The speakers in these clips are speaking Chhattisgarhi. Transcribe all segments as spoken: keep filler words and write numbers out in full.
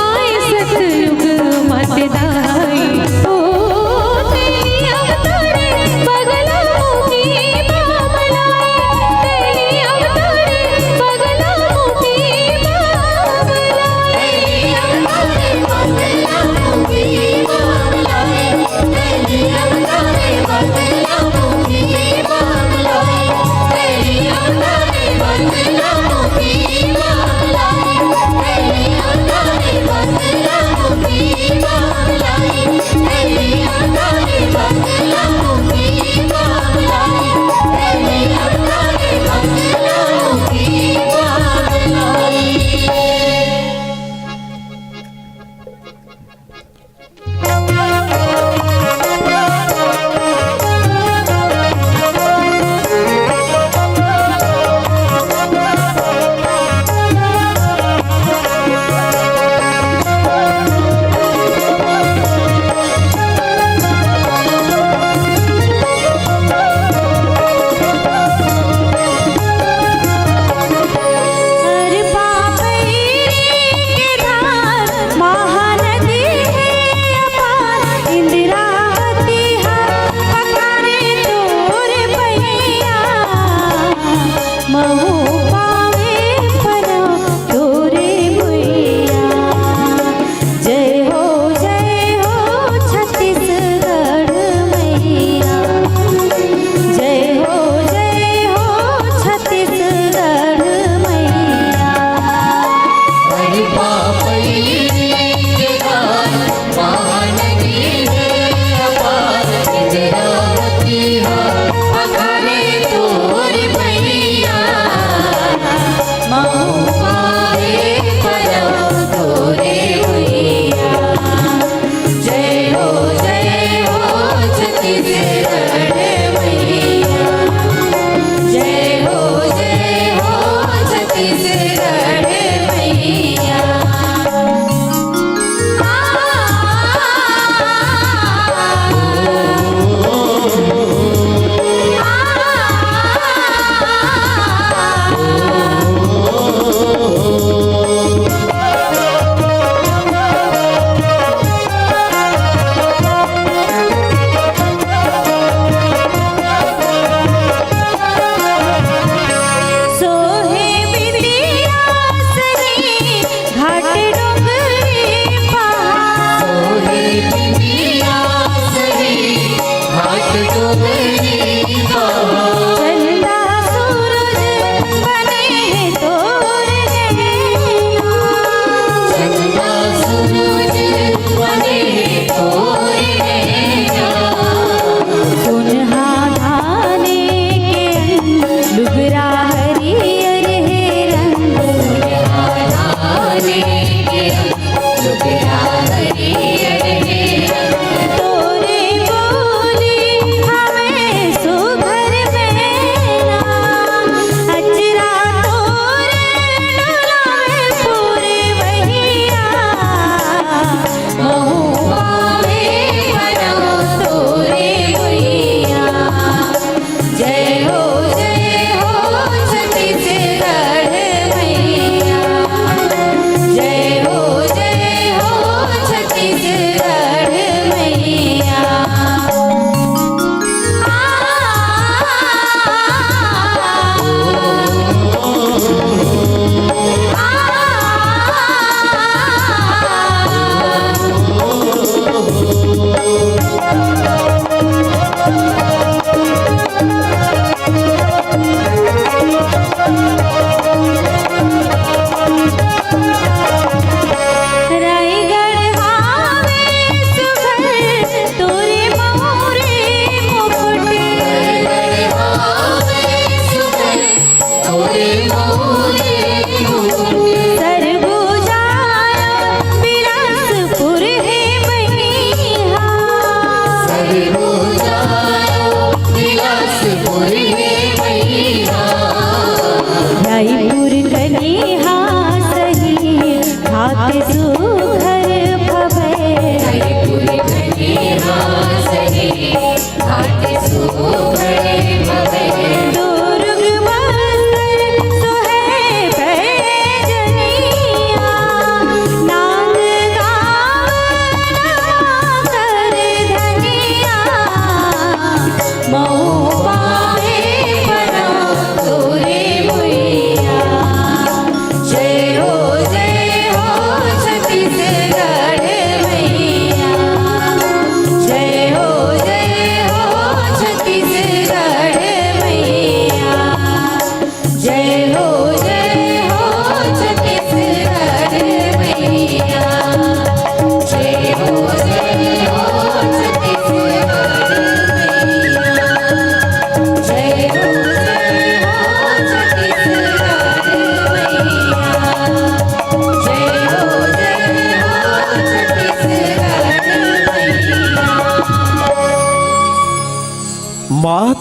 आय सतयुग मात दाई, ओ तेरी अवतारी पगला मुखी बाबलाई, तेरी अवतारी पगला मुखी बाबलाई, तेरी अवतारी पगला मुखी बाबलाई।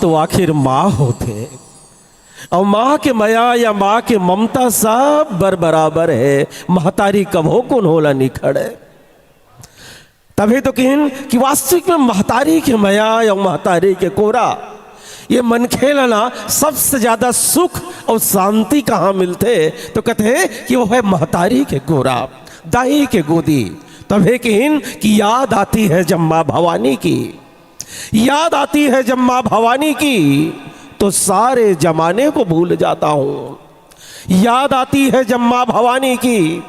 तो आखिर माँ होथे। अउ माँ के मया या माँ के ममता सब बर बराबर हे। महतारी कभो कोनो ला नइ खड़े। तभे तो किहिन कि वास्तविक में महतारी के मया या महतारी के कोरा, ये मनखे ला ना सबसे ज्यादा सुख अउ शांति कहाँ मिलथे, तो कथे कि वो हे महतारी के कोरा, दाई के गोदी। तभे किहिन कि याद आती है जब माँ भवानी की, याद आती है जब माँ भवानी की, तो सारे जमाने को भूल जाता हूँ। याद आती है जब माँ भवानी की,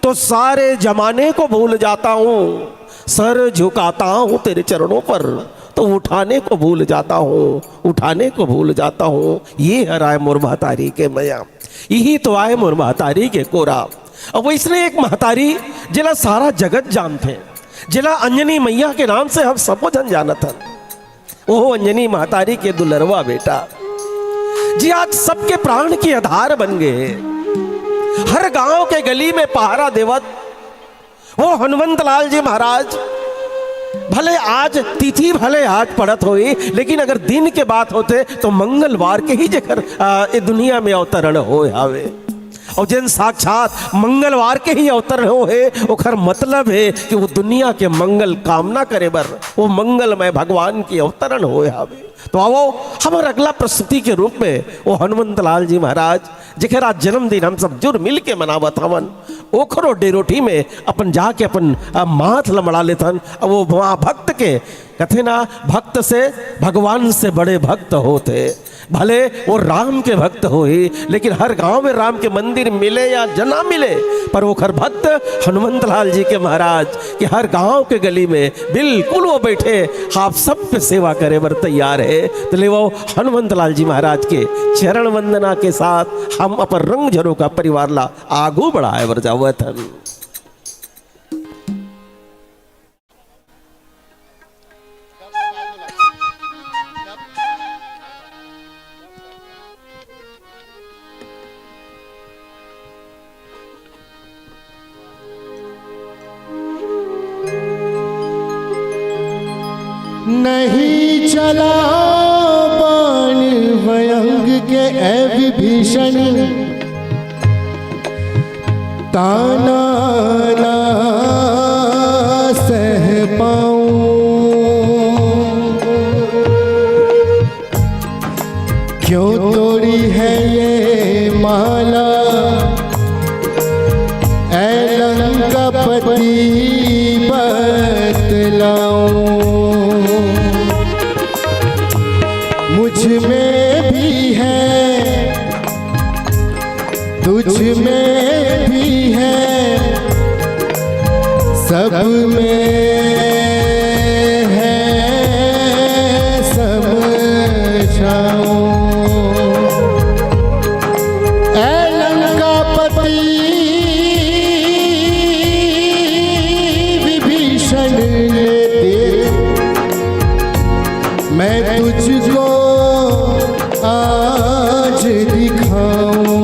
तो सारे जमाने को भूल जाता हूँ। सर झुकाता हूँ तेरे चरणों पर, तो उठाने को भूल जाता हूँ, उठाने को भूल जाता हूँ। ये हर आय मोर महतारी के मया, इही तो आय मोर महतारी के कोरा। अब वइसने एक महतारी, जेला सारा जगत जानथे, जेला अंजनी मइया के नाम से हम सबो झन जानत हन, ओहो अंजनी महतारी के दुलरवा बेटा, जे आज सबके प्राण के आधार बन गे हे। हर गांव के गली में पहरा देवत वो हनुमंत लाल जी महाराज, भले आज तिथि भले आज पड़त होही, लेकिन अगर दिन के बात होथे तो मंगलवार के ही जेकर, आ, ए दुनिया में अवतरण होय हावे। अउ जेन साक्षात मंगलवार के ही अवतरण होय हे, ओखर मतलब हे कि वो दुनिया के मंगल कामना करे बर वो मंगलमय भगवान के अवतरण होय हावे। तो आवो, हमर अगला प्रस्तुति के रूप में वो हनुमंत लाल जी महाराज, जेकर आज जन्मदिन हम सब जुर मिल के मनावत हवन, ओखरो डेरोठी में अपन जाके अपन, आ, माथ ल मड़ा लेथन। अब वो महाभक्त के कथे ना, भक्त से, भगवान से बड़े भक्त होथे। भले वो राम के भक्त होही, लेकिन हर गांव में राम के मंदिर मिले या जना मिले, पर ओखर भक्त हनुमंत लाल जी के महाराज कि हर गांव के गली में बिल्कुल वो बैठे, आप सब के सेवा करे बर तैयार हे। तो लेवो, हनुमंत लाल जी महाराज के चरण वंदना के साथ हम अपन रंग झरोखा परिवार ला आगू बढ़ाए बर जावत हन। नहीं चला बाण भयंग के, ऐ विभीषण, ताना ना सह पाऊं। क्यों तोड़ी है ये माला, ऐ लंकापति बतलाऊं। मुझ में भी है, तुझ में भी है, सब में है समझाऊं। ऐ लंकापति विभीषण ने तेरे, मैं तुझको आज दिखाऊं।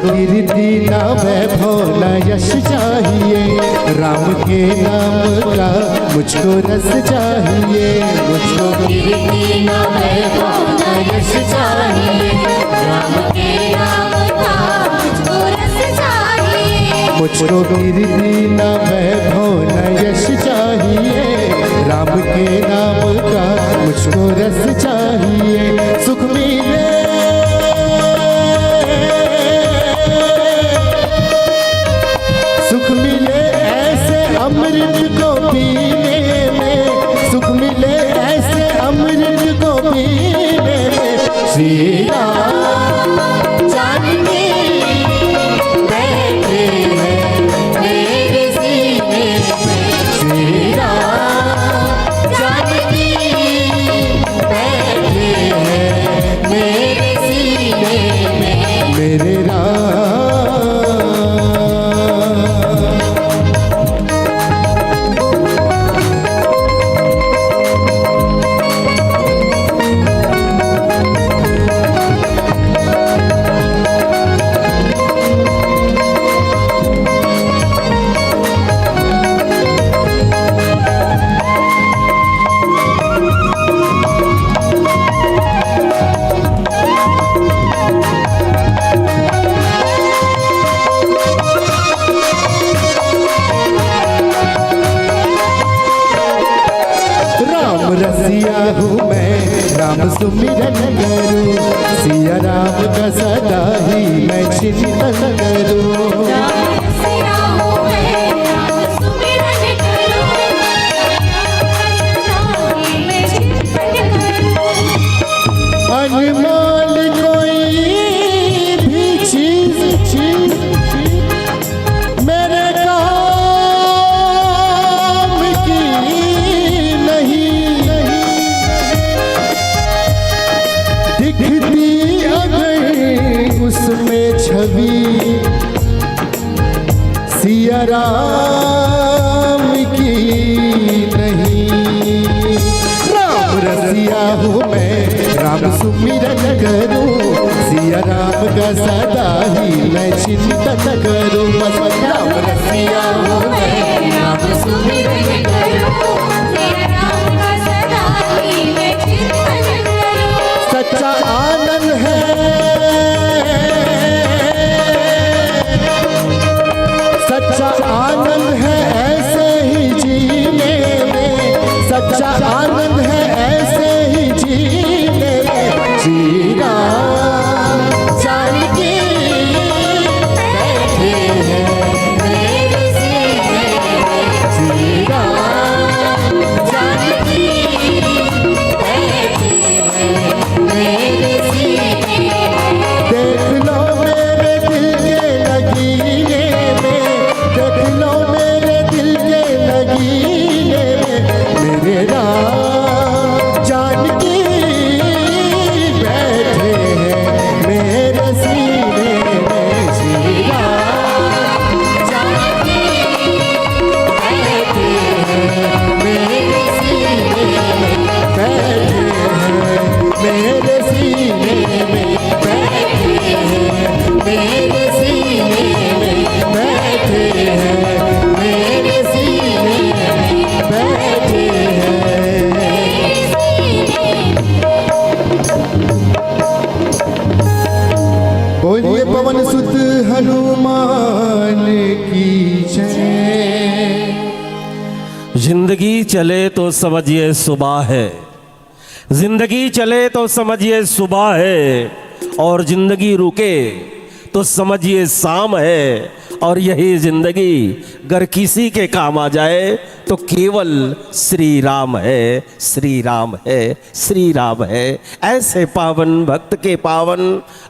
कीर्ति ना वैभव ना यश चाहिए, राम के नाम का मुझको रस चाहिए। मुझको कीर्ति ना वैभव ना यश चाहिए, राम के नाम का मुझको रस चाहिए। मुझको कीर्ति ना वैभव ना यश चाहिए, राम के नाम का मुझको रस चाहिए। सुख मिले, सुख मिले ऐसे अमृत को पीने में, सुख मिले ऐसे अमृत को पीने में। श्री राम जानकी बैठे हैं मेरे सीने में। श्री राम जानकी बैठे हैं मेरे सीने में। मेरे राम। राम रसिया हूँ मैं, राम सुमिरन करूँ, सिया राम का सदा ही मैं चिंतन करूँ। अनमोल कोई भी चीज, चीज मेरे काम की नहीं, दिखती अगर उसमें छवि सिया राम की नहीं। राम रसिया हूँ मैं, राम सुमिरन करूँ, सिया राम का सदा ही मैं चिंतन करूँ। बस राम रसिया हूँ मैं, राम सुमिरन करूँ, सिया राम का सदा ही मैं चिंतन करूँ। सच्चा आनंद है, सच्चा आनंद है ऐसे ही जीने में, सच्चा आनंद है ऐसे ही जीने में। श्री राम जानकी बैठे हैं मेरे सीने में। श्री राम जानकी बैठे हैं मेरे सीने में। देख लो मेरे दिल के नगीने में, देख लो मेरे दिल के नगीने में, मेरे राम जानकी बैठे हैं मेरे सीने में। श्री राम जानकी बैठे हैं मेरे सीने में, बैठे हैं मेरे सीने में, बैठे हैं मेरे सीने में, बैठे हैं मेरे सीने में, बैठे हैं। बोलिए पवन सुत हनुमान की जय। जिंदगी चले तो समझिए सुबह है, जिंदगी चले तो समझिए सुबह है, और जिंदगी रुके तो समझिए शाम है। और यही जिंदगी अगर किसी के काम आ जाए तो केवल श्री राम है, श्री राम है, श्री राम है। ऐसे पावन भक्त के पावन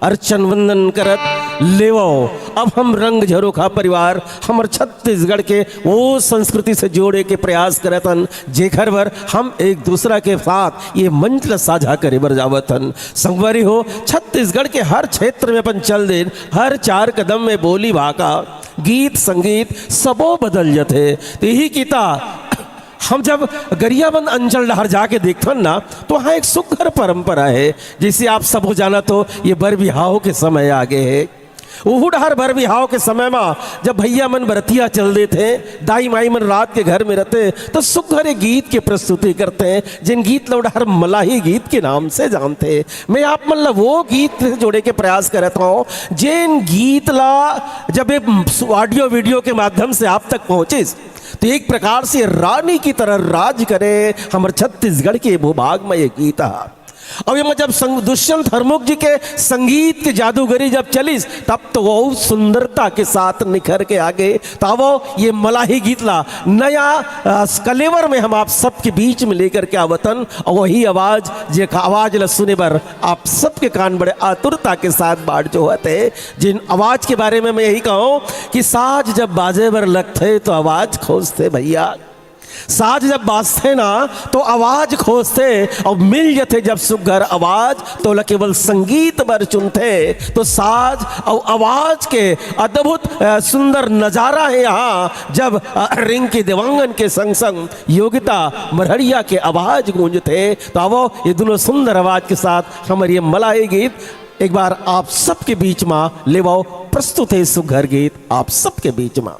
अर्चन वंदन करत लेवो। अब हम रंग झरोखा परिवार हमर छत्तीसगढ़ के वो संस्कृति से जोड़े के प्रयास करत हन, जेकर बर हम एक दूसरा के साथ ये मंच ल साझा करे बर जावत हन। संगवारी हो, छत्तीसगढ़ के हर क्षेत्र में अपन चल देन, हर चार कदम में बोली भाखा, गीत संगीत सबो बदल जथे। तेही किता हम जब गरियाबंद अंचल डहर जाके देखथन ना, तो वहाँ एक सुघर परंपरा है, जैसे आप सबो जानत हो, ये बर बिहाव के समय आ गए है। उहू डहर बर बिहाव के समय म जब भैया मन बरतिया चल देथे, दाई माई मन रात के घर में रथे, तो सुग्घर ए गीत के प्रस्तुति करथे, जेन गीत ल ओ डहर मलाही गीत के नाम से जानथे। मैं आप मन ल वो गीत से जोड़े के प्रयास करत हौं, जेन गीत ल जब ए audio video के माध्यम से आप तक पहुंचिस, तो एक प्रकार से रानी की तरह राज करे हमर छत्तीसगढ़ के भूभाग म ये गीत ह। अब ये म जब संग-, दुष्यंत हरमुख जी के संगीत के जादूगरी जब चलिस, तब तो वो सुंदरता के साथ निखर के आगे। तो वो ये मलाही गीत ला नया, अ, कलेवर में हम आप सबके बीच में लेकर के आवतन, और वही आवाज, जे का आवाज ला सुने बर आप सबके कान बड़े आतुरता के साथ बाट जोहत हे। जिन आवाज के बारे में मैं यही कहूँ कि साज जब बाजे बर लगथे तो आवाज खोजथे भैया। साज जब बाजथे ना, तो आवाज खोजथे, और मिल जथे जब सुग्घर आवाज, तो ओला केवल संगीत बर चुनथे। तो साज और आवाज के अद्भुत, अ, सुंदर नजारा हे यहाँ। जब, अ, रिंकी देवांगन के संग संग योगिता मरहरिया के आवाज गूंजथे, तो आवो, ये दोनों सुंदर आवाज के साथ हमर ये मलाही गीत एक बार आप सबके बीच मा लेवाओ। प्रस्तुत हे सुग्घर गीत आप सबके बीच मा।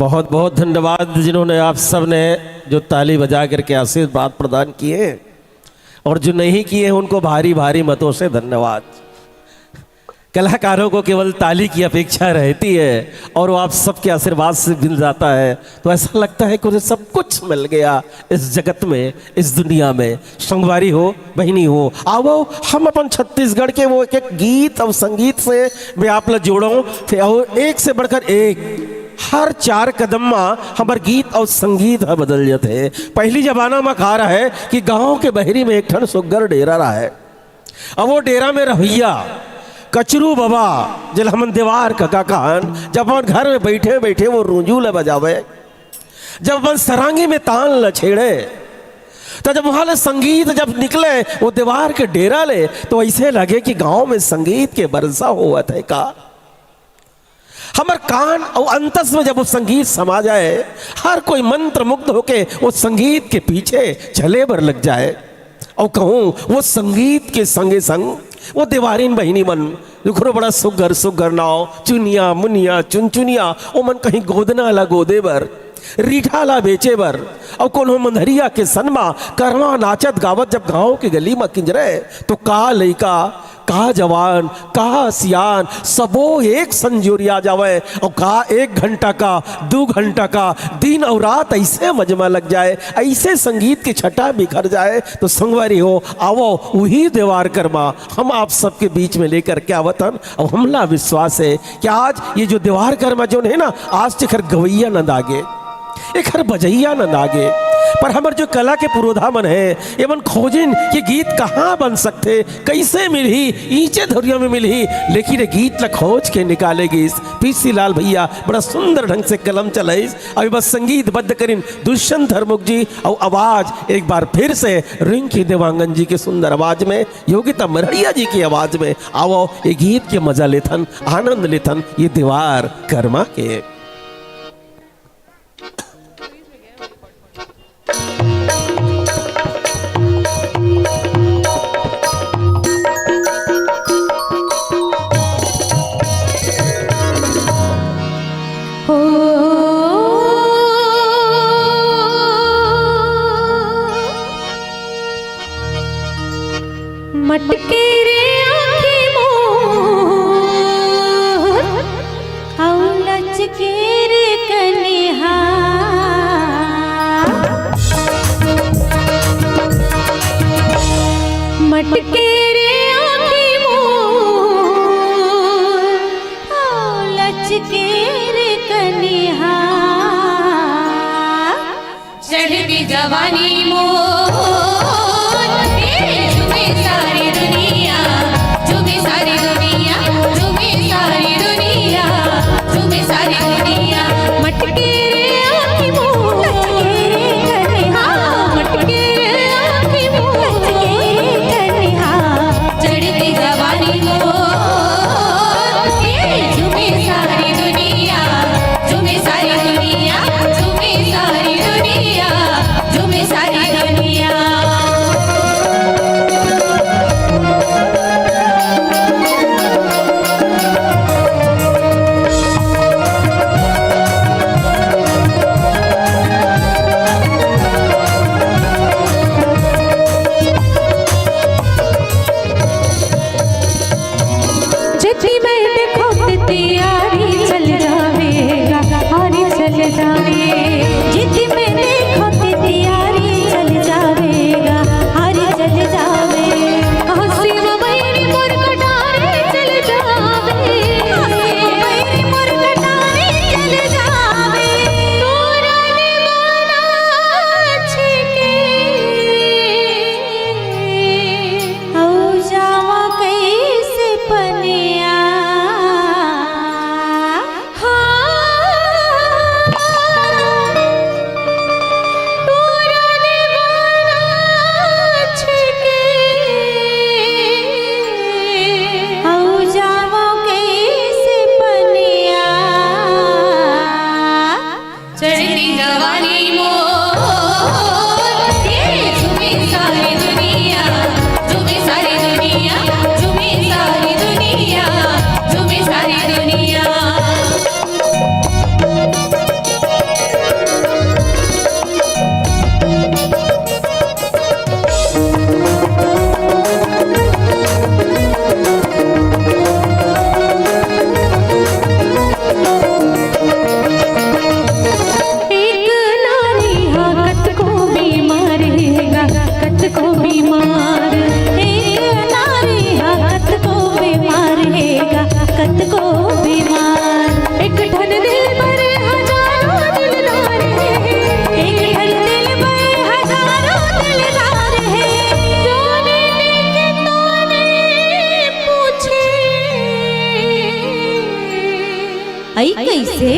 बहुत बहुत धन्यवाद, जिन्होंने आप सब ने जो ताली बजा करके आशीर्वाद प्रदान किए हैं और जो नहीं किए हैं, उनको भारी भारी मतों से धन्यवाद। कलाकारों को केवल ताली की अपेक्षा रहती है और वो आप सबके आशीर्वाद से मिल जाता है, तो ऐसा लगता है कि उन्हें सब कुछ मिल गया इस जगत में, इस दुनिया में। संगवारी हो, बहिनी हो, आवो, हम अपन छत्तीसगढ़ के वो एक एक गीत और संगीत से मैं आप ला जोड़ो, फिर और एक से बढ़कर एक, हर चार कदम मा हमर गीत और संगीत ह बदल जाथे। पहली जमाना मा का रहे कि गांव के बहरी में एक ठन सुग्घर डेरा रहे। अब वो डेरा में रहइया कचरू बाबा, जेला हमन देवार कका कहन, जब अपन घर में बैठे बैठे वो रूंजू ल बजावे, जब अपन सरांगी में तान ल छेड़े, तो जब वहां ले संगीत जब निकले वो देवार के डेरा ले, तो ऐसे लगे कि गांव में संगीत के बरसा होवत है का। हमर कान अउ अंतस में जब वो संगीत समा जाए, हर कोई मंत्रमुग्ध होके वो संगीत के पीछे चले बर लग जाए। अउ कहूँ, वो संगीत के संगे संग वो देवारिन बहिनी मन, रुखरो बड़ा सुग्घर सुग्घर नाव, चुनिया मुनिया चुनचुनिया, ओमन कहीं गोदना ला गोदे बर, रीठा ला बेचे बर, अउ कोनो मंधरिया के सनमा करवा नाचत गावत जब गांव के गली म किंजरे, तो का लइका, का जवान, का सियान, सबो एक संजोरिया जावय। अउ का एक घंटा का, दू घंटा का, दिन अउ रात ऐसे मजमा लग जाए, ऐसे संगीत की छटा बिखर जाए। तो संगवारी हो, आवो, उही देवार करमा हम आप सबके बीच में लेकर के आवत हन। अउ हमला विश्वास है कि आज ये जो देवार करमा जोन है ना, आज तेखर गवैया नंद आगे, एखर बजैया नंद आगे। पर हमर जो कला के पुरोधा मन है, ये मन खोजिन कि गीत कहाँ बन सकथे, कैसे मिलही, ईंचे धुरिया में मिलही, लेकिन ये गीत ला खोज के निकाले गिस। पीसी लाल भैया बड़ा सुंदर ढंग से कलम चलाइस। अभी बस संगीतबद्ध करिन दुष्यंत हरमुख जी, और आवाज एक बार फिर से रिंकी देवांगन जी के सुंदर आवाज में, योगिता मरहरिया जी की आवाज में। आवो, ये गीत के मजा लेथन, आनंद लेथन, ये देवार करमा के। हो। मटके रे आँखी मोर, अउ लचके रे कनिहा। मटके रे आँखी मोर, अउ लचके रे कनिहा। चढ़ती जवानी मोर, ए झूमे सारी दुनिया, झूमे सारी दुनिया, झूमे सारी दुनिया, झूमे सारी दुनिया। मटके रे आँखी मोर, लचके रे कनिहा, मटके रे आँखी मोर, लचके रे कनिहा। चढ़ती जवानी मोर, ए झूमे सारी दुनिया, झूमे सारी दुनिया, झूमे सारी दुनिया, झूमे सारी दुनिया। जति मैं देखो तिति आरी चल जावेगा, आरी चल जावे। जति मैं देखो तिति आरी चल जावेगा, आरी चल जावे। हंसी वो बैरी मोर कटारी चल जावे, हंसी वो बैरी मोर कटारी चल जावे। तोरा ने माना छिके। अउ जावा कइसे पनिया? हाँ। तोरा दीवाना छिके। अउ जावा कइसे पनिया? चढ़ती जवानी मोर, ये झूमे सारी दुनिया, झूमे सारी दुनिया, झूमे सारी दुनिया, झूमे सारी दुनिया। अई कइसे?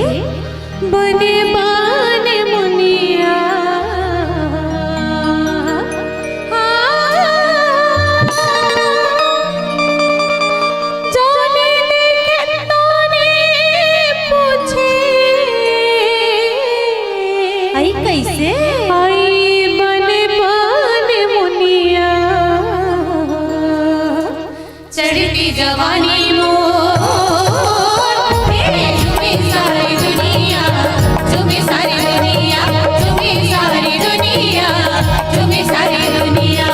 बने बने मुनिया, हाँ, जाने देखे तोने पूछे। अई कइसे? अई बने बने मुनिया, चढ़ती जवानी मोर, हे झूमे सारी दुनिया, झूमे सारी दुनिया, झूमे सारी दुनिया, झूमे सारी दुनिया।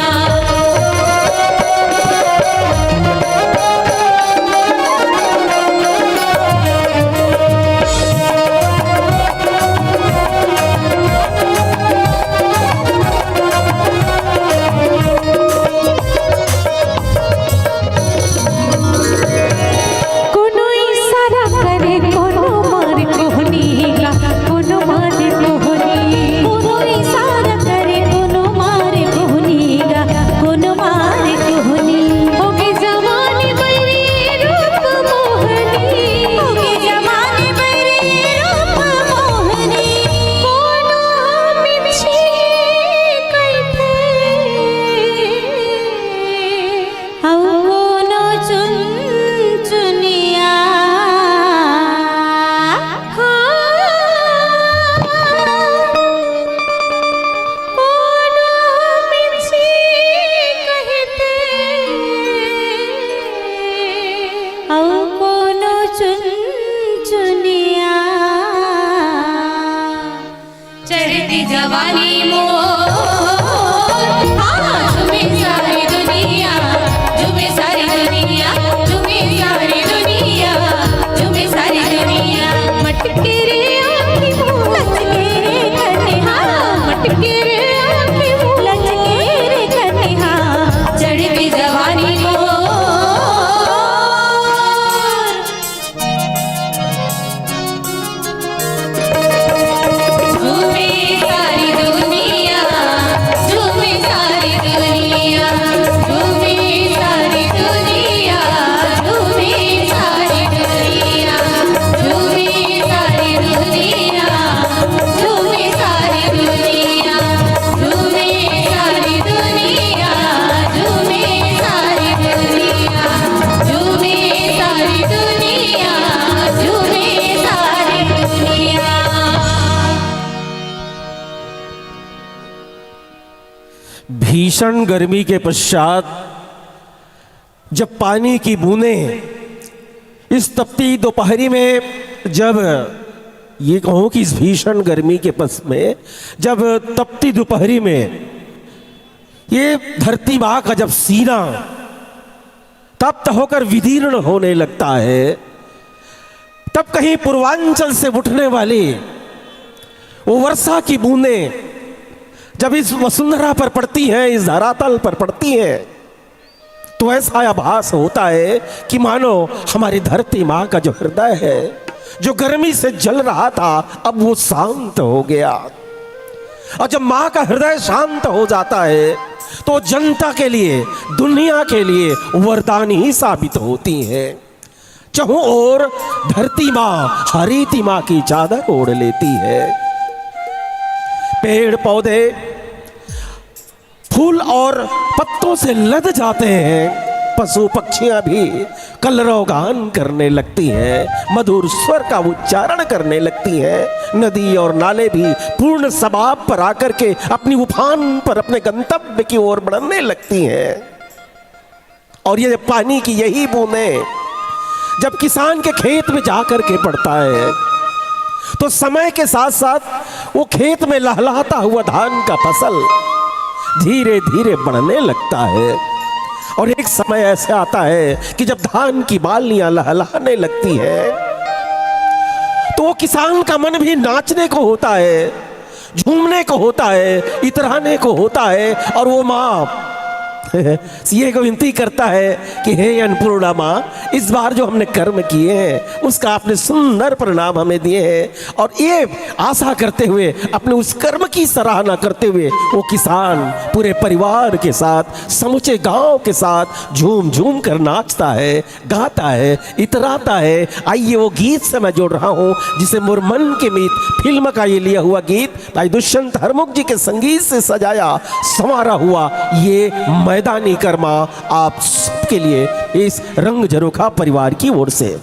कोनो इशारा करे, कोनो मारे कोहनी गा, कोनो मारे कोहनी। कोनो इशारा करे, कोनो मारे कोहनी गा, कोनो मारे कोहनी। होगे जवानी बैरी रूप मोहनी, होगे जवानी बैरी रूप मोहनी। कोनो मिछी कइथे, अउ कोनो चुनचुनिया। हाँ, कोनो मिछी कहिथे, अउ कोनो चुनचुनिया। चढ़ती जवानी मोर, हाँ, झूमे सारी दुनिया, झूमे सारी दुनिया, झूमे सारी दुनिया, झूमे सारी दुनिया। मटके रे आँखी मोर, लचके रे कन्हा, मटके रे आँखी मोर, लचके रे कन्हा। चढ़ती जवानी मोर, झूमे सारी दुनिया, झूमे सारी दुनिया, झूमे सारी दुनिया, झूमे सारी दुनिया, झूमे सारी दुनिया, झूमे सारी दुनिया, झूमे सारी दुनिया, झूमे सारी दुनिया, झूमे सारी दुनिया, झूमे सारी दुनिया। भीषण गर्मी के पश्चात जब पानी की बूंदें इस तपती दोपहरी में, जब ये कहूँ कि इस भीषण गर्मी के पस में, जब तपती दोपहरी में ये धरती माँ का जब सीना तप्त होकर विदीर्ण होने लगता है, तब कहीं पूर्वांचल से उठने वाली वो वर्षा की बूंदें जब इस वसुंधरा पर पड़ती हैं, इस धरातल पर पड़ती हैं, तो ऐसा आभास होता है कि मानो हमारी धरती माँ का जो हृदय है, जो गर्मी से जल रहा था, अब वो शांत हो गया। और जब माँ का हृदय शांत हो जाता है, तो जनता के लिए, दुनिया के लिए वरदान ही साबित होती है। चहुं ओर धरती माँ, हरीति माँ की चादर ओढ़ लेती है। पेड़ पौधे फूल और पत्तों से लद जाते हैं। पशु पक्षियां भी कलरव गान करने लगती हैं, मधुर स्वर का उच्चारण करने लगती हैं। नदी और नाले भी पूर्ण सबाब पर आकर के अपनी उफान पर अपने गंतव्य की ओर बढ़ने लगती हैं। और ये पानी की यही बूंदें जब किसान के खेत में जाकर के पड़ता है, तो समय के साथ साथ वो खेत में लहलहाता हुआ धान का फसल धीरे धीरे बढ़ने लगता है। और एक समय ऐसे आता है कि जब धान की बालियां लहलहाने लगती हैं, तो वो किसान का मन भी नाचने को होता है, झूमने को होता है, इतराने को होता है। और वो माँ ये को विनती करता है कि हे अन्नपूर्णा माँ, इस बार जो हमने कर्म किए हैं, उसका आपने सुंदर परिणाम हमें दिए हैं, और ये आशा करते हुए, अपने उस कर्म की सराहना करते हुए, वो किसान पूरे परिवार के साथ, समूचे गांव के साथ झूम झूम कर नाचता है, गाता है, इतराता है। आइए, वो गीत से मैं जोड़ रहा हूँ, जिसे मोर मन के मीत फिल्म का ये लिया हुआ गीत भाई दुष्यंत हरमुख जी के संगीत से सजाया संवारा हुआ ये मैदानी कर्मा आप सबके लिए इस रंग झरोखा परिवार की ओर से।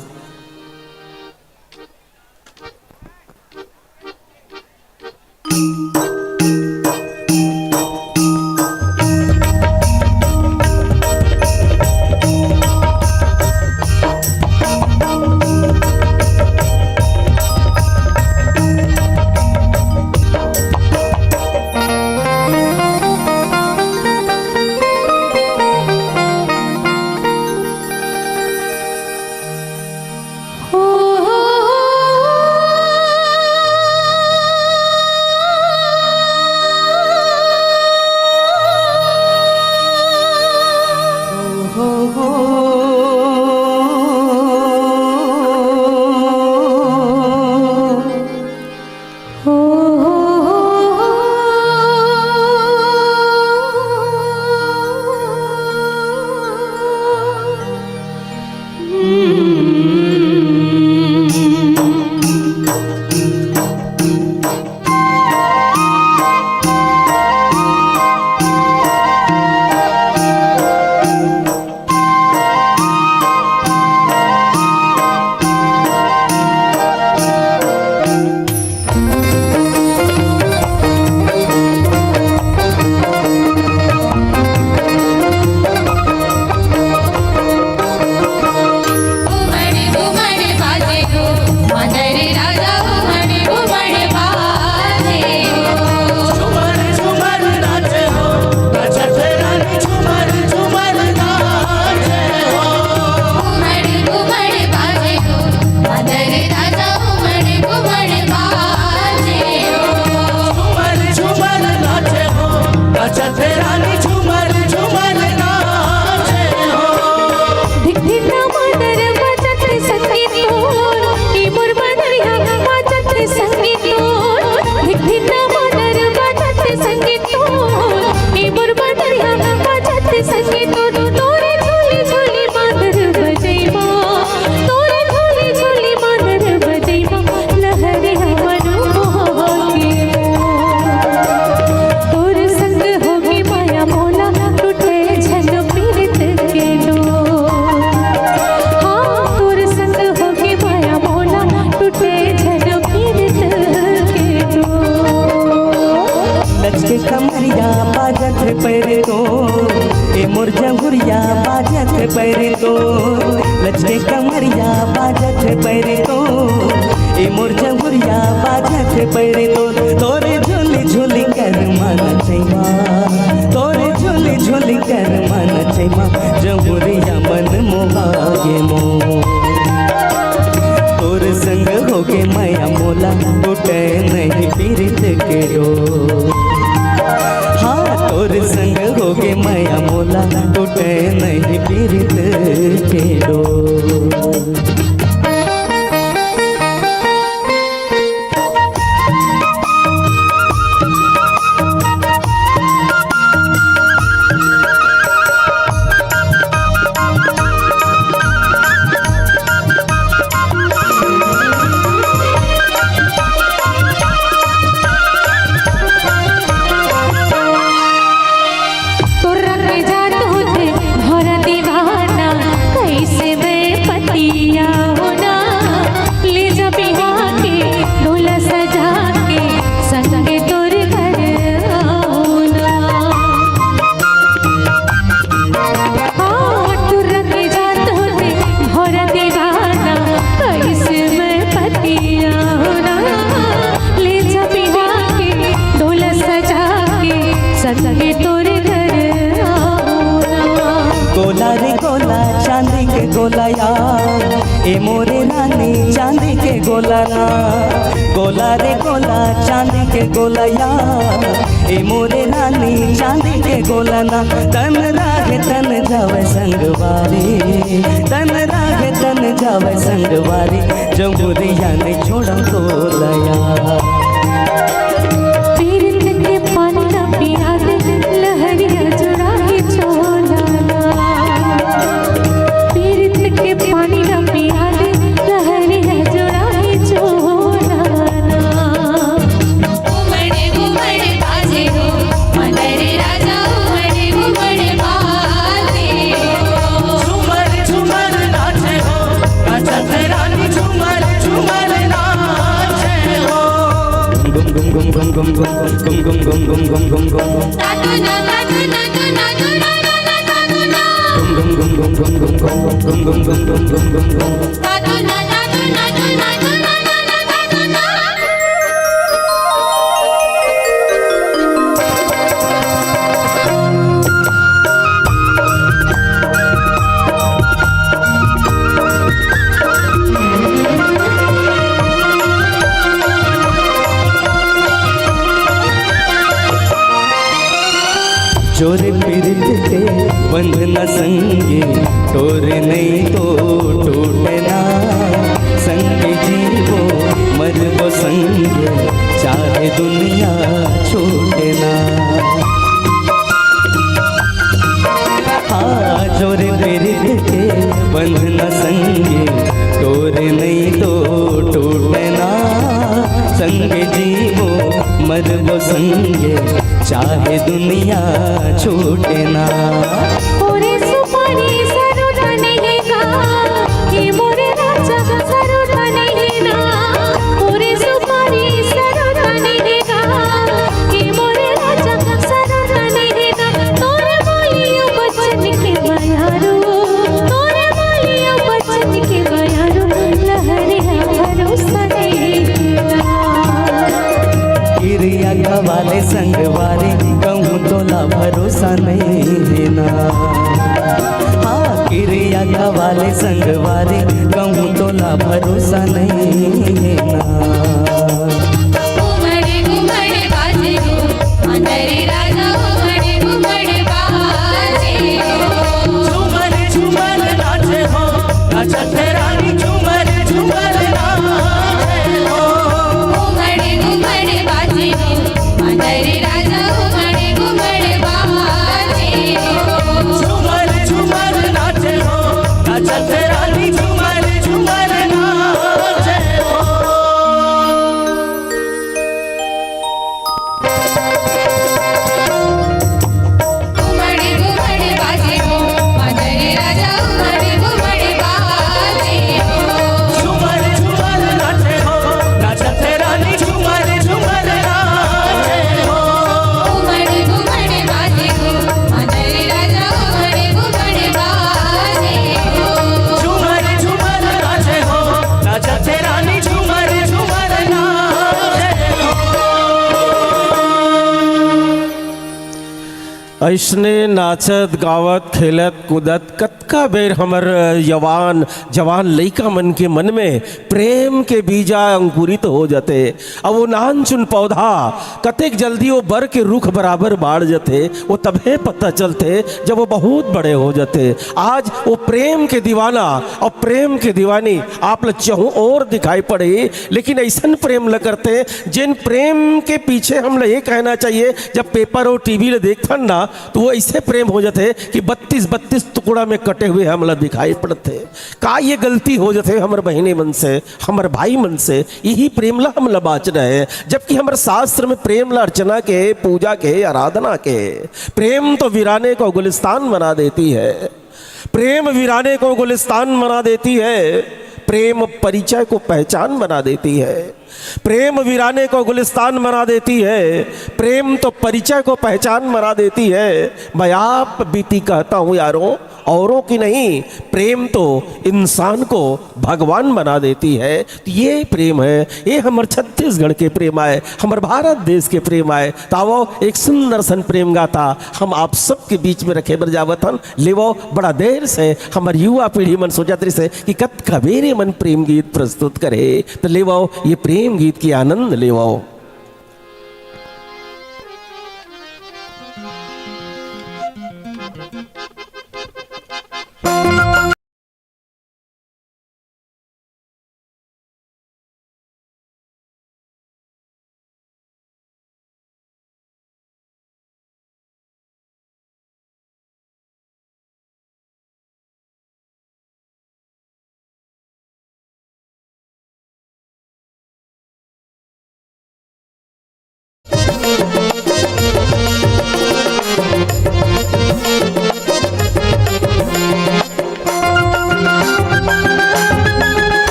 लचके कमरिया बाजत पैर तो, ए मोर जंगुरिया बाजत पैर तो। लचके कमरिया बाजत पैर तो, ए मोर जंगुरिया बाजत पैर तो। तोरे झुली झुली कर मन चैमा, तोरे झुली झुली कर मन चैमा, जंगुरिया मन मोहा गे मो। तोर संग होके मया मोला टूटे नहीं पीरित के डोर। हाँ, तोर संग होके मया मोला टूटे नहीं पीरित के डोर। गोला रे गोला, चांदी के गोला यार, ए मोरे रानी, चांदी के गोला ना। गोला रे गोला, चांदी के गोला यार, ए मोरे रानी, चांदी के गोला ना। तन राहे तन जावे संगवारी, तन राहे तन जावे संगवारी, जमुरिया ने छोड़म तोला यार। पीरत के पानी ना पिया दे, लहरिया जुड़ाही छोला ना। पीरत के पानी ना पिया दे, लहरिया जुड़ाही छोला ना। घुमड़ घुमड़ बाजे हो, मंदरी राजा घुमड़ घुमड़ बाजे हो। झूमर झूमर नाचे हो, नाचत रानी झूमर झूमर नाचे हो। गुम गुम गुम गुम गुम गुम गुम गुम गुम गुम गुम गुम गुम। तातू ना, तातू ना, तातू ना, तातू ना। गुम गुम गुम गुम गुम गुम गुम गुम गुम गुम गुम गुम गुम गुम। जोरे पीरित के बंधना संगे, तोरे नहीं तो टूटना। संगे जीवो मरबो संगे, चाहे दुनिया छूटना। हाँ, जोरे पीरित के बंधना संगे, तोरे नहीं तो टूटना। संगे जीवो मरबो संगे, चाहे दुनिया छूटे ना। ओरे सुपारी सरुता नहीं गा, हे मोरे राजा सरुता नहीं ना। ओरे सुपारी सरुता नहीं गा, हे मोरे राजा सरुता नहीं ना। तोरे बोलियो बचन के बयारो, तोरे बोलियो बचन के बयारो, लहरे भरोसा नहीं ना। किरिया खवाले संगवारी, कहूँ तोला भरोसा नहीं है ना। हाँ, किरिया खवाले संगवारी, कहूँ तोला भरोसा नहीं है ना। घुमड़ घुमड़ बाजे हो, मंदरी राजा घुमड़ घुमड़ बाजे हो। झूमर झूमर नाचे हो, नाचत रानी झूमर झूमर नाचे हो। घुमड़ घुमड़ बाजे हो, मंदरी राजा घुमड़ घुमड़ बाजे हो। झूमर झूमर नाचे हो, नाचत रानी झूमर झूमर नाचे हो। घुमड़ घुमड़ बाजे हो, मंदरी राजा घुमड़ घुमड़ बाजे हो। झूमर झूमर नाचे हो, नाचत रानी झूमर झूमर नाचे हो। घुमड़ घुमड़ बाजे हो, मंदरी राजा घुमड़ घुमड़ बाजे हो। झूमर झूमर नाचे हो, नाचत रानी झूमर झूमर नाचे हो। अइसने नाचत, गावत, खेलत, कूदत कतका बेर हमर जवान, जवान लइका मन के मन में प्रेम के बीजा अंकुरित हो जथे। अब वो नानचुन पौधा कतेक जल्दी वो बर के रुख बराबर बाढ़ जथे, वो तभे पता चलथे जब वो बहुत बड़े हो जथे। आज वो प्रेम के दीवाना और प्रेम के दीवानी आप ल चहु ओर दिखाई पड़ही, लेकिन अइसन प्रेम ल करथे, जेन प्रेम के पीछे हम ल ये कहना चाहिए, जब पेपर और टीवी ल देखथन ना, तो वो अइसे प्रेम हो जथे कि बत्तीस बत्तीस टुकड़ा में कटे हुए हमला दिखाई पड़थे। का ये गलती हो जथे हमर बहिनी मन से, हमर भाई मन से? यही प्रेम ला हमला बाँचना हे, जबकि हमर शास्त्र में प्रेम ला अर्चना के, पूजा के, आराधना के। प्रेम तो वीराने को गुलिस्तान बना देती है, प्रेम वीराने को गुलिस्तान बना देती है, प्रेम परिचय को पहचान बना देती है। प्रेम वीराने को गुलिस्तान बना देती है, प्रेम तो परिचय को पहचान बना देती है। मैं आप बीती कहता हूँ यारों, औरों की नहीं, प्रेम तो इंसान को भगवान बना देती है। तो ये प्रेम है, ये हमर छत्तीसगढ़ के प्रेम आय, हमर भारत देश के प्रेम आय। तो आवो, एक सुंदर सन प्रेम गाथा हम आप सबके बीच में रखे बर जावत हन। लेवो, बड़ा देर से हमर युवा पीढ़ी मन सोचत रहिस हे कि कतका बेर ए मन प्रेम गीत प्रस्तुत करे, त लेवो, ये प्रेम गीत के आनंद लेवो।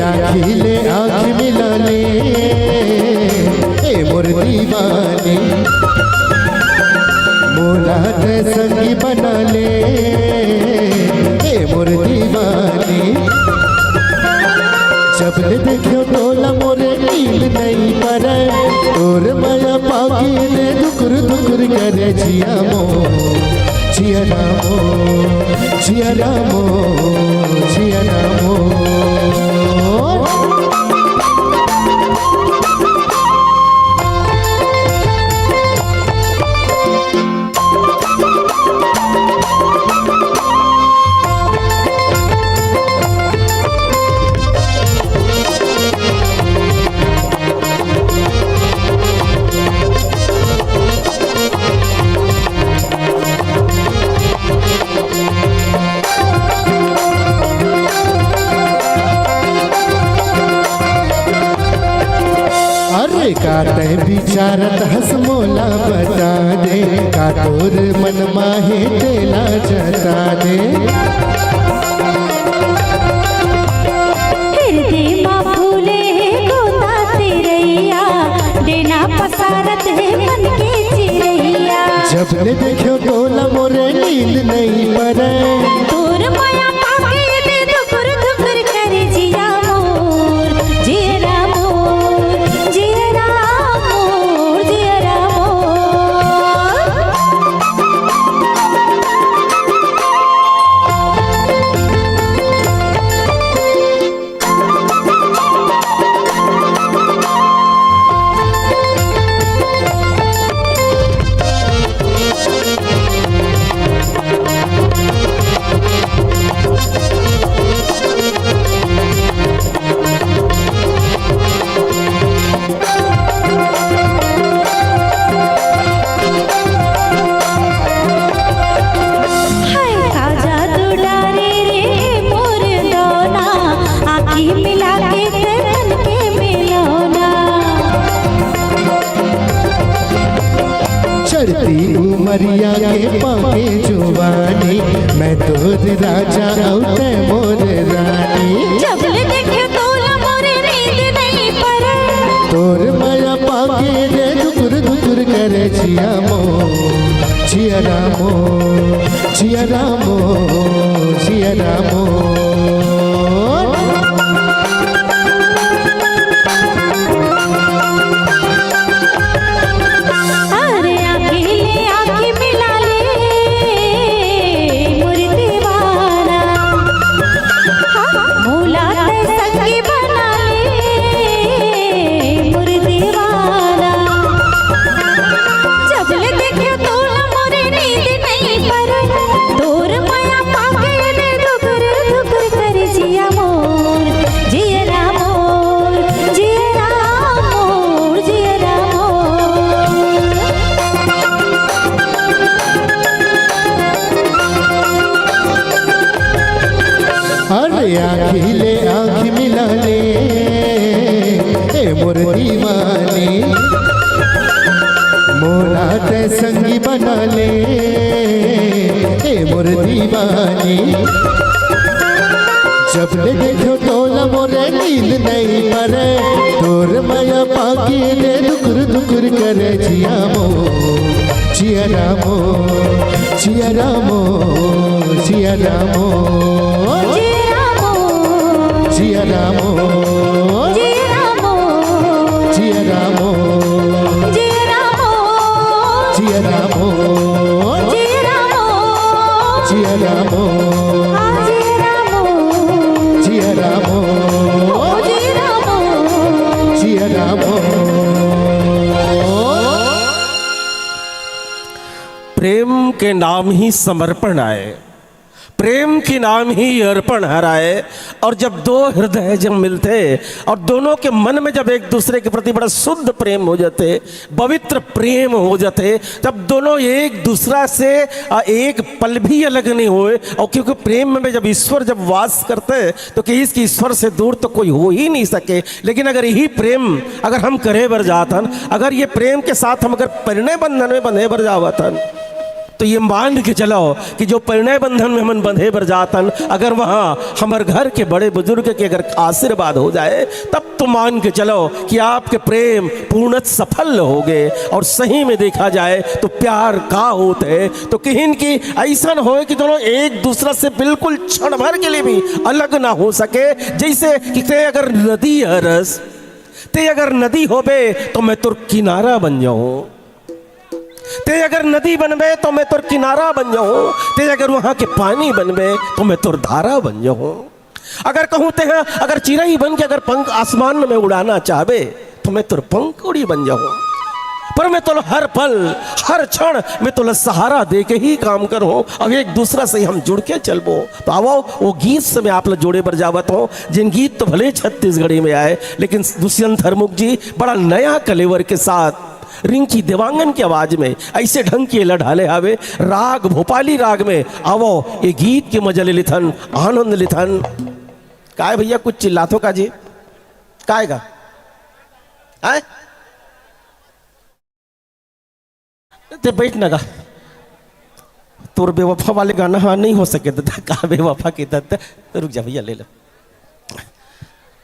आँखी ले आँखी मिला ले, ए मोर दीवानी, मोला तैं संगी बना ले, ए मोर दीवानी। जब ले देखियो तोला मोरे नींद नइ परे, तोर मया पाके ने दुकुर दुकुर करे जिया मोर, जिया रामो, जिया रामो, जिया रामो। अरे का तैं विचारत हस मोला बता दे, का तोर मन मा हे तेला जता दे। हृदय मा फूले हे गोंदा तिरैया, डेना पसारत हे मन के चिरैया। जब ले देखियो तोला मोरे नींद नइ परे। तोर मया पाके ने धुकुर धुकुर करे जिया मोर, जिया मोर, जिया मोर, जिया मोर। हाय का जादू डारे रे मोर दोना, आँखी मिला के तन के मिलौना। चढ़ती उमरिया के पाके जुवानी, मैं तोर राजा अउ तैं मोर रानी। जब ले देखे तोला मोरे नींद नइ परे। तोर मया पाके ने धुकुर धुकुर करे जिया मोर, जिया रामो, जिया रामो, जिया रामो। अरे आँखी ले आँखी मिला ले मोर दीवाना, हाँ, मोला तैं संगी बना ले मोर दीवाना। जब ले देखे तोला मोरे नींद नइ परे, तोर मया पाके ने धुकुर धुकुर करे जिया मोर, जिया रामो, जिया रामो, जिया रामो। अरे आँखी ले आँखी मिला ले, ए मोर दीवानी, मोला तैं संगी बना ले, ए मोर दीवानी। जब ले देखो तोला मोरे नींद नइ परे, तोर मया पाके ने धुकुर धुकुर करे जिया मोर, जिया रामो, जिया रामो, जिया रामो। जिया रामो, जिया रामो, जिया रामो, जिया रामो, जिया रामो, जिया रामो, जिया रामो, जिया रामो, आ, जिया रामो, जिया रामो, ओ, जिया रामो, जिया रामो। प्रेम के नाम ही समर्पण आय, प्रेम के नाम ही अर्पण हराय। और जब दो हृदय जब मिलते और दोनों के मन में जब एक दूसरे के प्रति बड़ा शुद्ध प्रेम हो जाते, पवित्र प्रेम हो जाते, तब दोनों एक दूसरा से, आ, एक पल भी अलग नहीं होए। और क्योंकि प्रेम में जब ईश्वर जब वास करते हैं, तो कि इस ईश्वर से दूर तो कोई हो ही नहीं सके। लेकिन अगर यही प्रेम अगर हम करे बर जात हन, अगर ये प्रेम के साथ हम अगर परिणय बंधन में बंधे बर जावत हन, ये मान के चलो कि जो परिणय बंधन में हमन बंधे बर जातन, अगर वहाँ हमर घर के बड़े बुजुर्ग के अगर आशीर्वाद हो जाए, तब तो मान के चलो कि आपके प्रेम पूर्ण सफल होगे। और सही में देखा जाए तो प्यार का होत है, तो किहिन की ऐसन होए कि दोनों एक दूसरा से बिल्कुल क्षण भर के लिए भी अलग ना हो सके। जैसे कि ते अगर नदी हरस, ते अगर नदी होबे तो मैं तोर किनारा बन जाऊं, ते अगर नदी बनबे तो मैं तोर किनारा बन जाऊं, ते अगर वहां के पानी बनबे तो मैं तोर धारा बन जाऊं। अगर कहूं ते ह, अगर चिरई बन के अगर पंख आसमान में उड़ाना चाहबे, तो मैं तोर पंखुड़ी बन जाऊं। पर मैं तोला हर पल, हर क्षण मैं तोला सहारा दे के ही काम करूं। अब एक दूसरा से हम जुड़ के चलबो। तो आवो, वो गीत से मैं आप ला जोड़े बर जावत हूं। जिन गीत तो भले छत्तीसगढ़ी में आए, लेकिन दुष्यंत हरमुख जी बड़ा नया कलेवर के साथ रिंकी देवांगन के आवाज में ऐसे ढंग के ला ढाले हावे, राग भोपाली राग में। आवो, ये गीत के मजा ले लिथन, आनंद लिथन। काय भैया, कुछ चिल्लाथो का जी? काय का? हैं? ते बैठ ना गा। तोर बेवफा वाले गाना, हाँ, नहीं हो सके दादा, का बेवफा के दादा। रुक जा भैया, ले लो।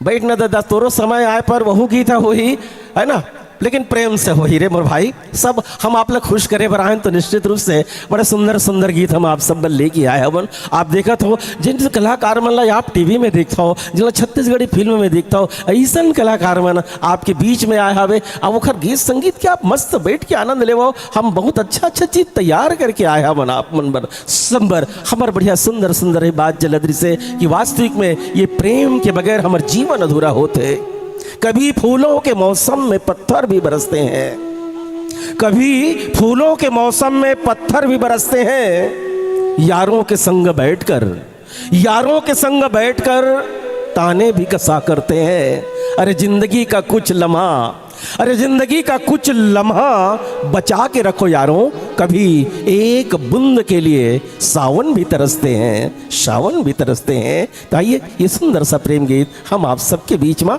बैठ ना दादा, तोरो समय आए पर वहू गीत ह होही, है ना? लेकिन प्रेम से होही रे मोर भाई। सब हम आप ला खुश करे बर आएन, तो निश्चित रूप से बड़े सुंदर सुंदर गीत हम आप सब बर लेके आए हवन। आप देखत हो, जिन कलाकार मन ला आप टीवी में देखत हो, जिन ला छत्तीसगढ़ी फिल्म में देखत हो, ऐसन कलाकार मन आपके बीच में आए हवे। अब ओखर गीत संगीत के आप मस्त बैठ के आनंद लेवो। हम बहुत अच्छा अच्छा चीज तैयार करके आए हवन आप मन बर, संबर, हमर बढ़िया सुंदर सुंदर ही बात चलत रहिसे कि वास्तविक में ये प्रेम के बगैर हमर जीवन अधूरा होत है। कभी फूलों के मौसम में पत्थर भी बरसते हैं, कभी फूलों के मौसम में पत्थर भी बरसते हैं, यारों के संग बैठकर, यारों के संग बैठकर ताने भी कसा करते हैं। अरे जिंदगी का कुछ लम्हा, अरे जिंदगी का कुछ लम्हा बचा के रखो यारों, कभी एक बूंद के लिए सावन भी तरसते हैं, सावन भी तरसते हैं। तो आइए, ये सुंदर सा प्रेम गीत हम आप सबके बीच में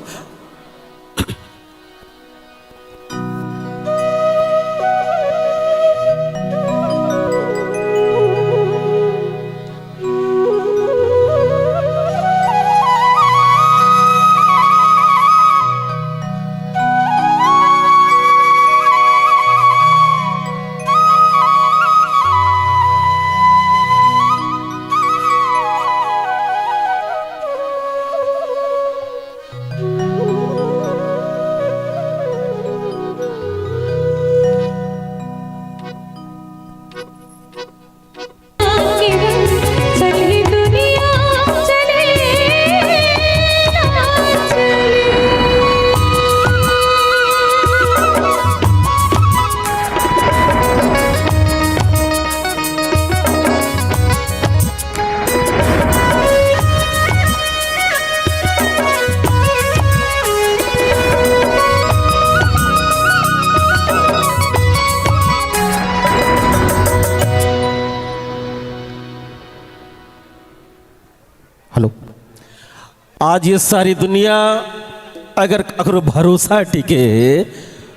हेलो। आज ये सारी दुनिया अगर ककरो भरोसा टिके हे,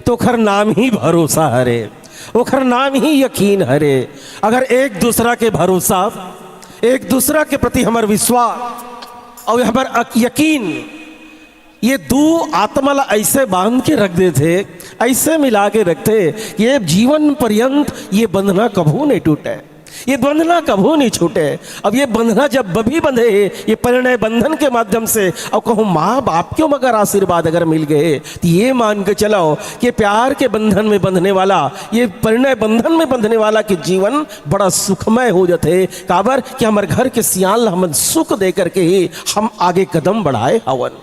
तो ओखर नाम ही भरोसा हरे, ओखर नाम ही यकीन हरे। अगर एक दूसरा के भरोसा, एक दूसरा के प्रति हमर विश्वास और हमर अक-, यकीन, ये दू आत्मा ला ऐसे बांध के रख देथे, ऐसे मिला के रखथे कि ये जीवन पर्यंत ये बंधना कभू नहीं टूटे, ये बंधना कभू नहीं छूटे। अब ये बंधना जब भी बंधे हे, ये परिणय बंधन के माध्यम से, और कहूँ माँ बाप के मगर आशीर्वाद अगर मिल गए, तो ये मान के चलो कि प्यार के बंधन में बंधने वाला, ये परिणय बंधन में बंधने वाला के जीवन बड़ा सुखमय हो जाथे। काबर कि हमर घर के सियान ला हमन सुख दे करके ही हम आगे कदम बढ़ाए हवन।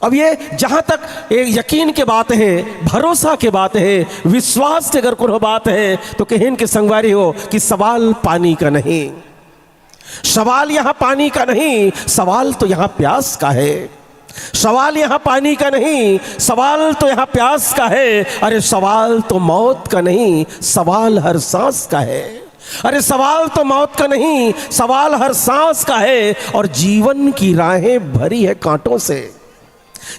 अब ये जहाँ तक ये यकीन के बात हे, भरोसा के बात हे, विश्वास के अगर कोनो बात हे, तो कहिन के संगवारी हो कि सवाल पानी का नहीं, सवाल यहाँ पानी का नहीं, सवाल तो यहाँ प्यास का है। सवाल यहाँ पानी का नहीं, सवाल तो यहाँ प्यास का है। अरे सवाल तो मौत का नहीं, सवाल हर सांस का है। अरे सवाल तो मौत का नहीं, सवाल हर सांस का है। और जीवन की राहें भरी है कांटों से,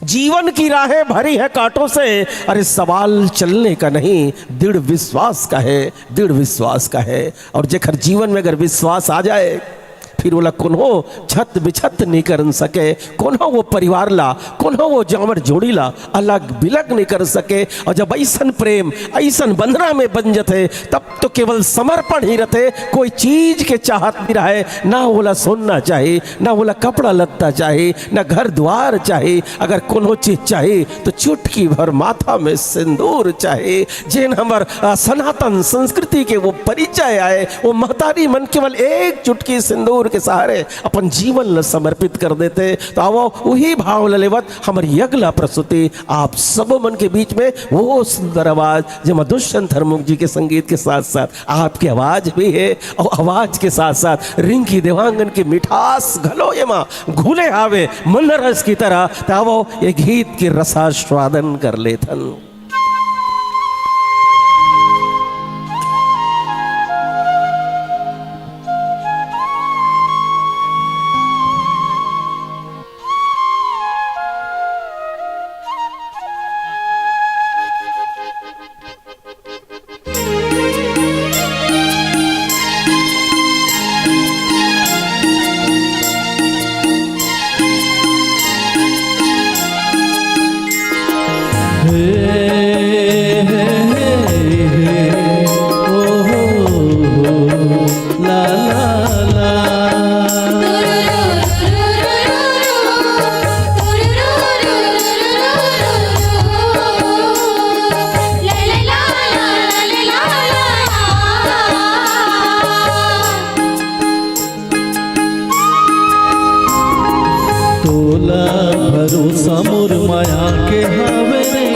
जीवन की राहें भरी है कांटों से, अरे सवाल चलने का नहीं, दृढ़ विश्वास का है, दृढ़ विश्वास का है। और जेकर जीवन में अगर विश्वास आ जाए, फिर ओला कोनो छत बिछत नहीं कर सके, कोनो वो परिवार ला, कोनो वो जामर जोड़ी ला अलग बिलग नहीं कर सके। और जब ऐसन प्रेम, ऐसन बंधना में बंध जथे, तब तो केवल समर्पण ही रथे, कोई चीज के चाहत नहीं रहे, ना ओला सोना चाही, ना ओला कपड़ा लत्ता चाही, ना घर द्वार चाही। अगर कोनो चीज चाही तो चुटकी भर माथा में सिंदूर चाही। जेन हमर, अ, सनातन संस्कृति के वो परिचय आए, वो महतारी मन केवल एक चुटकी सिंदूर के सहारे अपन जीवन ल समर्पित कर देथे। तो आवो, उही भाव ल लेवत हमर ये अगला प्रस्तुति आप सबो मन के बीच में वो सुंदर आवाज, जेमा दुष्यंत हरमुख जी के संगीत के साथ साथ आपके आवाज भी है, और आवाज के साथ साथ रिंकी देवांगन की मिठास घलो एमा घुले हावे मंद रस की तरह। त आवो, ये गीत के रसास्वादन कर लेथन। तोला भरोसा मोर मया के हावे रे।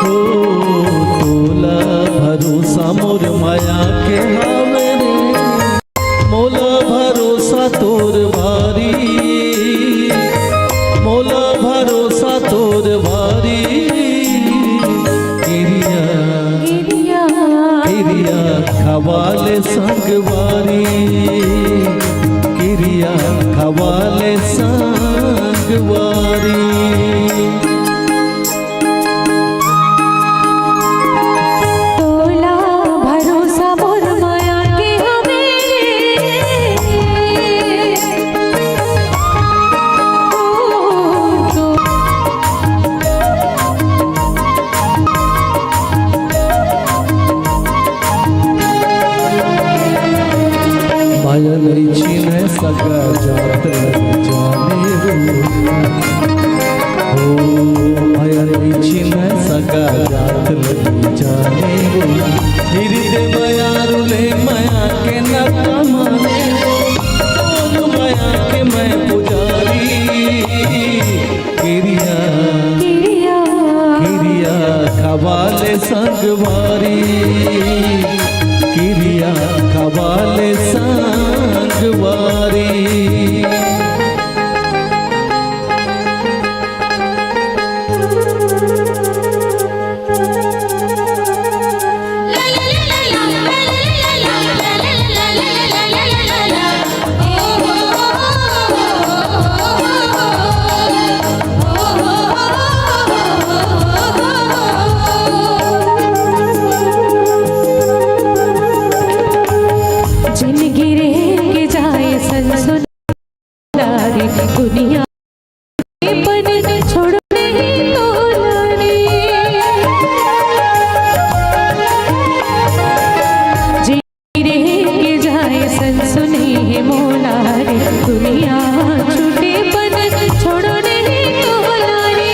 हो, तोला भरोसा मोर मया के हावे रे। मोला भरोसा तोर भारी, मोला भरोसा तोर भारी। किरिया, किरिया, किरिया खवाले संगवारी, किरिया खवाले संगवारी। तोला भरोसा मोर मया के हवे। ओ, तो माया नहीं छीने सगा जात लग जाने हो। ओ माया नहीं छीने सगा जात लग जाने हो। हिरदे मया रुले मया के नता माने हो। बोल मया के मैं पुजारी। किरिया, किरिया, किरिया खवाले संगवारी, किरिया खवाले संगवारी। जिनगी रह के जाए सनसनाटी दुनिया, पन छोड़ो नहीं तोला रे। जिनगी रह के जाए सनसनाटी मोला रे, दुनिया छूटे पन छोड़ो नहीं तोला रे।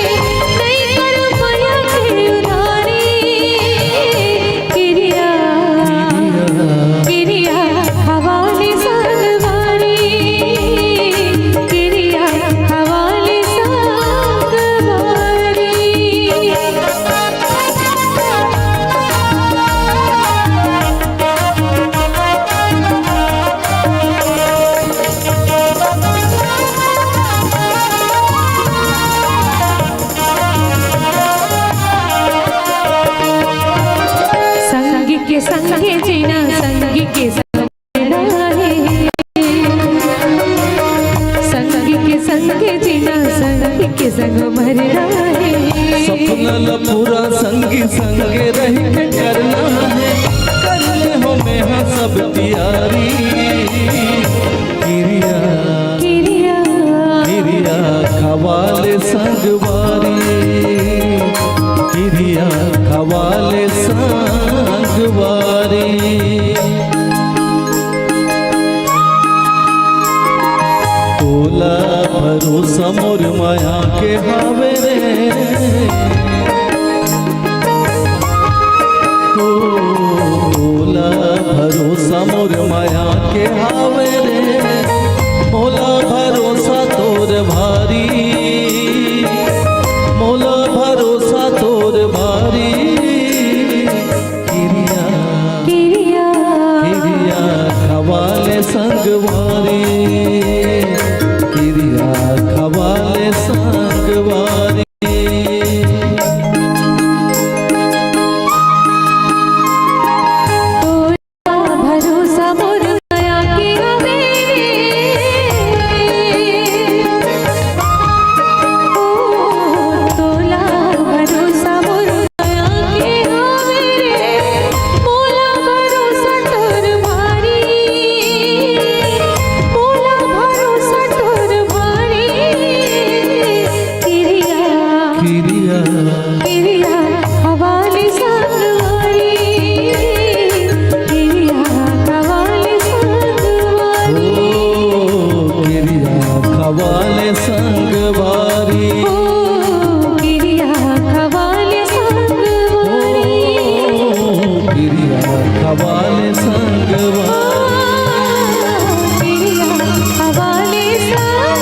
नहीं करो मया के उधारी, किरिया, किरिया खवाले संगवारी, किरिया खवाले संगवारी। संगी के संगे जीना, संगी के संगे रहना हे। सपना ल पूरा संगी संगे रहि के करना हे, कर ले हो मेहा सब तियारी। किरिया, किरिया, किरिया खवा ले संगवारी, किरिया खवा ले संगवारी। तोला भरोसा मोर मया के हावे रे, तो तोला भरोसा मोर मया के हावे रे, मोला भरोसा तोर भारी, मोला भरोसा तोर भारी। किरिया, किरिया, किरिया खवा ले संगवारी, किरिया खवा ले संगवारी। तोला भरोसा मोर मया के हावे रे। ओ, तोला भरोसा मोर मया के हावे रे। मोला भरोसा तोर भारी, मोला भरोसा तोर भारी। किरिया, किरिया, किरिया खवा ले संगवारी, किरिया खवा ले संगवारी। ओ, किरिया खवा ले संगवारी। ओ, किरिया खवा ले संगवारी। ओ, किरिया खवा ले संगवारी। ओ, किरिया खवा ले संगवारी।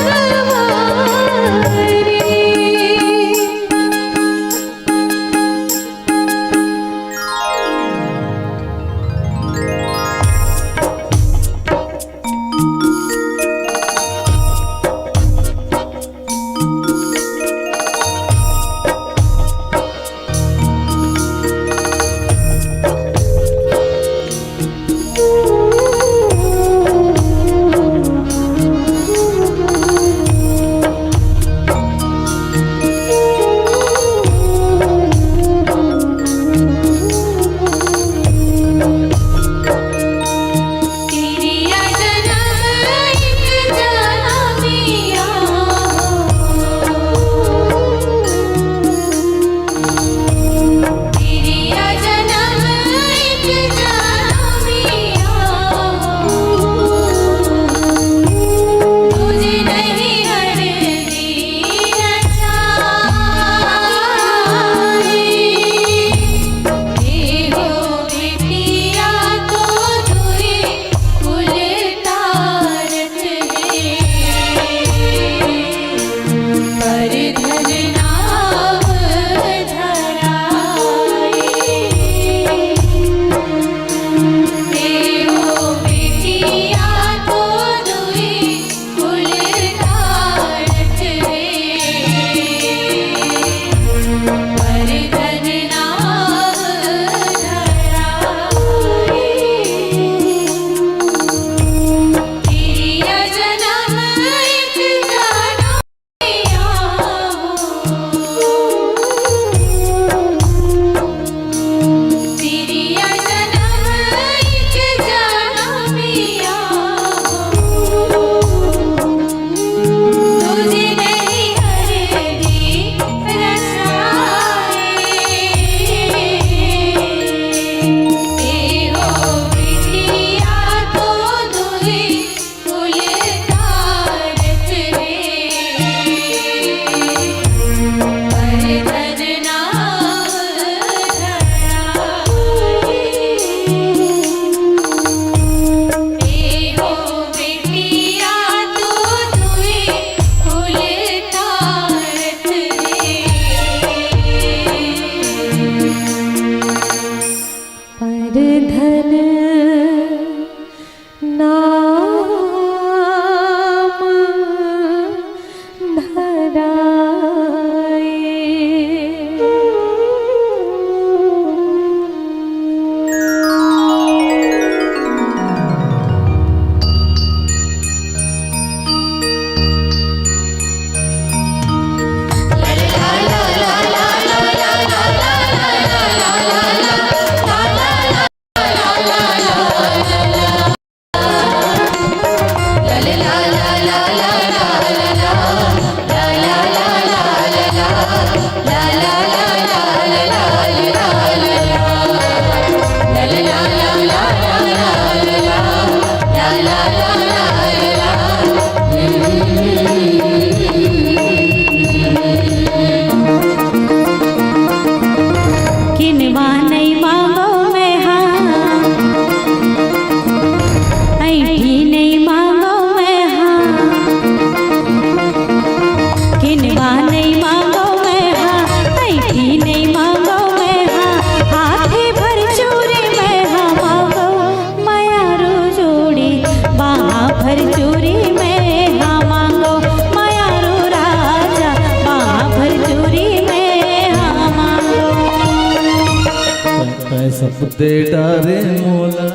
सब दे डारे मोला,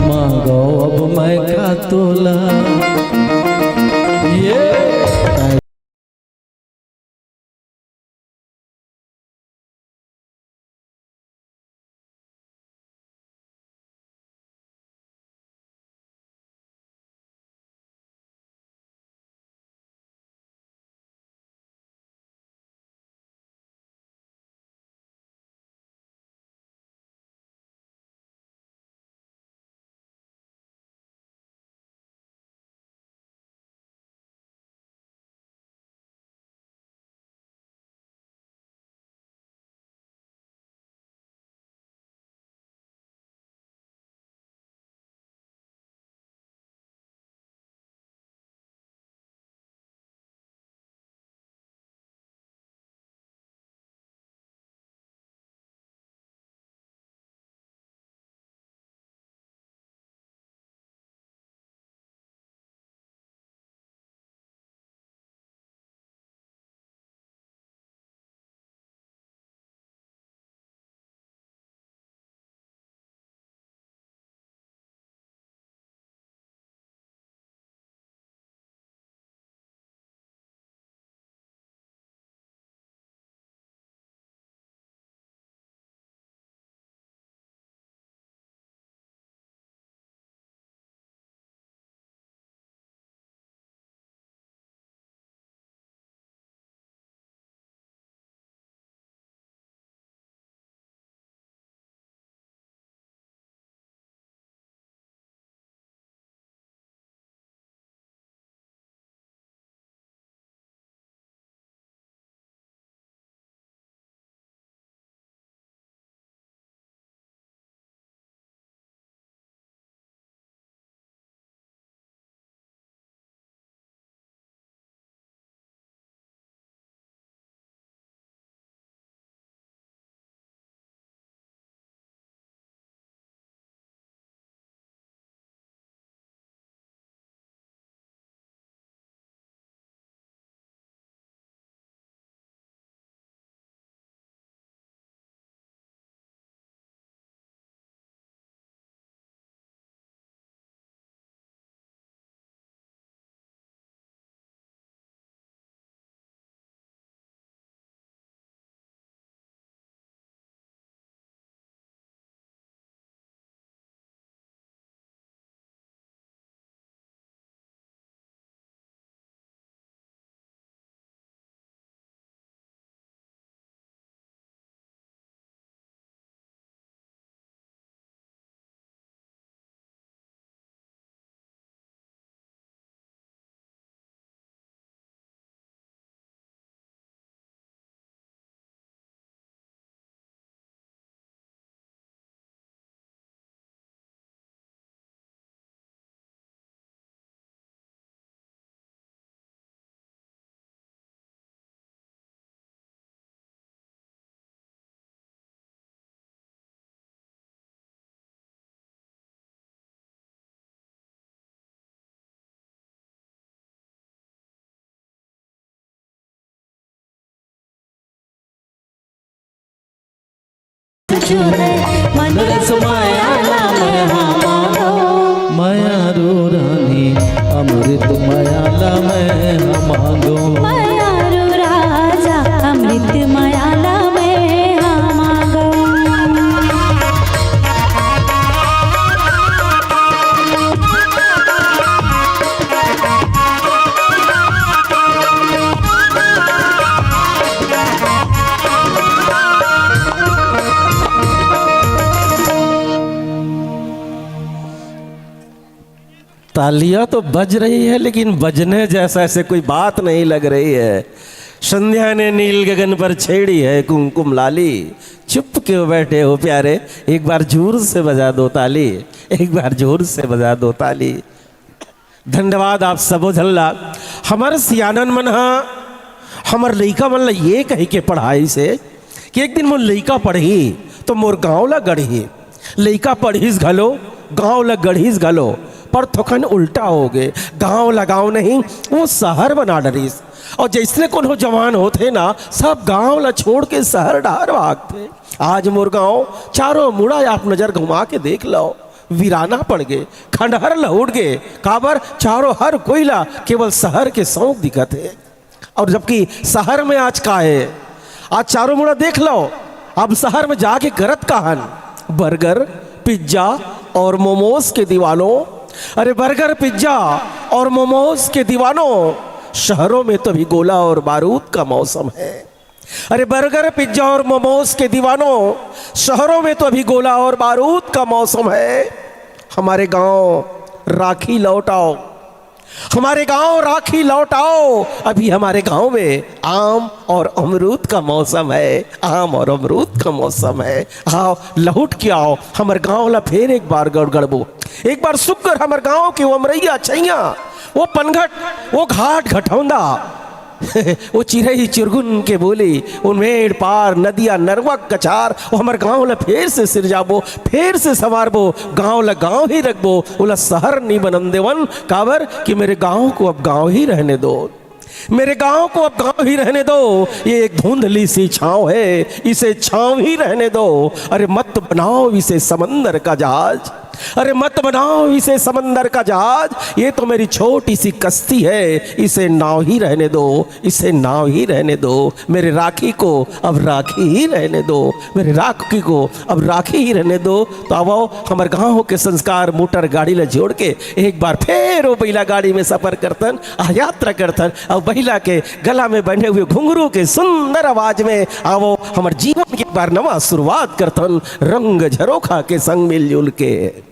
मांगो अब मैं का तोला। ये मयारू रानी, अमृत मयाला मैं मांगो। मयारू राजा, अमृत मयाला मैं मांगो। तालियां तो बज रही है, लेकिन बजने जैसा ऐसे कोई बात नहीं लग रही है। संध्या ने नील गगन पर छेड़ी है कुमकुम लाली। चुप क्यों बैठे हो प्यारे, एक बार जोर से बजा दो ताली, एक बार जोर से बजा दो ताली। धन्यवाद आप सबो झन ला। हमर सियानन मन ह हमर लइका मन ला ये कहि के पढ़ाइस हे कि एक दिन मोर लइका पढ़ही तो मोर गांव ला गढ़ही। लइका पढ़िस घलो, गांव ला गढ़िस घलो, पर थोकन उल्टा हो गे। गांव ला गांव नहीं, वो शहर बना डरिस। अउ जइसने कोनो जवान होथे ना, सब गांव ला छोड़ के शहर डहर भागथे। आज मोर गांव चारों मुड़ा आप नजर घुमा के देख लव, वीराना पड़ गे, खंडहर लहुट गे। काबर? चारों हर कोई ला केवल शहर के सौंक दिखत हे। अउ जबकि शहर में आज का हे? आज चारों मुड़ा देख लव, अब शहर में जाके करत का हन? बर्गर, पिज्जा अउ मोमोज के दीवानों। अरे बर्गर, पिज्जा अउ मोमोज के दीवानों, शहरों में तो अभी गोला अउ बारूद का मौसम हे। अरे बर्गर, पिज्जा अउ मोमोज के दीवानों, शहरों में तो अभी गोला अउ बारूद का मौसम हे। हमारे गांव राखी लौट आओ, हमारे गांव राखी लौट आओ, अभी हमारे गांव में आम अउ अमरूद का मौसम हे, आम अउ अमरूद का मौसम हे। आओ, लहुट के आओ, हमर गांव ला फेर एक बार गड़गड़बो, एक बार सुग्घर हमर गांव के वो अमरैया छइयां, वो पनघट, वो घाट घटौंदा, वो चिरई चिरगुन के बोली, वो मेड़ पार, नदिया, नरवा, कछार, वो हमर गांव ला फेर से सिरजाबो, फेर से संवारबो, गांव ला गांव ही रखबो, ओला शहर नी बनन देवन। काबर कि मेरे गांव को अब गांव ही रहने दो, मेरे गांव को अब गांव ही रहने दो। ये एक धुंधली सी छांव हे, इसे छांव ही रहने दो। अरे मत बनाओ इसे समंदर का जहाज, अरे मत बनाओ इसे समंदर का जहाज, ये तो मेरी छोटी सी कश्ती हे, इसे नाव ही रहने दो, इसे नाव ही रहने दो। मेरे राखी को अब राखी ही रहने दो, मेरे राखी को अब राखी ही रहने दो। तो आवो, हमर गांव के संस्कार मोटर गाड़ी ला जोड़ के एक बार फेर वो बइला गाड़ी में सफर करथन, आ यात्रा करथन, अउ बइला के गला में बंधे हुए घुंघरू के सुंदर आवाज में आवो, हमर जीवन के एक बार नवा शुरुआत करथन, रंग झरोखा के संग मिलजुल के।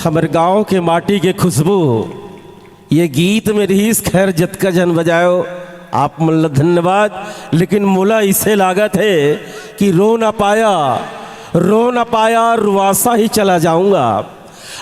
हमर गांव के माटी के खुशबू ये गीत में रहिस। खैर, जतका झन बजायो, आप मन ल धन्यवाद। लेकिन मोला इसे लागत हे कि रो ना पाया, रो ना पाया, रुआसा ही चला जाऊंगा।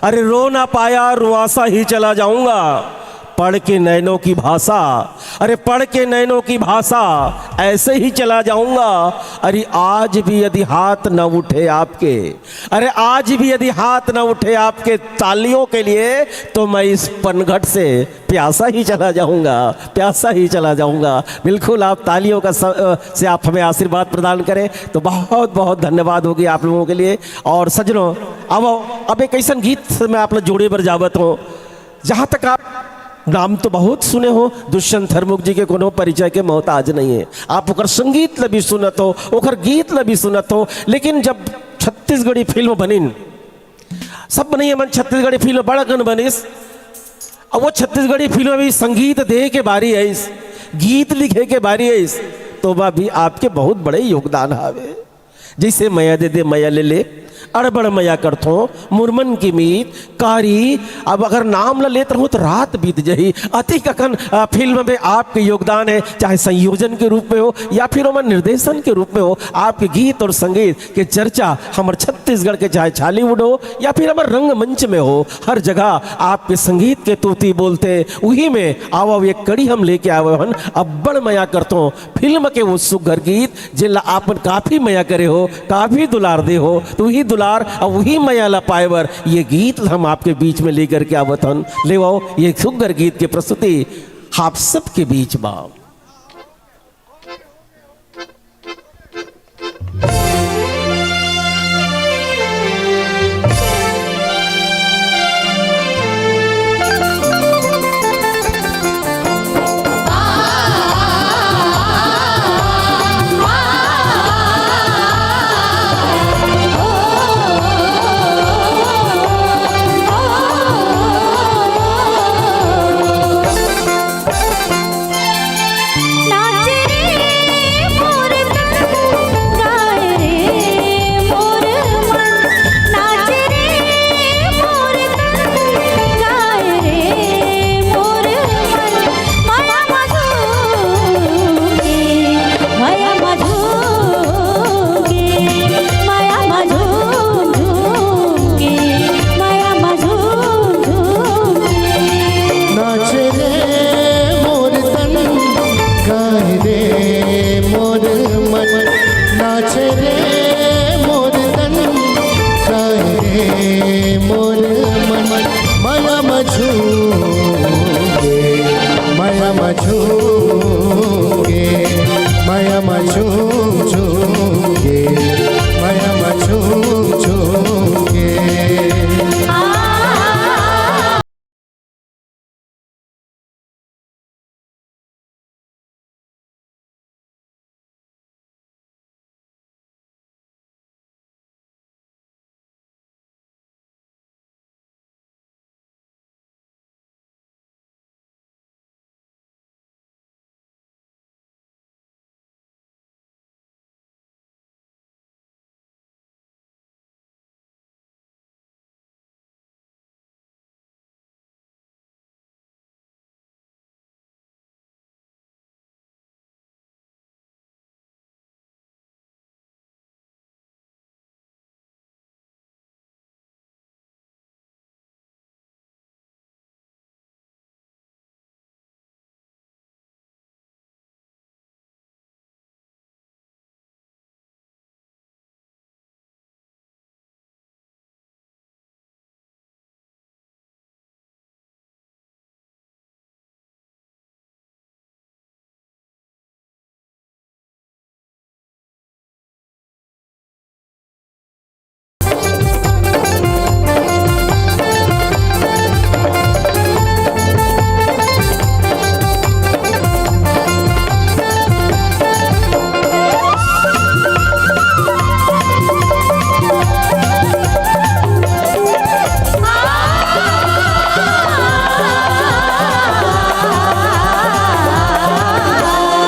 अरे, रो ना पाया, रुआसा ही चला जाऊंगा। पढ़ के नैनों की भाषा, अरे, पढ़ के नैनों की भाषा, ऐसे ही चला जाऊंगा। अरे, आज भी यदि हाथ न उठे आपके, अरे, आज भी यदि हाथ न उठे आपके तालियों के लिए, तो मैं इस पनघट से प्यासा ही चला जाऊंगा, प्यासा ही चला जाऊंगा। बिल्कुल, आप तालियों का स-, अ, से आप हमें आशीर्वाद प्रदान करें, तो बहुत बहुत धन्यवाद होगी आप लोगों के लिए। और सज्जनों, अब, अब एक ऐसन गीत से मैं आप लोग जोड़े बर जावत हूँ, जहाँ तक आप नाम तो बहुत सुने हो, दुष्यंत हरमुख जी के कोनो परिचय के मोहताज नहीं है। आप ओकर संगीत ल भी सुनत हो, ओकर गीत ल भी सुनत हो, लेकिन जब छत्तीसगढ़ी फिल्म बनिन, सब नहीं मन छत्तीसगढ़ी फिल्म बड़ा कन बनिस, अब वो छत्तीसगढ़ी फिल्म भी संगीत दे के बारी आइस, गीत लिखे के बारी आइस, तो वह भी आपके बहुत बड़े योगदान हावे। जैसे मया दे दे, मया ले ले, अड़बड़ मया करथो, मुरमन की मीत, कारी। अब अगर नाम ल लेत रहूं तो रात बीत जाही। अतिक अकन, अ, फिल्म में आपके योगदान है, चाहे संयोजन के रूप में हो या फिर हमर निर्देशन के रूप में हो। आपके गीत और संगीत के चर्चा हमर छत्तीसगढ़ के, चाहे छालीवुड हो या फिर हमर रंगमंच में हो, हर जगह आपके संगीत के तूती बोलथे। उही में आवव, एक कड़ी हम लेके आवे हन, अब्बड़ मया करथो फिल्म के वो सुघर गीत, जेला आपन काफी मया करे हो, काफी दुलार दे हो, तो वही दुलार अउ वही मया ला पाए बर ये गीत हम आपके बीच में लेकर के आवत हन। ले आओ, ये सुघर गीत के प्रस्तुति आप सबके बीच में।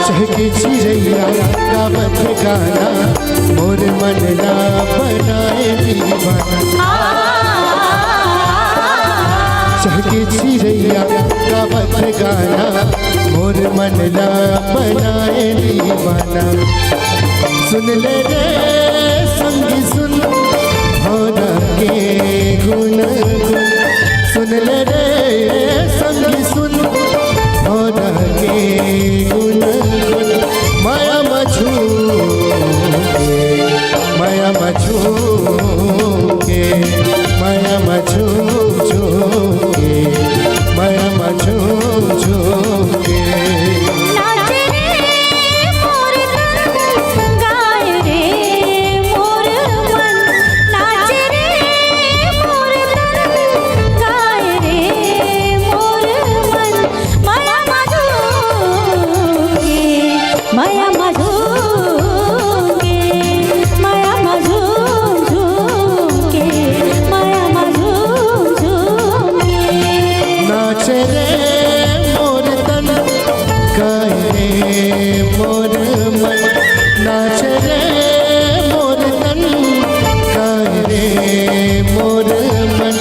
चहके चिरैया गावत गाना, मोर मन ला बनाए दीवाना। चहके चिरैया गावत गाना, मोर मन ला बनाए दीवाना। सुन ले रे संगी सुन, भौरा के गुन गुन। सुन ले रे संगी सुन, भौरा के गुन गुन। माया मा झूम के, माया मा झूम के, माया मा झूम झूम के, माया मा झूम झूम के। नाच रे मोर तन, गाय रे मोर मन, नाच रे मोर तन, गाय रे मोर मन। माया मा झूम के, माया मा झूम के, माया मा झूम झूम के, माया मा झूम झूम के। नाच रे मोर तन, गाय रे मोर मन, नाच रे मोर तन, गाय रे मोर मन।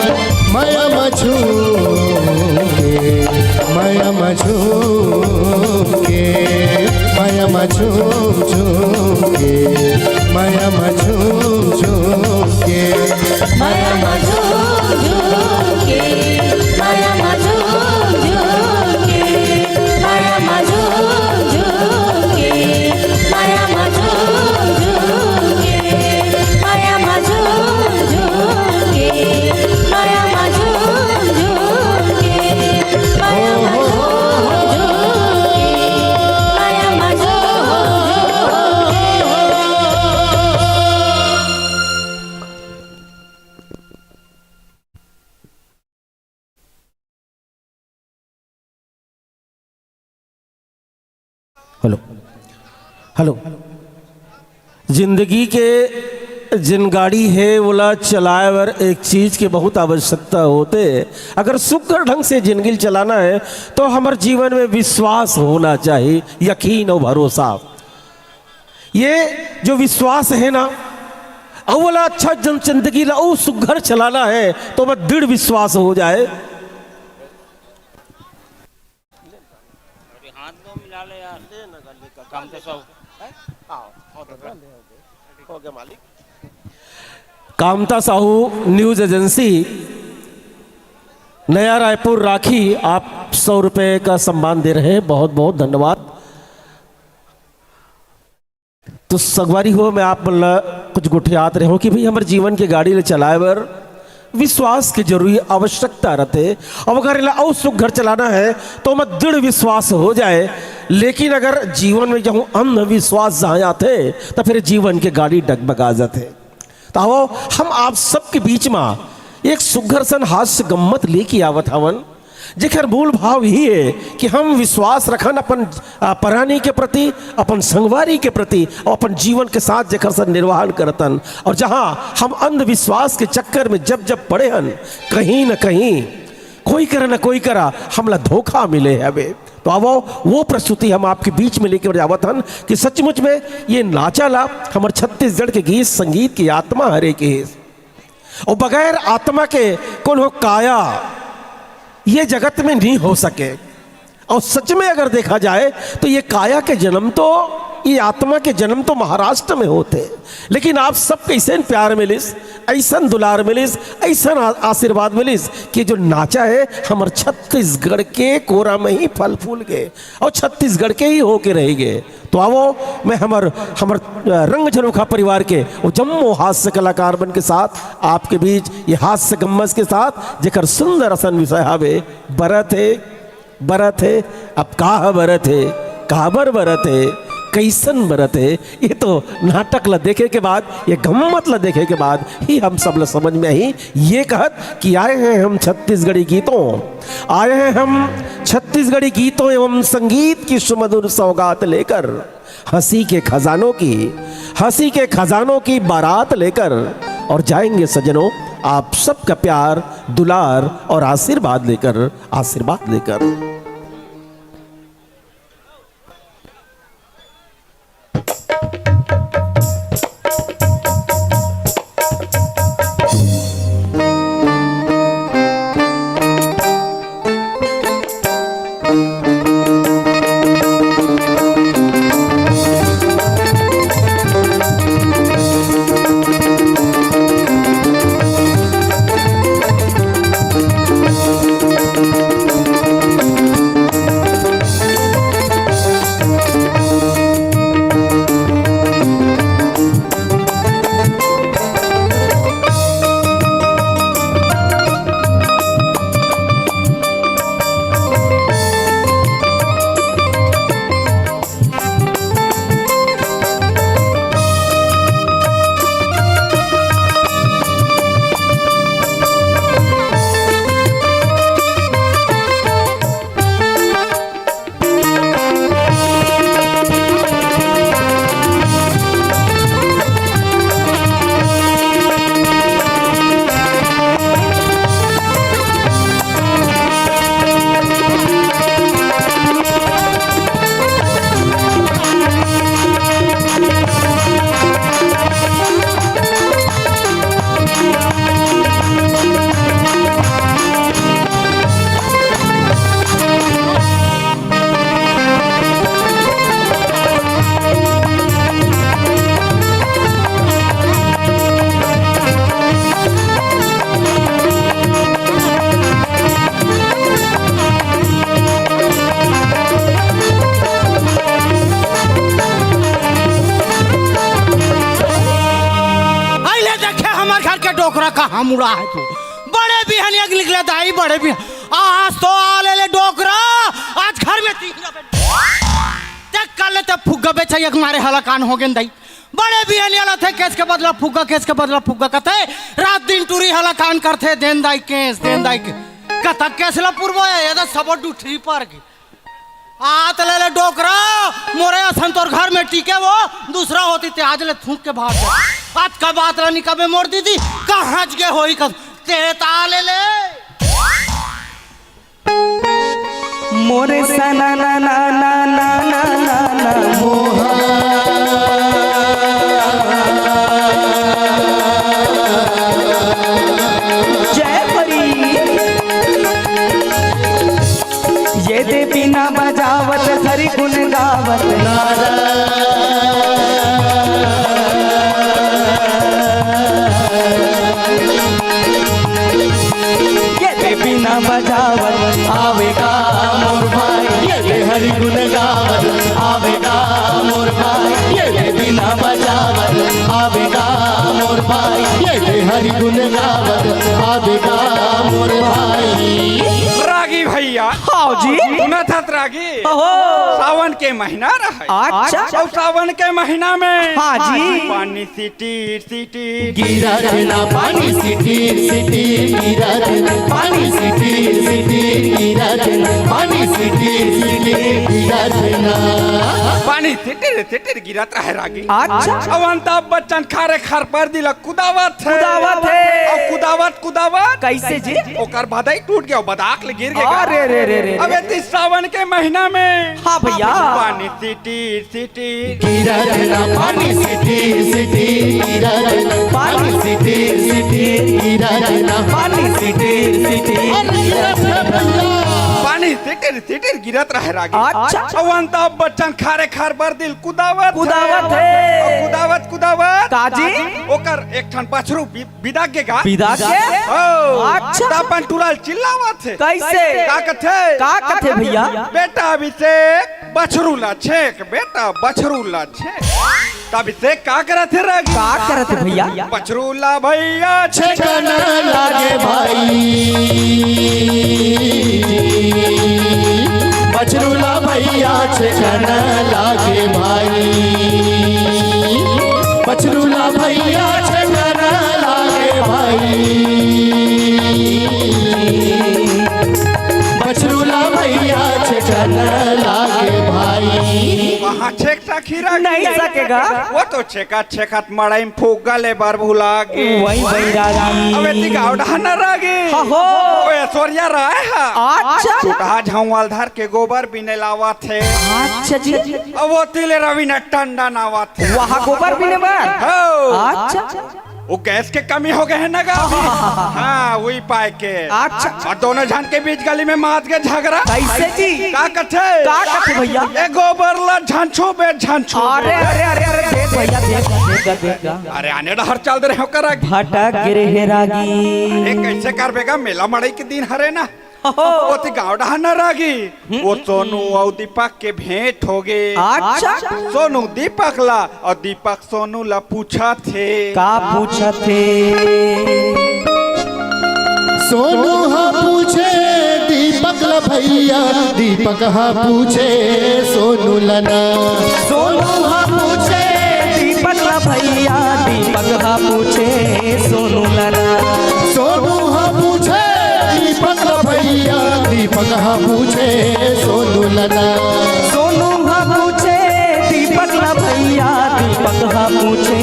माया मा झूम के, माया मा झूम के, माया मा झूम झूम के, माया मा झूम झूम के, माया मा झूम झूम के, माया मा झूम झूम के, माया मा झूम झूम के, माया मा झूम झूम के, माया मा झूम झूम के, माया मा झूम झूम के, माया मा झूम झूम के, माया मा झूम झूम के। Hello, hello. जिंदगी के जिन गाड़ी हे, ओला चलाए बर एक चीज के बहुत आवश्यकता होथे। अगर सुग्घर ढंग से जिंदगी ल चलाना हे, तो हमर जीवन में विश्वास होना चाहिए, यकीन अउ भरोसा। ये जो विश्वास हे ना, अउ ओला अच्छा जन-, जिंदगी ला अउ सुग्घर चलाना हे, तो ओमा दृढ़ विश्वास हो जाए। अरे हाथ तो मिला ले यार। ले ना, ले का, काम तो सब। हैं? आओ, आओ तो, हो गया मालिक। कामता साहू न्यूज एजेंसी, नया रायपुर राखी, आप सौ रुपए का सम्मान दे रहे हैं, बहुत बहुत धन्यवाद। तो संगवारी हो, मैं आप मन ला कुछ गोठियात रहे हूँ कि भाई, हमर जीवन के गाड़ी ले चलाए बर विश्वास के जरूरी आवश्यकता रहथे। अब अगर एला अउ सुग्घर चलाना हे, तो ओमा दृढ़ विश्वास हो जाए। लेकिन अगर जीवन में जहूँ अंधविश्वास जहाँ आथे, तो फिर जीवन के गाड़ी डगमगा जाथे। तो आओ, हम आप सबके बीच में एक सुग्घर सन हास्य गम्मत लेके आवत हवन, जेकर मूल भाव यही हे कि हम विश्वास रखन अपन, आ, परानी के प्रति, अपन संगवारी के प्रति अउ अपन जीवन के साथ जेकर सन निर्वाहन करतन। अउ जहाँ हम अंधविश्वास के चक्कर में जब जब पड़े हन, कहीं न कहीं कोई करा न कोई करा हमला धोखा मिले हवे। तो आवो, वो प्रस्तुति हम आपके बीच में लेके जावत हन कि सचमुच में ये नाचा ला हमर छत्तीसगढ़ के गीत संगीत की आत्मा हरे के हे। अउ बगैर आत्मा के कोनो काया ये जगत में नहीं हो सके। अउ सच में अगर देखा जाए, तो ये काया के जन्म तो, ये आत्मा के जन्म तो महाराष्ट्र में होथे। लेकिन आप सबके अइसन प्यार मिलिस, अइसन दुलार मिलिस, अइसन आ-, आशीर्वाद मिलिस कि जो नाचा हे, हमर छत्तीसगढ़ के कोरा में ही फल फूल गे अउ छत्तीसगढ़ के ही होके रहि गे। तो आवो, मैं हमर, हमर, अ, रंग झरोखा परिवार के वो जम्मो हास्य कलाकार मन के साथ, आपके बीच ये हास्य गम्मत के साथ, जेकर सुंदर असन विषय हवे, बरत हे, बरत हे। अब का बरत हे, काबर बरत हे, कइसन बरत हे, ये तो नाटक ला देखे के बाद, ये गम्मत ला देखे के बाद ही हम सब ला समझ में आही। ये कहत कि आए हैं हम छत्तीसगढ़ी गीतों, आए हैं हम छत्तीसगढ़ी गीतों एवं संगीत की सुमधुर सौगात लेकर, हंसी के खजानों की, हंसी के खजानों की बारात लेकर, और जाएंगे सजनों आप सबका प्यार, दुलार और आशीर्वाद लेकर, आशीर्वाद लेकर। डोकरा कहाँ मुड़ा है तू? बड़े बिहनिया के निकले दाई, बड़े बिहन। आज तो आ ले ले डोकरा, आज घर में तीन गबे। ते कर ले ते फुग्गा बेचा, एक मारे हलाकान हो गेन दाई। बड़े बिहनिया ला थे केस के बदला फुग्गा, केस के बदला फुग्गा कथे। रात दिन टूरी हलाकान करथे, देन दाई केस, देन दाई केस। कतक केस ला पुरबो है, ये तो सबो डुठरी पर गे। आत ले ले डोकरा, मोरे असन तोर घर में टिके वो, दूसरा होती ते आज ले थूक के भाग जाती। आज का बात ला निकबे मोर दीदी, कहाँ गे होई कस, ते ता ले ले। मोरे सना ना ना ना ना ना ना ना मोहा। जय हरी। ये दे बीना बजावत हरि गुण गावत। ये दे बीना बजावत आवेगा मोर भाई, ये दे हरि गुण गावत आवेगा मोर भाई, ये दे बीना बजावत आवेगा मोर भाई, ये दे हरि गुण गावत आवेगा मोर भाई। रागी भैया। हाँ जी। सुनत हस रागी? ओहो। सावन के महीना रहय। अच्छा। अउ सावन के महीना में हाँ जी। पानी सिटीर सिटीर गिरत ना, पानी सिटीर सिटीर गिरत ना, पानी सिटीर सिटीर गिरत ना, पानी सिटीर सिटीर गिरत ना। पानी सिटीर सिटीर गिरत रहे रागी। अच्छा। अउ अमिताभ बच्चन खारे खार परदी ल कुदावत हे। कुदावत हे। अउ कुदावत कुदावत कइसे जी? ओकर बदई टूट गे, बदाक ले गिर गे। अरे रे रे रे। अब एती सावन के महीना में हाँ भैया। पानी सिटीर सिटीर गिरत ना, पानी सिटीर सिटीर गिरत ना, पानी सिटीर सिटीर गिरत ना, पानी सिटीर सिटीर। अरे गिरत हे भैया। पानी सिटीर सिटीर गिरत रहे रागी। अच्छा। अउ अमिताभ बच्चन खारे खार परदी ल कुदावत हे। कुदावत हे। अउ कुदावत कुदावत का जी? ओकर एक ठन बछरू बि-, बिदा गे गा। बिदा गे? हो। अच्छा। त अपन टूरा ल चिल्लावत हे। कइसे? का कथे? का कथे भैया? बेटा अभिषेक, बछरू ला छेक, बेटा बछरू ला छेक। त अभिषेक का करत हे रागी? का करत हे भैया? बछरू ला भैया छेकन लागे भाई, बछरू ला भैया छेकन लागे भाई, बछरू ला भैया छेकन लागे भाई, बछरू ला भैया छेकन लागे भाई। वहाँ छेक सकी रागी? नहीं सकेगा। वो तो छेकत छेकत मड़ई में फुग्गा ले बर भुला गे। वही वही रागी। अब एती गाँव डहर न रागी। हाँ हो। ओ ऐश्वर्या राय हा। अच्छा। चुटहा झंवाल धर के गोबर बिने लावत हे। अच्छा जी। अब ओती ले रवीना टंडन आवत हे। वहाँ गोबर बिने बर? हो। अच्छा। वो गैस के कमी हो गे हे न गा? हाँ, वही पाय के। अच्छा। अउ दोनों झन के बीच गली में मात गे झगरा। कइसे जी? का कथे? का कथे भैया? ए गोबर ला झन छूबे, झन छूबे। अरे, अरे, अरे, अरे, देख भैया, देख, देख, देख, देख। अरे आने डहर चल दे रहे हो करा। भटक गे रहे रागी। अरे कइसे करबे गा, मेला मड़ई के दिन हरे ना। ओती गाँव डहर न रागी, वो सोनू अउ दीपक के भेंट हो गे। अच्छा। सोनू दीपक ला अउ दीपक सोनू ला पूछत हे। का पूछत हे? सोनू ह पूछे दीपक ला भैया, दीपक ह पूछे सोनू ला ना। सोनू ह पूछे दीपक ला भैया, दीपक ह पूछे सोनू ला ना। सोनू ह पूछे दीपक ला भैया, दीपक ह पूछे सोनू ला ना। सोनू ह पूछे दीपक ला भैया, दीपक ह पूछे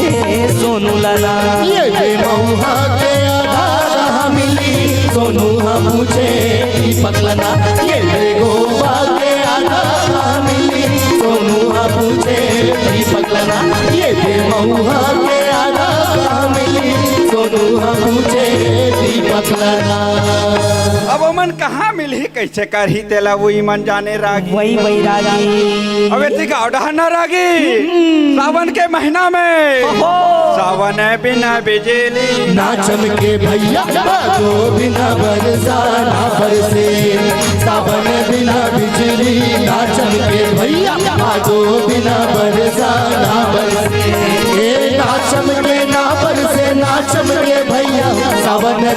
सोनू ला ना। ये दे मऊहा के आधा कहाँ मिली, सोनू ह पूछे दीपक ला ना। ये दे गोबा के आधा कहाँ मिली, सोनू ह पूछे दीपक ला ना। ये दे मऊहा के आधा कहाँ मिली, सोनू ह पूछे दीपक ला ना। अब ओमन कहाँ मिलही, कइसे करही, तेला वही मन जाने रागी। वही, वही रागी। अब एती गाँव डहर न रागी। हम्म। सावन के महीना में। ओहो। सावन बिना बिजली ना चमके भैया, भादो बिना बरसा ना बरसे। सावन बिना बिजली ना चमके भैया, भादो बिना बरसा ना बरसे। ए ना चमके ना बरसे, ना चमके भैया,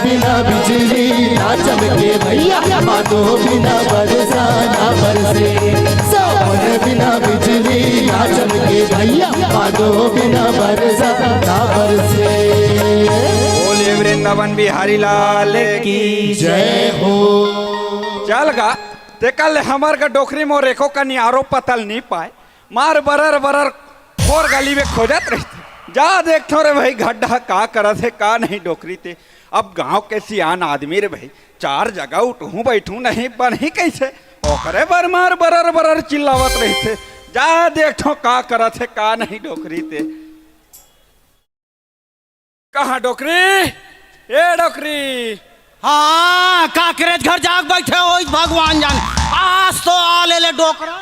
बिना बिजली ना चमके भैया, भादो बिना बरसा ना बरसे। सावन बिना बिजली ना चमके भैया, भादो बिना बरसा ना बरसे। बोले वृंदावन बिहारी लाल की जय हो। चल गा, तेकर ले हमर का डोकरी मोर एको कनी आरो पता ल नी पाय। मार बरर बरर खोर गली में खोजत रहिथे। जा देखथों रे भाई, गड्ढा का करत हे, का नहीं डोकरी ते। अब गांव के सियान आदमी रे भाई, चार जगह उठहूं बैठहूं नहीं बनही कइसे? ओकरे बर मार बरर बरर चिल्लावत रहिथे। जा देखथों का करत हे, का नहीं डोकरी ते। कहाँ डोकरी? ए डोकरी। हाँ, काकरेज घर जाग बैठे होइस भगवान जाने। आज तो आ ले ले डोकरा।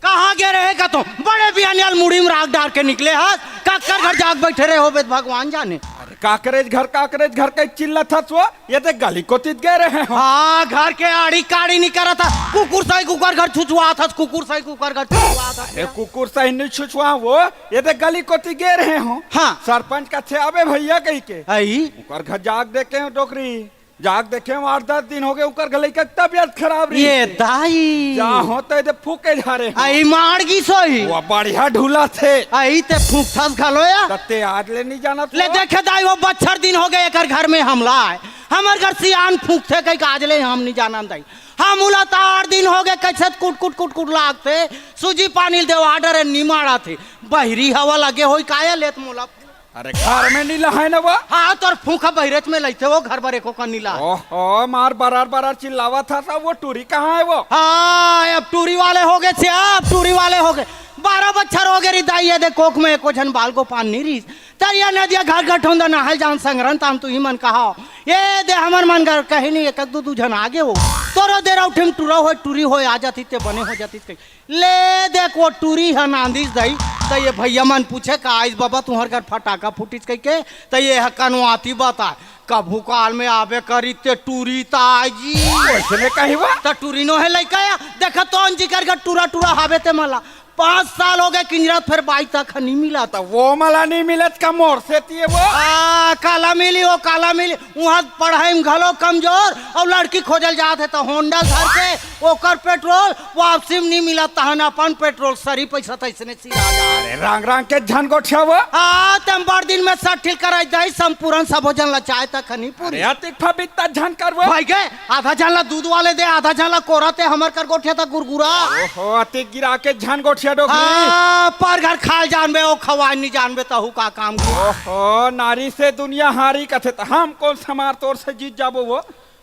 कहाँ गे रहे का तो? बड़े बियाने ल मुड़ी में राख डार के निकले हस। काकर घर जाग बैठे रहे होबे त भगवान जाने। अरे काकरेज घर, काकरेज घर कहि चिल्लाथस वो। ये ते गली कोती गे रहे हों। हाँ, घर के आड़ी काड़ी नी करत हस। कुकुर सही कुकर घर छुछुआत हस, कुकुर सही कुकर घर छुछुआत हस। अरे कुकुर सही नी छुछुआंव वो, ये ते गली कोती गे रहे हों। हाँ। सरपंच कथे अबे भैया कहिके। अई। उकर घर जाग देखे हों डोकरी। जाग देखे हों, आठ दस दिन होगे, उकर घर लइका के तबियत खराब रहिस। ये दाई। जा हों त ये ते फूके झारे हों। अई मार गिस होही। वो बढ़िया ढुलथे। अई ते फूकथस घलो या। त ते आज ले नी जानत ले हो? देखे दाई, वो बछर दिन होगे एकर घर में हमला आय। हमर घर सियान फूंकथे कहिके आज ले हम नी जानन दाई। हम उला त आठ दिन होगे कइसे कुट कुट कुट कुट लागथे। सूजी पानी ल देवा डरे नी माड़थे। बहिरी हवा लगे होही काया लेत मोला। अरे घर में नी लहाय न वो। हाँ, तोर फूंक बहिरेच में लइथे वो, घर बर एको कन नी लहाय। ओहो, मार बरर बरर चिल्लावत हस, वो टूरी कहाँ हे वो? हाँ, अब टूरी वाले होगे से, अब टूरी वाले होगे। बारह बछर होगे रे दाई, ये दे कोख में एको झन बाल गोपान नी रहिस। तरिया नदिया घाट घटोंदा नहाय जान संगरन तान तुही मन कहा। ये दे हमर मन घर कहीं नहीं, एक दू दू झन आगे हो। तोरो देरा उठे में टूरा होय, टूरी होय, आ जातिस ते बने हो जातिस कहीं। ले देख वो टूरी ह नांदिस दई। त ये भैया मन पूछे का आइस बबा तुंहर घर फटाका फूटिस कहिके। त ये ह कनवाती बताय। कभू काल में आबे करी ते टूरी त आय जी। वइसने कही वो। त टूरी नोहे लइका या। देख तोन जिकर घर टूरा टूरा हाबे ते मला। पाँच साल होगे किंजरत फेर बाई तक ह नी मिलत। त वो मला नी मिलत का मोर सेती हे वो? आ, काला मिली वो, काला मिली। उहाँ पढ़ाई में घलो कमजोर अउ लड़की खोजल जात हे त होंडा धर के ओकर पेट्रोल, वापसी में नी मिलत तहन अपन पेट्रोल सरी पैसा तइसने सिरा जात। अरे रंग रंग के झन गोठिया वो। आ, तम बड़ दिन में सट्ठिल कराई दई संपूर्ण सबो झन ला चाय तक नी पूरी। अरे अतिक फबिक त झन कर वो। भाई के आधा झन ला दूध वाले दे, आधा झन ला कोरा ते, हमर कर गोठिया त गुरगुरा। ओहो, अतिक गिरा के झन गोठिया डोकरी। हाँ, पर घर खाल जानबे, ओ खवाय नी जानबे, तहू का काम के। ओहो, नारी से दुनिया हारी कथे त हम कोन समार तोर से जीत जाबो वो?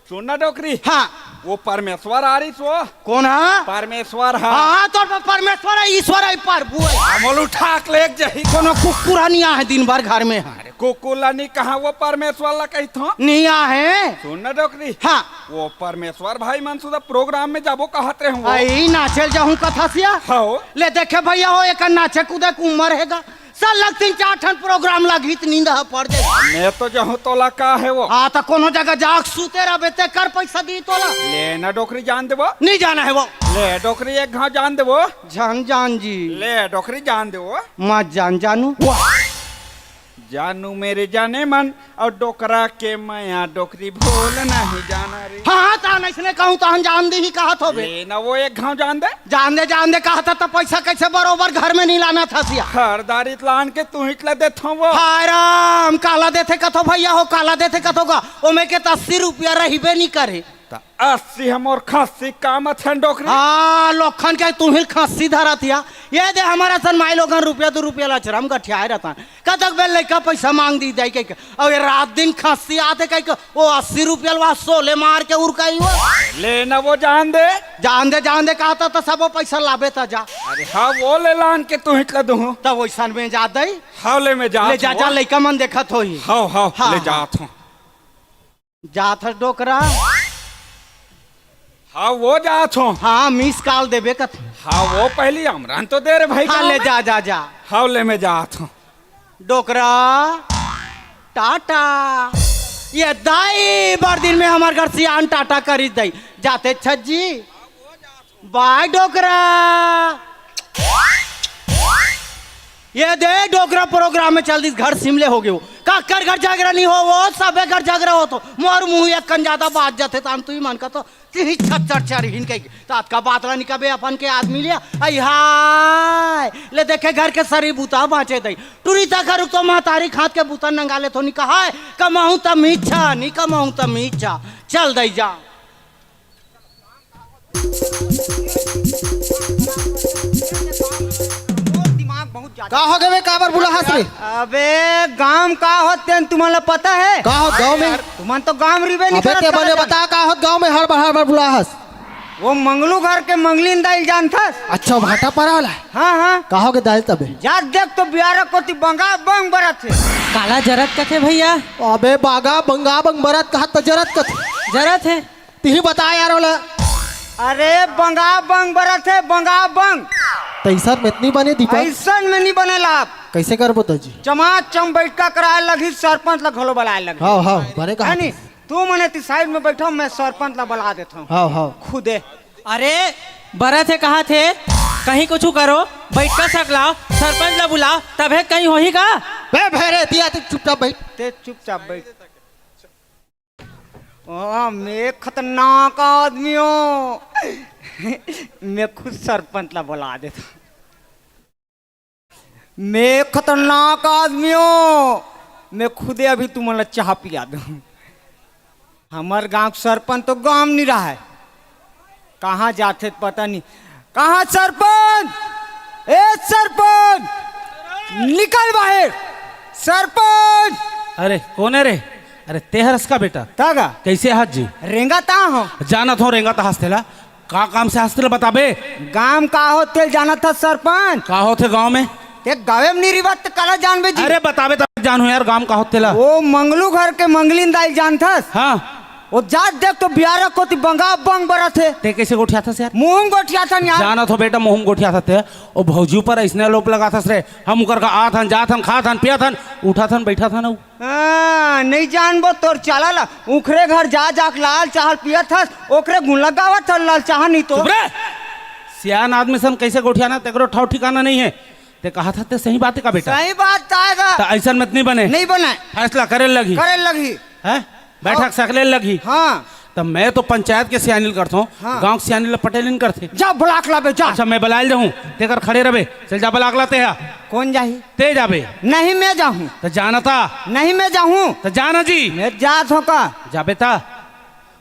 सुन ना डोकरी। हाँ। वो परमेश्वर आरिस वो। कोन हा? परमेश्वर हा। हाँ, तोर पर परमेश्वर हे, ईश्वर हे, प्रभु हे। हमोल उठाक लेग जही। कोनो कुकुर हा नी आहे दिन भर घर में हा। अरे कुकुर ला नी कहा वो परमेश्वर ला कहिथों। नी आहे। सुन ना डोकरी। हाँ। वो परमेश्वर भाई मन सुधा प्रोग्राम में जाबो कहत रहे वो। अई नाचेल जाहूं कथस या। हव। ले देखे भैया हो, एकर नाचे कूदे के उम्र हे गा। साला तीन चार ठन प्रोग्राम लगही त नींद ह पड़ जाही। मैं तो जहूं तोला का हे वो। हाँ, त कोनो जगह जाके सूते रहबे, तेकर पैसा दी तोला। ले ना डोकरी जान देबो। नी जाना हे वो। ले डोकरी एक घाव जान देबो। जान जान जी। ले डोकरी जान देबो। मत जान जानू। वाह। जानू मेरे जाने मन, अउ डोकरा के मया डोकरी भोल नहीं जाना रे। हाँ, हाँ, तहन अइसने कहूँ, तहन जान दीही कहत होबे। ले ना वो एक घाव जान दे। जान दे, जान दे कहत हस त पैसा कइसे बरोबर घर में नी लानथस या? खरदारी त लान के तुहिच ला देथों वो। हाय राम, काला देथे कथो भैया हो, काला देथे कथो गा। ओमे के त अस्सी रुपया रहिबे नी करे। त अस्सी हमर खस्सी काम अथन डोकरी। हाँ, लोखन के तुहिल खस्सी धरत या। ये दे हमर असन माई लोगन रुपया दू रुपया ला चरम गठियाए रहतन। कतक बेर लइका पैसा मांग दी जाई कहिके। अउ ये रात दिन खस्सी आथे कहिके, ओ अस्सी रुपया ला सोले मार के उरकाई वो। ले ना वो जान दे। जान दे, जान दे कहत हस त सबो पैसा लाबे त जा। अरे हाँ, वो ले लान के तुहिच ला दूहूँ। त वइसन में जा दई। हाँ, ले में जात ले जा, हूँ। जा, लइका मन देखत होही। हाँ, हाँ, हाँ, ले हाँ। जात हूँ। जात हस डोकरा? हाँ, वो जात हूँ। हाँ, मिस कॉल देबे कथे। हाँ, वो पहली हमरन तो दे रे भाई हाँ, गाँव ले में। जा, जा, जा। हाँ, ले में जात हूँ। डोकरा, टाटा। ये दाई, बड़ दिन में हमर घर सियान टाटा करिस दाई। जाते छज्जी। बाय डोकरा। ये दे डोकरा प्रोग्राम में चल दिस, घर सिमले हो गयो। काकर घर झगरा नहीं हो, वो सबे घर झगरा हो तो मोर मुंह एक कन ज्यादा बात जाथे, तान तू ही मन का तो तिही छत चढ़ चढ़ हिन कही। तात का बात ला निकबे अपन के आदमी लिया। आई हाय, ले देखे घर के सरी बूता बाँचे दई। टुरी ता करुक तो महतारी खात के बूता नंगा ले थो निकहाय। कमाहूं त मीछा, नी कमाहूं त मीछा। चल दई जा। दिमाग बहुत ज्यादा। का हो गए, काबर बुलाहस रे? अबे, गांव का होत तेन तुमन ला पता है? का होत गांव में? तुमन तो गांव रिबे नहीं अबे, करत ते बने साला। बता, का होत गांव में हर बार, हर बार बुलाहस? वो मंगलू घर के मंगलिन दाई ल जानथस? अच्छा, भाटा परा वाला? हाँ, हाँ। का हो गए दाई तबे? जा देख तो बियारा कोती बंगा बंग बरत हे। काला जरत कथे भैया? अबे, बागा बंगा बंग बरत कहा त जरत कथे। जरत हे। तिही बता यार ओला। अरे बंगा बंग बरत हे, बंगा बंग। त अइसन में त नी बने दीपक। अइसन में नी बने ला। कइसे करबो त जी? जमा चम बैठका कराए लगही, सरपंच ला घलो बलाए लगही। हाव, हाव, बने कहा है नी? तू मने ती साइड में बैठो, मैं सरपंच ला बला देथंव। हाव, हाव। खुदे। अरे बरत हे कहा थे, कहीं कुछु करो, बैठका सकलाओ, सरपंच ला बुलाओ, तभे कहीं होही का? बे भेरे, तिया ते चुपचाप बैठ। ते चुपचाप बैठ। ओ, मैं खतरनाक आदमी हूँ। मैं खुद सरपंच ला बुला देता। मैं खतरनाक आदमी हूँ। मैं खुदे अभी तुमन ला चाह पिया दूँ। हमर गांव के सरपंच तो गांव नहीं रहा है। कहाँ जाथे पता नहीं। कहाँ सरपंच? ए सरपंच, निकल बाहर। सरपंच। अरे कोन हे रे? अरे ते हरस का बेटा? तागा। कइसे हस जी? रेंगा ता हो। जानत हो रेंगा ता हस तेला। का काम से हस तेला बताबे? गांव का होथे जानत हस सरपंच? का होथे गांव में? ते गावे में नहीं रिवत काला जानबे जी। अरे बताबे तब जानहूं यार, गांव का होथे तेला। वो मंगलू घर के मंगलिन दाई जानथस? हाँ। वो जात देख तो बियारा कोती बंगा बंग बरत हे। ते कइसे गोठियाथस यार? मुंह गोठियाथन यार। जानत हो बेटा, मुंह गोठियाथस ते। ओ भौजी ऊपर अइसने आरोप लगाथस रे। हम उकर का आथन, जाथन, खाथन, पियाथन, उठाथन, बैठाथन अउ। हाँ, नहीं जानबो तोर चाला ला। उखरे घर जा जाके लाल चाहल पियत हस, ओकरे गुण लगावत हस लाल चाह नहीं तो। चुप रे। सियान आदमी सन कइसे गोठियाना, तेकरो ठाव ठिकाना नहीं है। ते कहा था ते सही बात है का बेटा? सही बात आएगा। त अइसन में त नहीं बने। नहीं बने। फैसला करे लगही। करे लगही। हैं? बैठक सकले लगही। हाँ। त मैं तो पंचायत के सियानी ल करथों, हाँ। गांव के सियानी ल पटेलिन करथे। जा ब्लॉक लाबे, जा। अच्छा, मैं बलायल जाहूं, तेकर खड़े रबे। चल जा ब्लॉक लाते हा। कोन जाही? ते जाबे। नहीं, मैं जाहूं। त जाना ता। नहीं, मैं जाहूं। त जाना जी। मैं जात हों का? जाबे ता।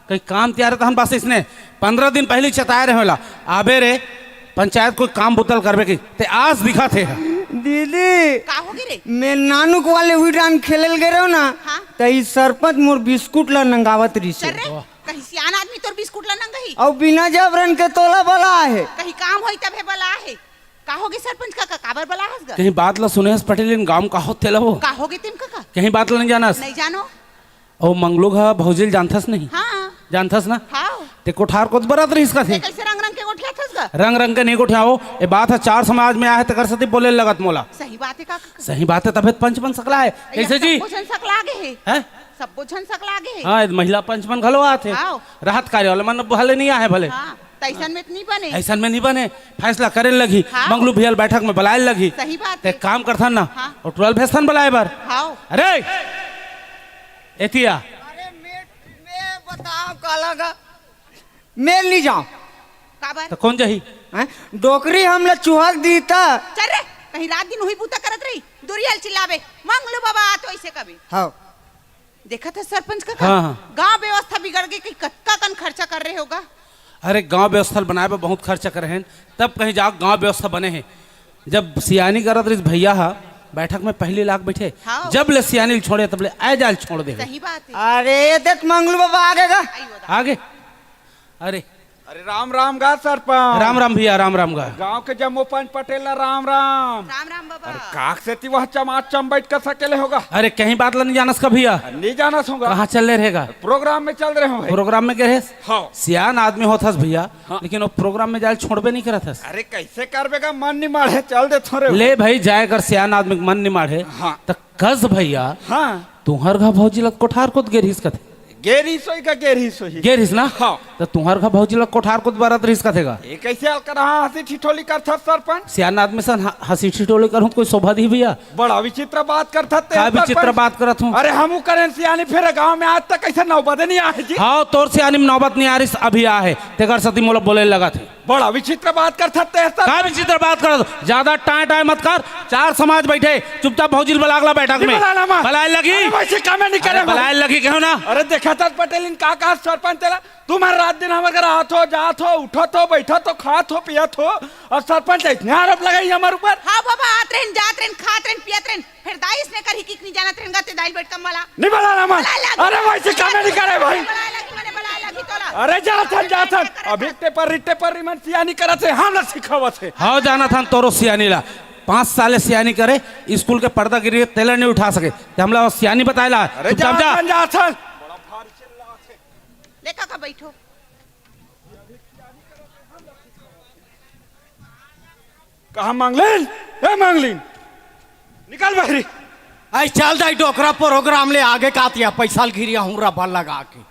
कहीं काम तियार तहन बस इसने पंद्रह दिन पहले चताए रहे होला। आबे रे, पंचायत कोई काम बुतल करबे की, ते आज दिखा थे। दीदी, का हो गे रे? मैं नानुक वाले हुई डान खेलल गे रहो ना, हाँ। त ई सरपंच मोर बिस्कुट ला नंगावत रहिस। चल रे, वाह। कहीं सियान आदमी तोर बिस्कुट ला नंगही? अउ बिना जबरन के तोला बला हे। कहीं काम होई तभे बला हे। का हो गे सरपंच काका, काबर बला हस गा? कहीं बात ला सुने हस पटेलिन, गांव का होथे ला वो? का हो गे तेम काका? कहीं बात ला नहीं जानस? नहीं जानो। ओ मंगलू ह भौजी ल जानथस नहीं? हाँ। जानथस ना? हाँ। ते कोठार कोत बरत रहिस का ते थे? कइसे रंग रंग के गोठियाथस गा? रंग रंग के नहीं गोठियाओ। ए बात ह चार समाज में आहे, तेकर सेती बोले लगत मोला। सही बात है काका। सही बात है, तभे त पंच बन सकला है। कइसे जी? सब्बो झन सकला गे हे। हैं? सब्बो झन सकला गे हे। हाँ, ए महिला पंच मन घलो आथे। हाँ। राहत कार्य वाला मन भले नहीं आहे भले। हाँ, त अइसन में त नहीं बने। अइसन में नहीं बने। फैसला करे लगही। हाँ। मंगलू भैया ल बैठक में बलाए लगही। सही बात ते है। काम करथन ना। हाँ। अउ टुरा ल भेजथन बलाए बर। हाँ। अरे! एतिया। अरे मैं, मैं बताओ काला गा, मैं नहीं जाऊं। काबर? त कोन जाही? हैं? डोकरी हमला चुहक दी त। चल रे, कहीं रात दिन उही बूता करत रही, दुरिया ल चिल्लाबे, "मंगलू बाबा," तो अइसे कबे। हाँ। देखत हस सरपंच काका, हाँ, हाँ। गांव व्यवस्था बिगड़ गे, कहीं कतका कन खर्चा कर रहे होगा। अरे गांव व्यवस्था ल बनाए बर बहुत खर्चा करे हैं, तब कहीं जाके गांव व्यवस्था बने हे। जब सियानी करत रहिस भैया ह, बैठक में पहली लाग बैठे, हाँ। जब ले सियानी ल छोड़े, तब ले आए जाए ल छोड़ दे। सही बात है। अरे, ये देख मंगलू बाबा आ गे गा। आइयो दा। आ गे? अरे। अरे राम राम गा सरपंच। राम राम भैया, राम राम गा। गांव के जम्मो पंच पटेल ला राम राम। राम राम बाबा। अरे काक सेती वह चमाचम बैठ कर सकेले होगा। अरे कहीं बात ला नहीं जानस का भैया? नहीं जानस होगा। कहाँ चल ले रहेगा? प्रोग्राम में चल रहे हो भाई। प्रोग्राम में गे रहेस? हाँ। सियान आदमी होथस भैया, हाँ। लेकिन वो प्रोग्राम में जाए ल छोड़बे नहीं करत हस। अरे कइसे करबे गा, मन नहीं माढ़े, चल देथों रे। ले भाई, जाए कर सियान आदमी के मन नहीं माढ़े, हाँ। त कस भैया, हाँ। तुंहर घर भौजी ल कोठार कोत गे रहिस कथे। गे रहिस होही का, गे रहिस होही। गे रहिस ना? हाँ। त तुंहर घर भौजी ला कोठार कोत बरत रहिस कथे गा। ये कइसे अलकरहा हंसी ठिठोली करथस सरपंच? सियान आदमी सन ह-, हंसी ठिठोली करहूं त कोई शोभा दिही भइया? बड़ा विचित्र बात करथस ते का विचित्र सरपंच। बात करत हूं? अरे हमू करेन सियानी फेर गांव में आज तक अइसे नौबत नइ आहे जी। हाव, तोर सियानी में नौबत नइ आ रहिस, अभी आ हे, तेकर सेती मोला बोले लगत हे। बड़ा विचित्र बात करथस ते सरपंच। का विचित्र बात करत? जादा टांय टांय मत कर, चार समाज बइठे, चुपचाप भौजी ल बला के ला बैठक में। बलाय लगही। अरे वइसे कामे नइ करे अरे बलाय लगही कहेंव ना। अरे देखथस पटेलिन का कहत सरपंच तेला, तुमन रात दिन हमर घर आत हो, जात हो, उठत हो, बइठत हो, खात हो, पियत हो, अउ सरपंच अइसने आरोप लगाही हमर ऊपर। हाव बाबा, आत रहेन, जात रहेन, खात रहेन, पियत रहेन, फेर दाई अइसने करही कि नइ जानत रहेन गा ते दाई ल बैठका म बला। नइ बलाय ना मन। बलाय लगही। अरे वइसे कामे नइ करे भाई। बलाय लगही, मने बलाय लगही तोला। अरे जाथन, जाथन। अभी टेपर री, टेपर री मन सियानी करत हे, हमला सिखावत हे। हाव जानथन तोरो सियानी ला। पांच साल ले सियानी करे, स्कूल के पर्दा गिर गे तेला नइ उठा सके। ते हमला सियानी बताय ला। अरे चुपचाप जा। जाथन, जाथन। ले काका बइठो। कहां मांगलिन? ए मांगलिन, निकल बहरी। अई चल दाई डोकरा, प्रोग्राम ले आगे कातिया, पइसा ल गिरिया हूं रबर लगा के।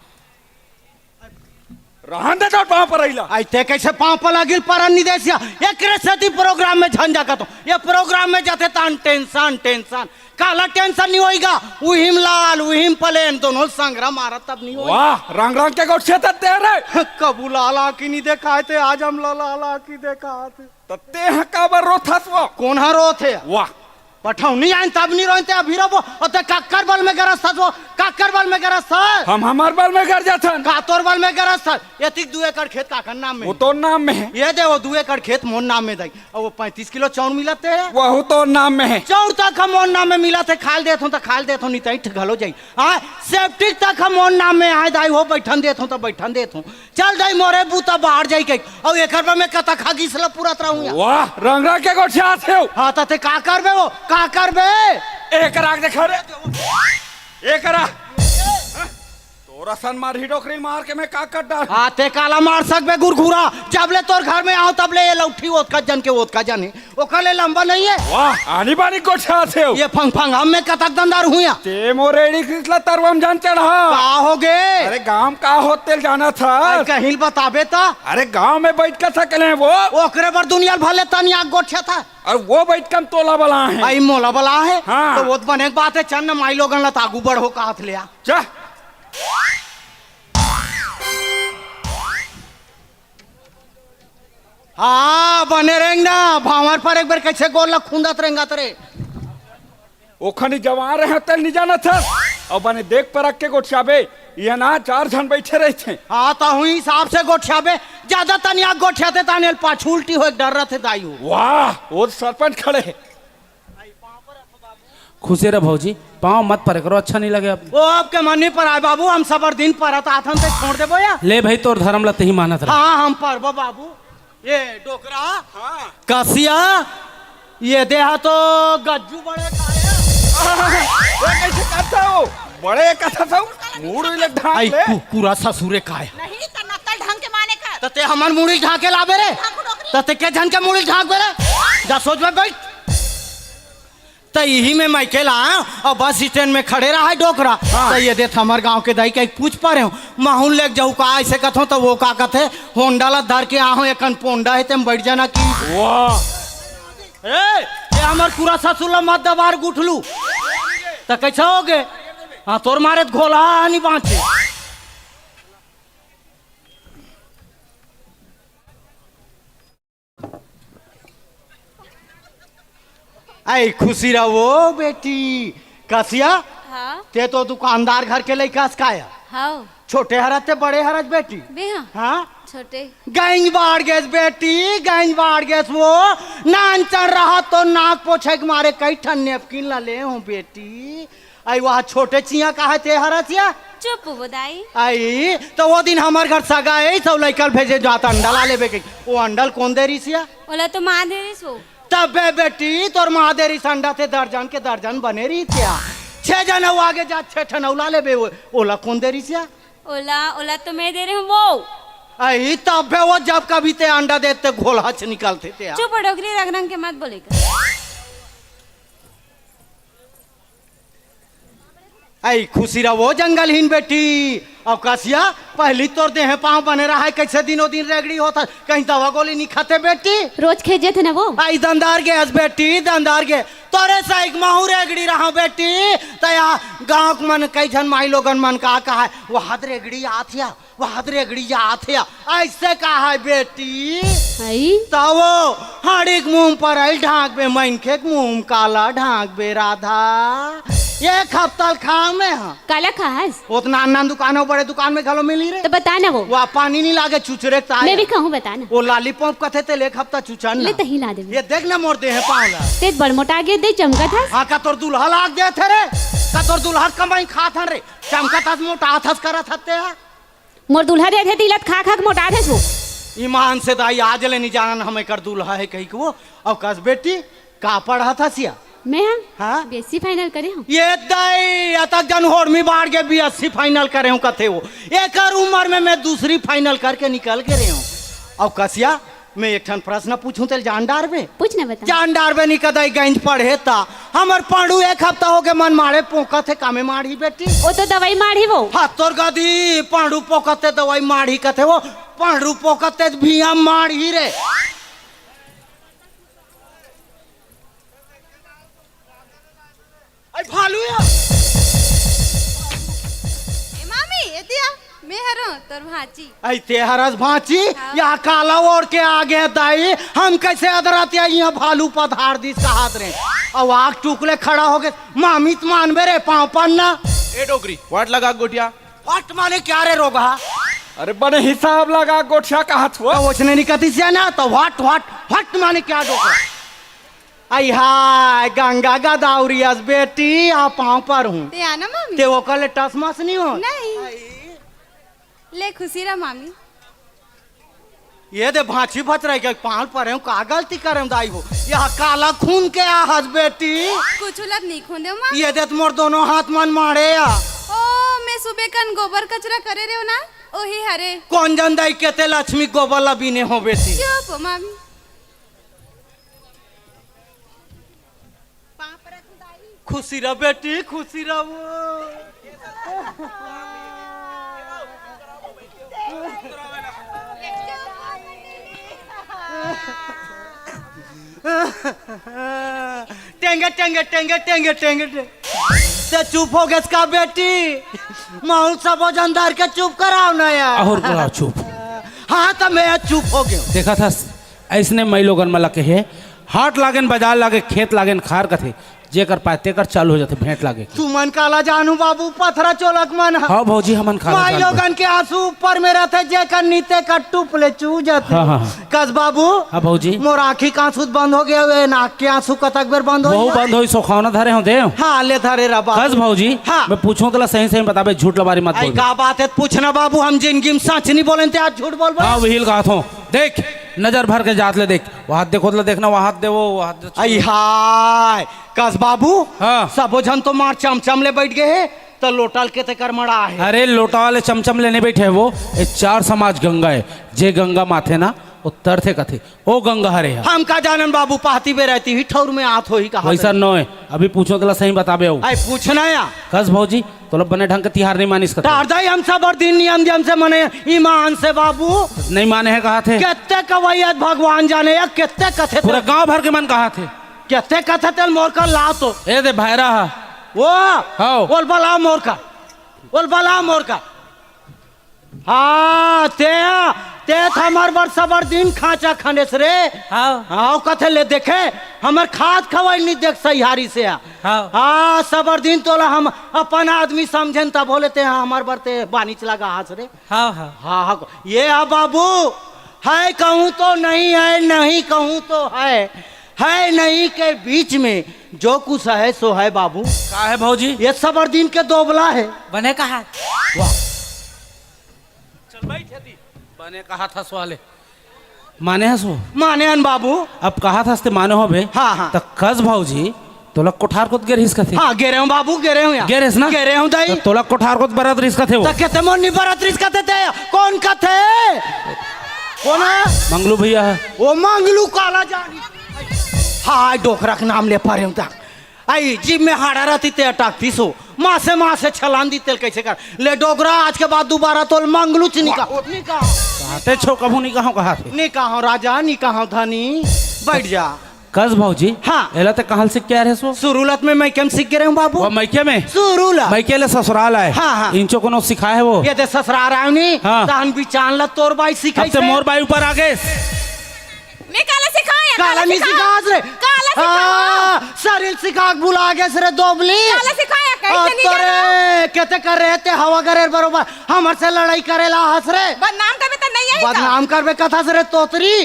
रहन दे तोर पांव परइला। अई ते कइसे पांव पला गिल परन नइ देसिया? एकरे सेती प्रोग्राम में झन जा कथंव। ये प्रोग्राम में जाथे तहां टेंशन, टेंशन। काला टेंशन नइ होही गा? उही म लाल, उही म पलेन, दोनों संघरा मारा तब नइ होही। वाह, रंग रंग के गोठियाथस ते रे। कभू लाल आंखी नइ देखाय ते, आज हमला लाल आंखी देखात हे। त तेंह काबर रोथस वो? कोन ह रोथे? वाह। पठौनी आइन तब नइ रोएन ते अभी रोबो। अउ ते काकर बल में गरजथस वो? काकर बल में गरजथस? हम हमर बल में गरजाथन। का तोर बल में गरजथस? एतिक दू एकड़ खेत काकर नाम में? वो तोर नाम में हे। ये दे वो दू एकड़ खेत मोर नाम में दाई। अउ वो पैंतीस किलो चाउर मिलत हे। वहू तोर नाम में हे। चाउर तक ह मोर नाम में मिलत हे, खाय ल देथंव त खाय ल देथंव, नइ त अइंठ घलो जाही। हां, सेप्टिक तक ह मोर नाम में आहे दाई, वो बइठन देथंव त बइठन देथंव। चल दाई मोरे बूता बाढ़ जाही कहिके। अउ एकर बर में कतक हगीस ल पुरत रहूं या। वाह, रंग रंग के गोठियाथस वो। हां, त ते का करबे वो? का करबे? एकरा के देखा रे। एकरा। तोर असन मारही डोकरी ल मार के में का कर डारहूं? हां, ते काला मार सकबे गुरघुरा? जब ले तोर घर में आंव, तब ले ये लउठी ओतका जन के ओतका जन हे। ओकर ले लंबा नइ हे। वाह, आनी बानी गोठियाथस वो। ये फंगफंग हम में कतक दंदार हुइया। ते मोर एड़ी खींच ला तरवा म झन चढ़ा। का होगे? अरे गांव म का होथे तेला जानथस? अरे कहीं ल बताबे त। अरे गांव में बइठका सकले हे वो। ओकरे बर दुनिया ल भले तनिया गोठियाथस। अउ वो बइठका म तोला बलाय हे। अई मोला बलाय हे। हां। त वो त बने के बात हे, चल न माईलोगन ला त आगू बढ़ो काहत ले आ। चल। हां, बने रेंग ना, भांवर पर एक बेर कइसे गोड़ ल खूंदत रेंगत रे। ओखनी जवान रहे तेला नइ जानथस। अउ बने देख परख के गोठियाबे, इहां ना चार झन बइठे रहिथे। हां, तहूं हिसाब से गोठियाबे, जादा तनिया गोठियाते ताने ल पाछू उल्टी होय के डर रहिथे दाई हो। वाह, वो सरपंच खड़े हे। खुशी रह भौजी, पांव मत परे करो, अच्छा नइ लगे अब। ओ, अब के मन नइ पराय बाबू, हम सबर दिन परत आथन ते छोड़ देबो या? ले भई, तोर धरम ल तेही मानत रह। हां, हम परबो बाबू। ये डोकरा, हां। कसिया, ये देहा तो गज्जू बड़े काया। ये कइसे करथस वो? बड़े कथस वो? मुड़ी ले ढांक अई ले। कुकुरा ससुरे काया। नहीं, त नक्कल ढंग के माने कर। त ते हमर मुड़ी ढांके लाबे रे। ढांकू डोकरी। त ते के झन के मुड़ी ढांकबे रे? जा सोच में बइठ। त इही में मैं अकेला आंव अउ बस स्टैंड में खड़े रहा हे डोकरा। हां। त ये देख हमर गांव के दाई कहिके पूछ परेंव, महूं ल लेग जाहूं का अइसे कथंव त वो का कथे, होंडा ला धर के आंव, एकन पोंडा हे तेम बइठ जाना कि। वाह। ए, ये हमर कुकुरा ससुर ला मत दबा रे गुठलू। त कइसे होगे? हां, तोर मारे त घोलहा नइ बांचे। अई खुशी रह वो बेटी। कसिया, हां? ते तो दुकानदार घर के लइका अस काया। हां। छोटे हरस ते बड़े हरस बेटी? बे हां। हां? छोटे। गंज बाढ़ गेस बेटी, गंज बाढ़ गेस वो। नानचन रहा तो नाक पोछे के मारे कई ठन napkin ला ले हूं बेटी। अई, वह छोटे चियां काहे ते हरस या? चुप वो दाई। अई, त वो दिन हमर घर सगा हे, सब लइका ल भेजे जात अंडा ला लेबे कहिके। वो अंडा ल कोन दे रिहिस या? ओला तो मां दे रिहिस वो। तबे बेटी, तोर मां दे रिहिस अंडा ते दर्जन के दर्जन बने रिहिस या। छे झन अउ आगे जात, छे ठन अउ ला लेबे वो। ओला कोन दे रिहिस या? ओला, ओला तो मैं दे रहे हूं वो। अई, तबे वो जब कभी ते अंडा देते घोलहा च निकलथे ते। चुप, डोकरी रंग रंग के मत बोले कर। अई खुशी रहो जंगल हिन बेटी। अउ कसिया, पहली तोर देह पाँव बने रहा है, कैसे दिनों दिन रेगड़ी होत है, कहीं दवा गोली नहीं खाते बेटी? रोज खेत जाथे ना वो। आई दंदार गे हस बेटी, दंदार गे। तोरे साइक महू रेगड़ी रहा बेटी। तया गाँव के मन, कई झन माई लोगन मन का कहा है, वो हद रेगड़ी आत या, वो हद रेगड़ी आत या, ऐसे कहा है बेटी। आई? तब वो हाड़ी के मुंह पर आई ढांक बे, मनखे के मुंह काला ढांक बे राधा। एक हफ्ता ल खाव में हा। काला खास? ओतना अन्ना दुकान हो, बड़े दुकान में घलो मिली रे। तो बता ना वो। वो पानी नहीं लागे, चुचरे के ताय। मैं भी कहूँ, बता ना। वो लॉलीपॉप कथे ते ले एक हफ्ता चुचन ले ना। तही ला देबे। ये देख ना मोर देह पाँव ला। ते बड़ मोटा गे दे चमकत हस। हाँ, का तोर दुल्हा लाग दे थे रे? का तोर दुल्हा कमाई खात हन रे? चमकत हस, मोटा हस, करत हस ते हा। मोर दुल्हा दे दे तिलत खा खा के मोटा देस वो। ईमान से दाई आज ले नहीं जानन हम एकर दुल्हा है कही के वो। अउ कस बेटी, का पढ़त हस या? मैं हम हाँ? बीएससी फाइनल करे हूँ। ये दाई, अतक जन होरमी बाढ़ के बीएससी फाइनल करे हूँ कथे वो। एकर उम्र में मैं दूसरी फाइनल करके निकल गे रहे हूँ। अउ कसिया, मैं एक ठन प्रश्न पूछूं तेल जान डारबे? पूछ ना बता। जान डारबे नी कदाई गंज पढ़े ता। हमर पांडू एक हफ्ता हो गे मन मारे पोंकत हे कामे माढ़ी बेटी। ओ तो दवाई माढ़ी वो। हाँ, तोर गदी पांडू पोंकत हे दवाई माढ़ी कथे वो। पांडू पोंकत हे भिया माढ़ी रे। आई भालू या। ए मामी, एती आ, मैं हरों तोर भांची। आई ते हरस भांची? हाँ। या काला ओढ़ के आ गे दाई, हम कैसे अदरत या इहाँ भालू पधार दिस कहत रे। अउ आग टुकले खड़ा हो गे, मामी त मानबे रे, पाँव पन्ना। ए डोकरी, वाट लगा गोठिया। वाट माने क्या रे रोगहा? अरे बने हिसाब लगा गोठिया कहत हो। तो ओसने निकतिस या ना, तो वाट, वाट, वाट माने क्या डोकरा? आई हाय, गंगा गोदावरी अस बेटी, आ पाँव परहूँ। ते आना मामी। ते ओकर ले टस मस नहीं हो। नहीं। ले खुशी रह मामी। ये दे भांची भचराई के पाँव परे हूँ, का गलती करे हूँ दाई हो? यह काला खून के आहस बेटी। कुछ उलत नहीं खून दे मामी। ये दे त मोर दोनों हाथ मन मारे या। ओ, मैं सुबह कन गोबर कचरा करे रहे हो ना, ओही हरे। कौन जन दाई केते लक्ष्मी गोबर ला बीने हो बेटी। चुप मामी। खुशी रह बेटी, खुशी रह। टेंगे, टेंगे, टेंगे, टेंगे, टेंगे, टेंगे। ते चुप हो गेस का बेटी? माहौल सबो जन धर के चुप कराओ ना यार। और कराओ चुप। हाँ, तो मैं चुप हो गया। देखा था, ऐसने मई लोगन मला कहे, हाट लागेन, बाजार लागे, खेत लागेन, खार कथे, जेकर पाय तेकर चालू हो जाथे, भेंट लागे। तुमन काला जानू बाबू, पथरा चोलक मन ह। हाँ भौजी, हमन काला माई जानबो। लोगन के आंसू ऊपर में रहथे, जेकर नीते का टुप ले चू जाथे। हाँ, हाँ, हाँ। कस बाबू, हाँ भौजी। मोर आँखी का आंसू बंद हो गया, वे नाक के आंसू कतक बेर बंद हो वहू गया। बंद होई, सोखावना धरे हो देव। हाँ, ले धरे रह बाबू। कस भौजी, हाँ। मैं पूछूं तला सही सही बताबे, झूठ लबारी मत आई बोल। का बात है, पूछना बाबू, हम जिंदगी में सच नहीं बोलेन ते आज झूठ बोलबे। हाँ, वही कहा थो। देख, नजर भर के जात ले देख, वो हाथ देखो, तो देखना, वो हाथ दे, वो, वो हाथ दे। आई हाय, कस बाबू, हाँ। सबो झन तो मार चमचम ले बैठ गए हे, त लोटा ल के ते कर मड़ा हे। अरे, लोटा वाले चमचम लेने बैठे हे वो, ये चार समाज गंगा है, जे गंगा माथे ना, वो तरथे कथे, ओ गंगा हरे हा। हम का जानन बाबू, पाती बे रहती ही ठौर में आत होही कहा वैसा तनी। नोय, अभी पूछो तला सही बताबे हो। आई पूछना या। कस भौजी, तोला बने ढंग के तिहार नहीं मानिस कथे। दारदाई हम सबर दिन नियम दियम से मने ईमान से बाबू। नहीं माने हे कहा थे। केते कवैयत भगवान जाने या केते कथे पूरा ते। गांव भर के मन कहा थे। केते कथे तेल मोर कर लाव तो। ए दे भैरा हा। वो। हाओ। बोल बलाव मोर कर। बोल बलाव मोर कर। हाँ, ते, ते त हमर बर सबर दिन खांचा खनेस रे। हाँ। हाँ, कथे ले देखे, हमर खाद खवाई नहीं देख सहियारी से। हाँ। हाँ, सबर दिन तोला हम अपन आदमी समझेन तब बोले ते, हाँ, हमर बर ते बानीच लगा हस रे। हाँ, हाँ। हाँ, हाँ, ये हा बाबू, है कहूँ तो नहीं है, नहीं कहूँ तो है, है नहीं के बीच में जो कुछ है सो है बाबू। का है भौजी? ये सबर दिन के दोबला है। बने कहा। वाह। चल बैठ, यदि बने कहा था सवाले। माने हस वो? माने हन बाबू। अब कहा था हस्ते माने हो बे? हाँ, हाँ। त कस भौजी, तोला कोठार कोत गे रहिस कथे? हाँ, गे रहे हूँ बाबू, गे रहे हूँ यार। गे रहिस ना? गे रहे हूँ दाई। त तोला कोठार कोत बरत रहिस कथे वो? त केते मोर नी बरत रहिस कथे ते? कौन कथे? कौन है? मंगलू भैया है। ओ मंगलू काला जानी। हाय, डोकरा के नाम ले पा रहे हूँ ता। आई, जीभ में हाड़ा रहती ते अटकती सो। माँ से, माँ से छलान दी तेल कैसे कर ले डोगरा, आज के बाद दोबारा तोल मंगलू च निकाह। निकाह। कहते छो कभू निकाह कहा थे। निकाह राजा, निकाह धनी। बैठ जा। कस भौजी। हाँ। एला ते कहाँ सीख के आ रहे सो? सुरुलत में मइके में सीख के रहे हूँ बाबू। वो मइके में? सुरुलत। मइके ले ससुराल आए। हाँ, हाँ। इंचो कोनो सिखाए है वो? ये ते ससुराल आए नहीं। हाँ। तहन बिचान ला तोर बाई सिखाई अब ते से। मोर बाई ऊपर आ गए। मैं काला सिखाया, काला काला नहीं सिखा। सिखास रे। काला सिखा। हाँ, शरीर सिखा के भुला गए रे दोबली। काला सिखाया, कैसे नहीं तोरे जाना? केते कर रहे ते हवा गरेर बरोबर हमर से लड़ाई करेला हस रे। बदनाम करबे त नहीं आई का? बदनाम करबे कथा से रे तोतरी।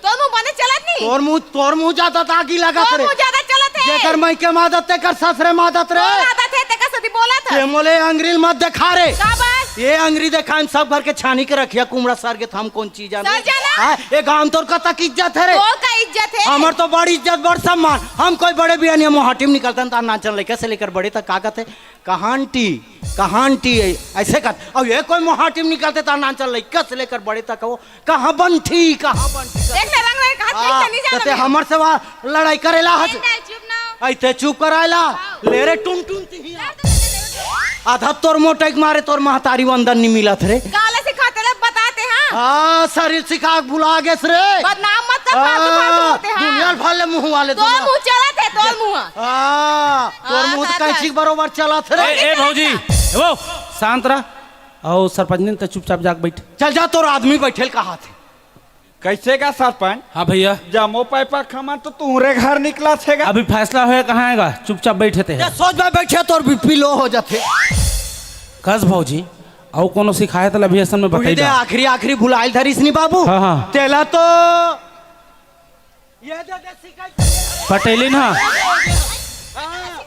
तोर मुंह बने चलत नहीं। तोर मुंह, तोर मुंह ज्यादा दागी लागत तोर रे। मुंह ज्यादा चलत है। जेकर मइके मादत तेकर ससुरे मादत रे। तोर आदत है, तेकर सदी बोलत है। ते मोले अंगरी मत देखा रे। का बात? ये अंगरी देखा, हम सब घर के छानी के रखिया, कुमड़ा सर के थाम कौन चीज आने? सर जाना। हाँ, ये गांव तोर कतक इज्जत है रे। तोर का इज्जत है? हमर तो बड़ इज्जत, बड़ सम्मान। हम कोई बड़े बियानिया मोहाटी में निकलतन, तार नाचन लइका से लेकर बड़े तक का कहते? कहाँ आंटी, कहाँ आंटी है? ऐसे कहते। अब ये कोई मोहाटी में निकलते, तार नाचन लइका से लेकर बड़े तक हो। कहाँ बंठी, कहाँ बंठी? देख ले, रंग रंग हाथ हाँ, कैसे नहीं जाना तो ते मेरा। हमर से वहाँ लड़ाई करेला हस। नहीं, नहीं, चुप ना हो। ऐ ते चुप करायला। हाँ। ले रे टुन टुन तिहिया। आधा तोर मोटाई के मारे तोर महतारी वंदन नहीं मिलत रे। काला सिखाते ले बताते हाँ। हाँ, शरीर सिखा के भुला गेस रे। बदनाम मत कर, फालतू, फालतू हाँ, होते हाँ। दुनिया भर ले मुंह वाले तोर दुनिया। मुंह चलत है, तोर मुंह। हाँ, तोर हाँ, मुंह तो हाँ, कैंची हाँ। के बरोबर चलत रे। ए, ए भौजी, ए वो, शांत रह। अउ सरपंच ने तो चुपचाप जाके बैठ। चल जा, तोर आदमी बैठेल कहा थे। कैसे का सरपंच? हाँ भैया। जमो पैपा खमन तो तुहरे घर निकला छेगा। अभी फैसला होए कहाँ आएगा, चुपचाप बैठे थे। ये सोच में बैठे तोर बीपी लो हो जाते। कस भौजी, अउ कोनो सिखाए त अभी असन में पूरी बताई दे, दा। आखिरी, आखिरी भुलाइल धरिस नी बाबू। हाँ, हाँ। तेला तो ये दे दे सिखाई। पटेली ना। हाँ।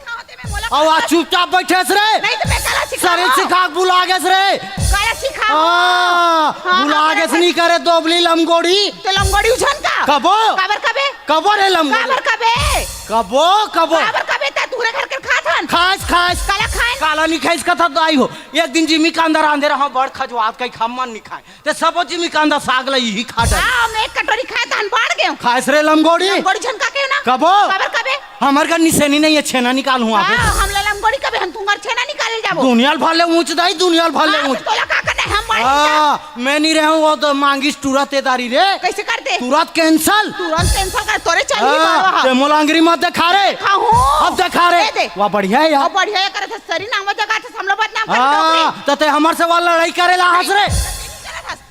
अउ आज चुपचाप बैठे रे। नहीं तो मैं काला सिखाओ। शरीर सिखा के भुला गेस रे। काला सिखाओ। हाँ, हाँ, भुला हाँ, गेस हाँ। नहीं करे दोबली लमगोड़ी। तो लमगोड़ी उझन का? कबो? काबर कबे? कबो रे लमगोड़ी? काबर कबे? कबो, कबो। काबर कबे ते तुहरे घर के खात हन? खास, खास। काला खाए? काला नहीं खाइस कथा दाई हो। एक दिन जिमी का अंदर आंधे रहा बड़ खजवात कई खम्मन नहीं खाए। ते सबो जिमी कांदा साग ल इही खा डारी। हाँ, मैं एक कटोरी खाए तहन बाढ़ गयो। खाए रे लमगोड़ी। लमगोड़ी झन का के ना? कबो? काबर कबे? हमर घर निसेनी नहीं है, छेना निकाल हुआ हाँ, हम ला लमगोड़ी कबे, हम तुंगर छेना निकाले जाबो। दुनिया भर ले ऊंच दाई, दुनिया भर ले हाँ, ऊंच। तो तोला का करना है, हम बाढ़ हाँ, मैं नहीं रहूं, वो तो मांगिस टूरा ते दारी रे। कैसे कर दे? तुरंत cancel। तुरंत cancel कर, तोरे चल ही हाँ, बाढ़ वहाँ। ते मोला अंगरी मत देखा रे। खाहूँ। अब देखा रे। दे, दे। वाह, बढ़िया है यार। अब बढ़िया है, करे थे सरी नाम जगह थे, हम लोग बदनाम कर हाँ, तो ते हमर से वाला लड़ाई करे ला हंस रे।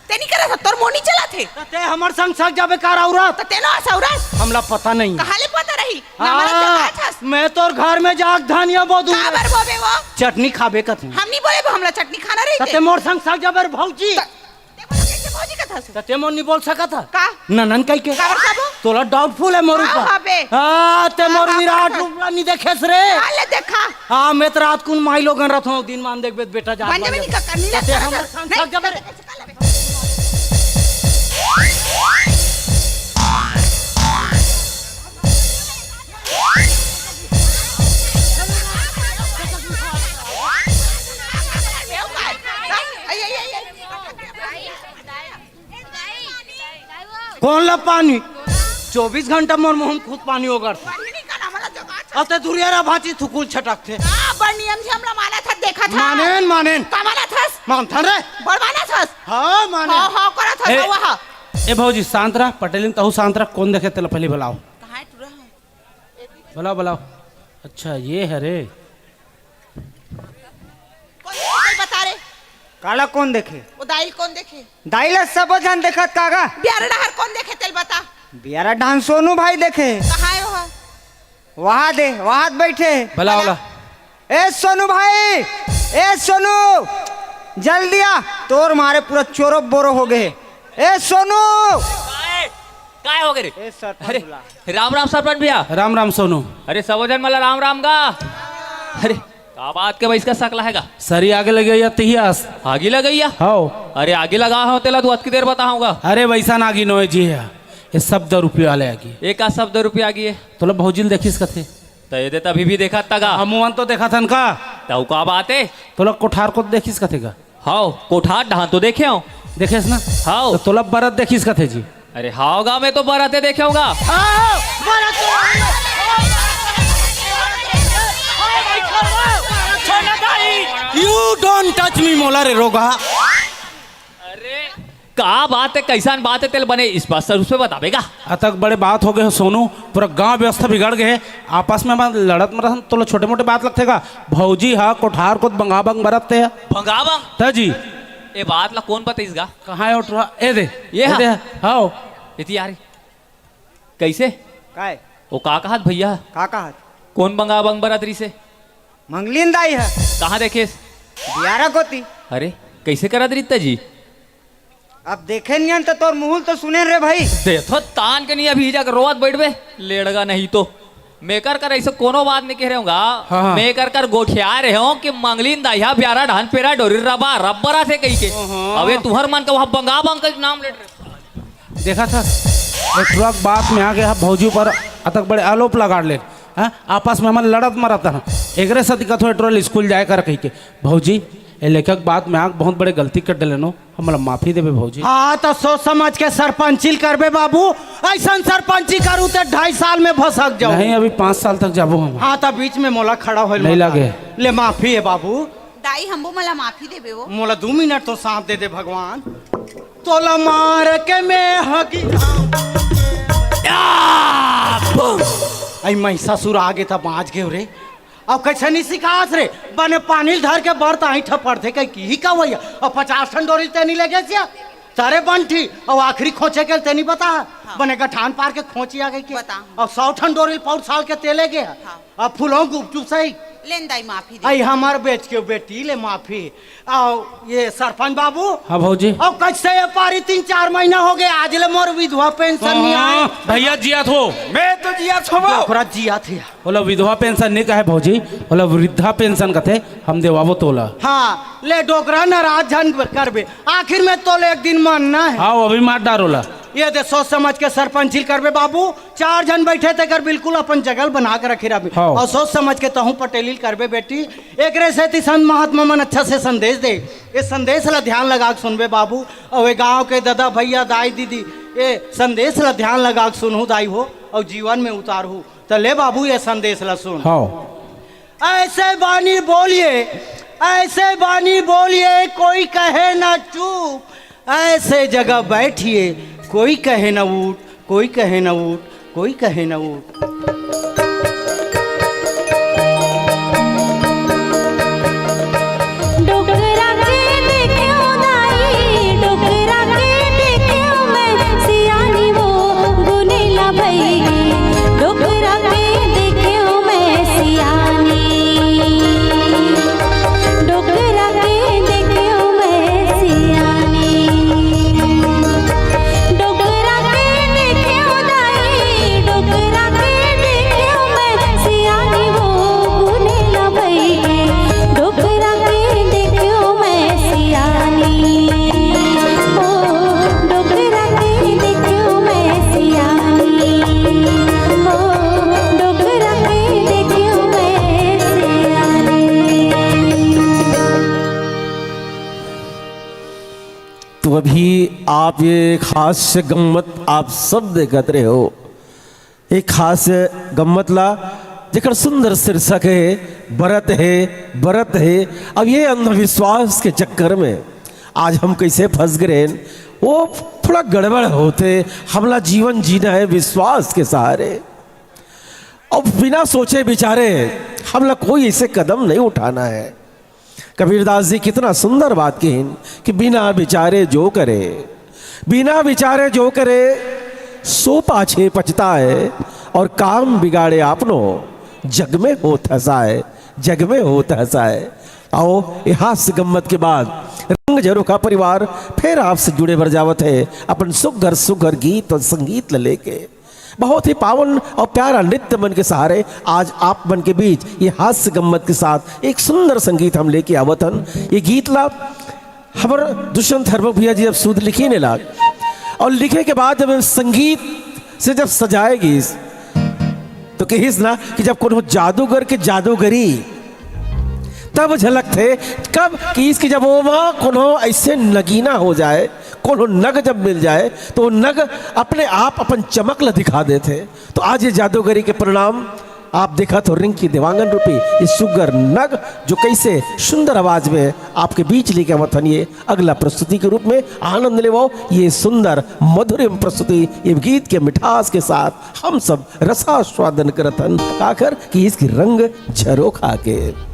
ते नहीं करत हस, तोर मोनी चलत हे। त ते हमर संग सक जाबे कार औरत? त ते ना हस औरत? हमला पता नहीं। कहाँ ले पता रही? ना हाँ, मरत तो बात हस। मैं तोर घर में जाक धनिया बोदू। का बर बोबे वो? चटनी खाबे कथी? हम नहीं बोले वो, हमला चटनी खाना रही त ते। ते मोर संग सक जाबे रे भौजी। त-, ते बोला कैसे भौजी कथस? त ते मोर नहीं बोल सकत ह? का? ननन कहि के। का बर खाबो? तोला doubtful है मोर हाँ, ऊपर। हाँ बे। हाँ, ते हाँ, मोर हाँ, विराट हाँ। रूप ला नहीं देखेस रे। हाँ, ले देखा। हाँ, मैं तो रात कुन माई लोगन रथों, दिन मान देखबे बेटा जात बन जाबे मान नहीं देखबे। का, नहीं त ते लगता हमर था। संग नहीं, सक जाबे रे। कौन ला पानी? चौबीस घंटा मोर मुंह में खुद पानी ओगरथे। अते दुरिया रा भांची थुकुल छटकथे। बड़ नियम से हमला माना था, देखा था। मानेन, मानेन। का माना था? मानथन रे। बड़ माना था। हाँ, मानेन। हाँ, हाँ, करा था, ए, हाँ, वहाँ। ए भौजी, शांत रह, पटेलिन तहु शांत रह, कौन देखे तेला पहले बुलाओ। कहाँ है टुरा? बुलाओ, बुलाओ। अच्छा, ये है रे। कौन देखे तेल बता रे? काला कौन देखे? वो दाइल कौन देखे? दाइल सबो झन देखत कागा? बियारा डहर कौन देखे तेल बता? बियारा डहन सोनू भाई देखे। कहाँ है वो? वहा दे, वहा बैठे। बुलाओ ला। ए सोनू भाई, ए सोनू, जल्दी आ, तोर मारे पूरा चोरो बोरो हो गए। ए सोनू। काय, काय हो गए रे? ए सरपंच अरे, बुला। राम राम सरपंच भैया। राम राम सोनू। अरे सबो झन मला राम राम गा। अरे का बात के भाई इसका शक लहेगा? सरी आगे लगे या तिहियास। आगी लगैया? हाओ। अरे आगी लगा हो तेला तू अतकी देर बताऊंगा। अरे वैसा ना आगी नोए जी है। ये सब दो रुपये वाले आगी। ये का सब दो रुपये आगी है? तोला भौजिल देखिस कथे। त ये दे तभी भी देखा तगा। हम वन तो देखा थन का। तउ का बात है? तोला कोठार को देखिस कथे का। हाओ, कोठार डहान तो देखे हो। देखेस ना? हाओ। तो तोला बरत देखिस कथे जी। अरे हाओ गा, मैं तो बरते देखे हूँ गा। आओ, बरत तो आओ। Don't touch me, मोला रे रोगहा। अरे, का बात हे, कइसन बात हे, तेला बने स्पष्ट रूप से बताबे का? अतक बड़े बात हो गे हे सोनू, पूरा गांव व्यवस्था बिगड़ गे हे। आपस में मन लड़त मरत हन, तोला छोटे मोटे बात लगथे का? भौजी हा कोठार कोत बंगा बंग बरत हे। बंगा बंग? त जी। ए बात ला कोन बताइस गा? कहाँ हे ओ टुरा? ए दे। ये ए हा? दे, हाव। एती आ रे। कइसे? काय? ओ का कहत भैया? का कहत? कोन बंगा बंग बरत रिसे? मंगलीन दाई हे। कहाँ देखेस? बियारा कोती। अरे, कइसे करत रिता जी? अब देखे नियन त तोर मुहुल तो सुने रे भाई। देथो तान के नहीं, अभी जाके रोवत बैठबे, लेड़गा नहीं तो। मेकर कर ऐसे कोनो बात नहीं कह रहे होगा। हाँ, हाँ। मेकर कर गोठिया रहे हो कि मंगलीन दाई हा बियारा ढान पेरा डोरी रबा रब बरत हे कही के। ओहो। अबे तुहर मन का वहाँ बंगा बंग का नाम लेत रहे। देखा था, ए टुरा के बात में आ गे हा, भौजी ऊपर अतक बड़े आरोप लगा ले। हाँ, आपस में हमन लड़त मरत हन, एकरे सेती कथो ए टुरा ल स्कूल जाए कर कही के। भौजी, ए लइका के बात में आके बहुत बड़े गलती कर डलेन हो, हमला माफी देबे भौजी। हाँ, त सोच समझ के सरपंची ल करबे बाबू, अइसन सरपंची करू त ढाई साल में भसक जाहू। नहीं, अभी पाँच साल तक जाबो हम। हाँ, त बीच में मोला खड़ा होए नहीं लागे। ले माफी हे बाबू। दाई, हमू मोला माफी देबे वो। मोला दू मिनट तो साथ दे दे भगवान। तोला मार के मैं हगी। या! बम! आई महिषासुर आ गे त बाँच गेव रे। अब कइसे नहीं सिखास रे? बने पानी ल धर के बरत आही ठपड़थे कही किही का भैया। अब पचास ठन डोरी ल तेनी ले गेस या। तरे बंठी, अब आखिरी खोंचे के ल तेनी बता। हाँ। बने गठान पार के खोंची आ गई के। बता। अब सौ ठन डोरी ल पौर साल के तेले गे। हाँ। अब फुलौं गुपचुप सही। लेन दाई माफी दे। आई हमर बेच के बेटी ले माफी। आओ ये सरपंच बाबू। हाँ भौजी। अब कइसे ये पारी तीन चार महीना हो गे, आज ले मोर विधवा पेंशन नहीं आए। हाँ, भैया जियाथो। मैं तो जियाथो। ओकरा जियाथे। ओला विधवा पेंशन नहीं कहे भौजी, ओला वृद्धा पेंशन कथे, हम देवाबो तोला। हाँ, ले डोकरा नाराज झन करबे, आखिर में तोले एक दिन मरना हे। हाँ, वो भी मार डार ओला। ये दे सोच समझ के सरपंची ल करबे बाबू, चार झन बैठे तेकर बिल्कुल अपन जगह ल बना के रखे रहबे। हाँ। अउ सोच समझ के तहूँ पटेली ल करबे बेटी। एकरे सेती संत महात्मा मन अच्छा से संदेश दे, ये संदेश ला ध्यान लगा के सुनबे बाबू। अउ ये गांव के ददा भैया दाई दीदी ये संदेश ला ध्यान लगा के सुनहू दाई हो अउ जीवन में उतारहू। त ले बाबू ये संदेश ला सुन। हाँ। ऐसे बानी बोलिए, ऐसे बानी बोलिए, कोई कहे ना चुप, ऐसे जगह बैठिए, कोई कहे ना उठ, कोई कहे ना उठ, कोई कहे ना उठ। डोकरा के देखेंव दाई, डोकरा के देखेंव मैं सियानी वो गुनेला भई। डोकरा के देखेंव मैं सियानी, डोकरा के देखेंव मैं सियानी। डोकरा के देखेंव दाई, डोकरा के देखेंव मैं सियानी वो गुनेला भई। डोकरा के देखेंव मैं सियानी, ओ डोकरा के देखेंव मैं सियानी, ओ डोकरा के देखेंव मैं सियानी। तो अभी आप ये एक हास्य गम्मत आप सब देखत रहे हो। एक हास्य गम्मत ला, जेकर सुंदर शीर्षक हे बरत हे, बरत हे। अब ये अंधविश्वास के चक्कर में आज हम कइसे फंस गे रहेन, वो थोड़ा गड़बड़ होथे। हमला जीवन जीना हे विश्वास के सहारे। अब बिना सोचे विचारे हमला कोई ऐसे कदम नहीं उठाना हे। कबीरदास जी कितना सुंदर बात कहिन कि बिना विचारे जो करे, बिना विचारे जो करे, सो पाछे पछताए, और काम बिगाड़े आपनो, जग में होत हँसाए, जग में होत हँसाए। आओ, ये हास्य गम्मत के बाद रंग झरोखा परिवार फिर आपसे जुड़े बर जावत हे अपन सुघर सुघर गीत और संगीत ल लेके। बहुत ही पावन और प्यारा नृत्य मन के सहारे आज आप मन के बीच ये हास्य गम्मत के साथ एक सुंदर संगीत हम लेके आवत हन। ये गीत ला हमर दुष्यंत हरमुख भैया जी जब सुध लिखिन एला, और लिखे के बाद जब संगीत से जब सजाए गीस, तो कहिस ना कि जब कोनो जादूगर के जादूगरी तब झलकथे, कब कि इसके जब ओमा कोनो ऐसे नगीना हो जाए, कोनो नग जब मिल जाए, तो वो नग अपने आप अपन चमक ल दिखा देथे। तो आज ये जादूगरी के परिणाम आप देखत हो रिंकी देवांगन रूपी ये सुग्घर नग, जो कैसे सुंदर आवाज में आपके बीच लेके आवत हन ये अगला प्रस्तुति के रूप में। आनंद लेवव ये सुंदर मधुरिम प्रस्तुति, ये गीत के मिठास के साथ हम सब रसास्वादन करत हन, काकर कि इसकी रंग झरोखा के।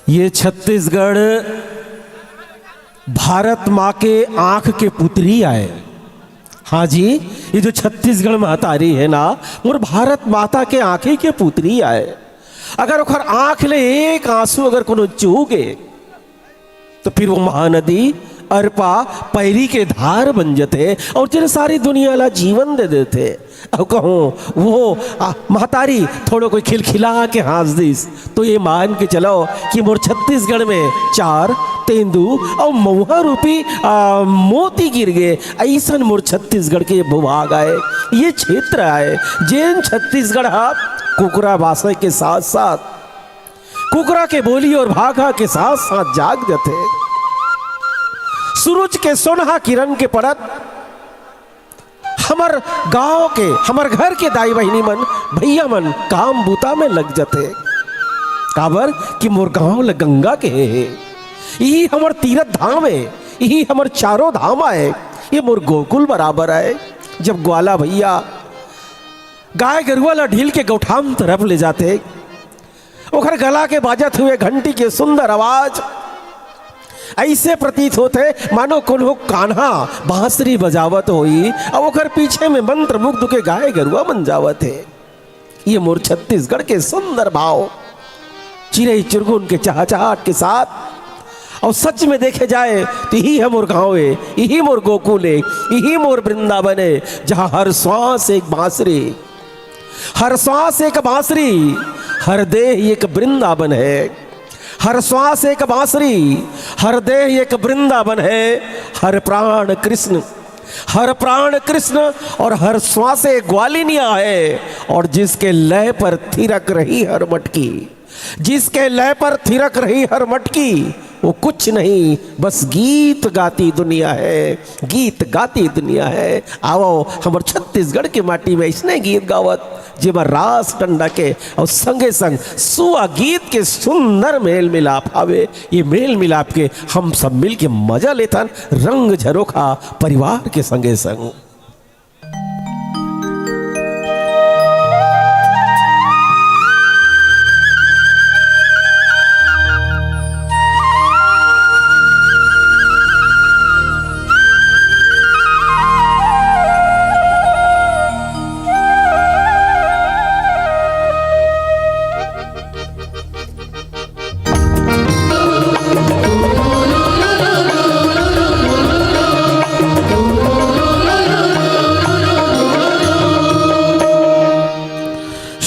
ये छत्तीसगढ़ भारत माँ के आंख के पुतरी आय। हाँ जी, ये जो छत्तीसगढ़ महतारी है ना, मोर भारत माता के आंखी के पुतरी आय। अगर ओखर आंख ले एक आंसू अगर कोनो चूगे, तो फिर वो महानदी अरपा पैरी के धार बन जथे और जेन सारी दुनिया ला जीवन दे देथे। अउ कहूँ वो, आ, महतारी थोड़ो कोई खिलखिला के हाँस दिस, तो ये मान के चलो कि मोर छत्तीसगढ़ में चार तेंदू अउ मऊहा रूपी, आ, मोती गिर गे। अइसन मोर छत्तीसगढ़ के भूभाग आय, ये क्षेत्र आय, जेन छत्तीसगढ़ हा कुकरा बासय के साथ साथ कुकरा के बोली और भाखा के साथ साथ जाग जथे। सूरज के सोनहा किरण के पड़त हमर गांव के, हमर घर के दाई बहिनी मन, भैया मन काम बूता में लग जथे। काबर कि मोर गांव ल गंगा के हे, हे। इही हमर तीरथ धाम हे, इही हमर चारों धाम आय, ये मोर गोकुल बराबर आय। जब ग्वाला भैया गाय गरुआ ला ढील के गौठान तरफ ले जाथे, ओखर गला के बाजत हुए घंटी के सुंदर आवाज अइसे प्रतीत होथे, मानो कोनो कान्हा बांसुरी बजावत होही, अउ ओखर पीछे में मंत्रमुग्ध के गाय गरुआ मन जावत हे। ये मोर छत्तीसगढ़ के सुंदर भाव, चिरई चुरगुन के चहचहाट के साथ। अउ सच में देखे जाए, तो इही ह मोर गांव हे, इही मोर गोकुल हे, इही मोर वृंदावन हे, जहां हर श्वास एक बांसुरी, हर श्वास एक बांसुरी, हर देह एक वृंदावन हे। हर श्वास एक बांसुरी, हर देह एक वृंदावन हे। हर प्राण कृष्ण, हर प्राण कृष्ण और हर श्वासे ग्वालिनिया हे। और जिसके लय पर थिरक रही हर मटकी, जिसके लय पर थिरक रही हर मटकी, वो कुछ नहीं, बस गीत गाती दुनिया हे, गीत गाती दुनिया हे। आवव, हमर छत्तीसगढ़ के माटी में अइसने गीत गावत, जेमा रास डंडा के अउ संगे संग सुआ गीत के सुंदर मेल मिलाप हावे। ये मेल मिलाप के हम सब मिल के मजा लेथन रंग झरोखा परिवार के संगे संग।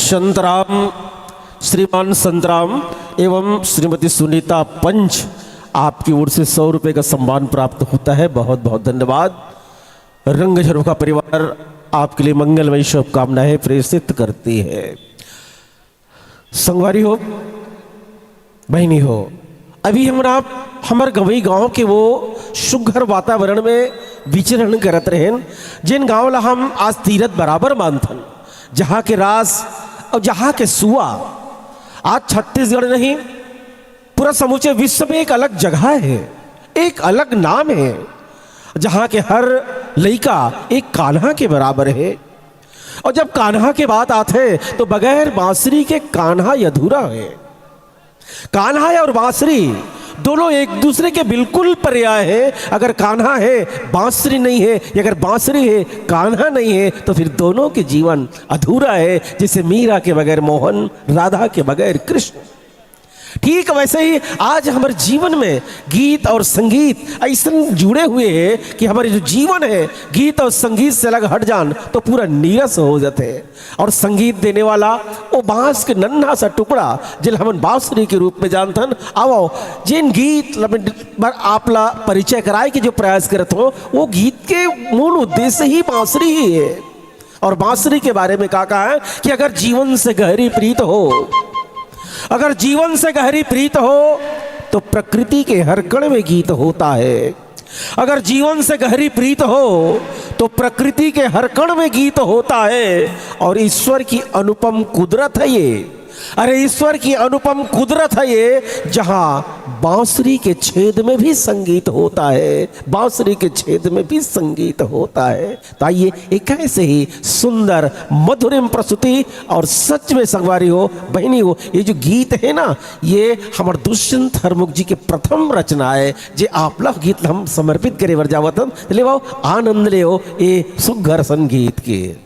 संतराम, श्रीमान संतराम एवं श्रीमती सुनीता पंच, आपकी ओर से सौ रुपए का सम्मान प्राप्त होता है। बहुत बहुत धन्यवाद। रंग झरोखा परिवार आपके लिए मंगलमयी शुभकामनाएं प्रेषित करती है। संगवारी हो, बहिनी हो, अभी हमर आप, हमर गंवई गांव के वो सुघर वातावरण में विचरण करत रहेन, जेन गांव ला हम आज तीरथ बराबर मानथन, जहां के रास अउ जहां के सुआ आज छत्तीसगढ़ नहीं, पूरा समूचे विश्व में एक अलग जगह हे, एक अलग नाम हे, जहां के हर लइका एक कान्हा के बराबर हे। अउ जब कान्हा के बात आथे, तो बगैर बांसुरी के कान्हा अधूरा हे। कान्हा अउ बांसुरी दोनों एक दूसरे के बिल्कुल पर्याय हे। अगर कान्हा हे, बांसुरी नहीं हे, या अगर बांसुरी हे, कान्हा नहीं हे, तो फिर दोनों के जीवन अधूरा हे। जैसे मीरा के बगैर मोहन, राधा के बगैर कृष्ण। ठीक वैसे ही आज हमर जीवन में गीत अउ संगीत अइसन जुड़े हुए हे कि हमर जो जीवन हे, गीत अउ संगीत से अलग हट जान, तो पूरा नीरस हो जाथे। अउ संगीत देने वाला वो बांस के नन्हा सा टुकड़ा, जेला हमन बांसुरी के रूप में जानथन। आवव, जेन गीत ल मैं बर आप ला परिचय कराए के जो प्रयास करत हों, वो गीत के मूल उद्देश्य ही बांसुरी ही हे। अउ बांसुरी के बारे में का कहा हे कि अगर जीवन से गहरी प्रीत हो, अगर जीवन से गहरी प्रीत हो, तो प्रकृति के हर कण में गीत होता हे। अगर जीवन से गहरी प्रीत हो, तो प्रकृति के हर कण में गीत होता हे। अउ ईश्वर की अनुपम कुदरत हे ये, अरे, ईश्वर की अनुपम कुदरत है ये, जहां बांसुरी के छेद में भी संगीत होता है, बांसुरी के छेद में भी संगीत होता है। तो आइए, एक ऐसे ही सुंदर मधुरिम प्रस्तुति। और सच में संगवारी हो, बहिनी हो, ये जो गीत है ना, ये हमर दुष्यंत हरमुख जी के प्रथम रचना है, जे आप लोग गीत हम समर्पित करे बर जावत हन। ले आओ, आनंद ले हो ये सुघर संगीत के।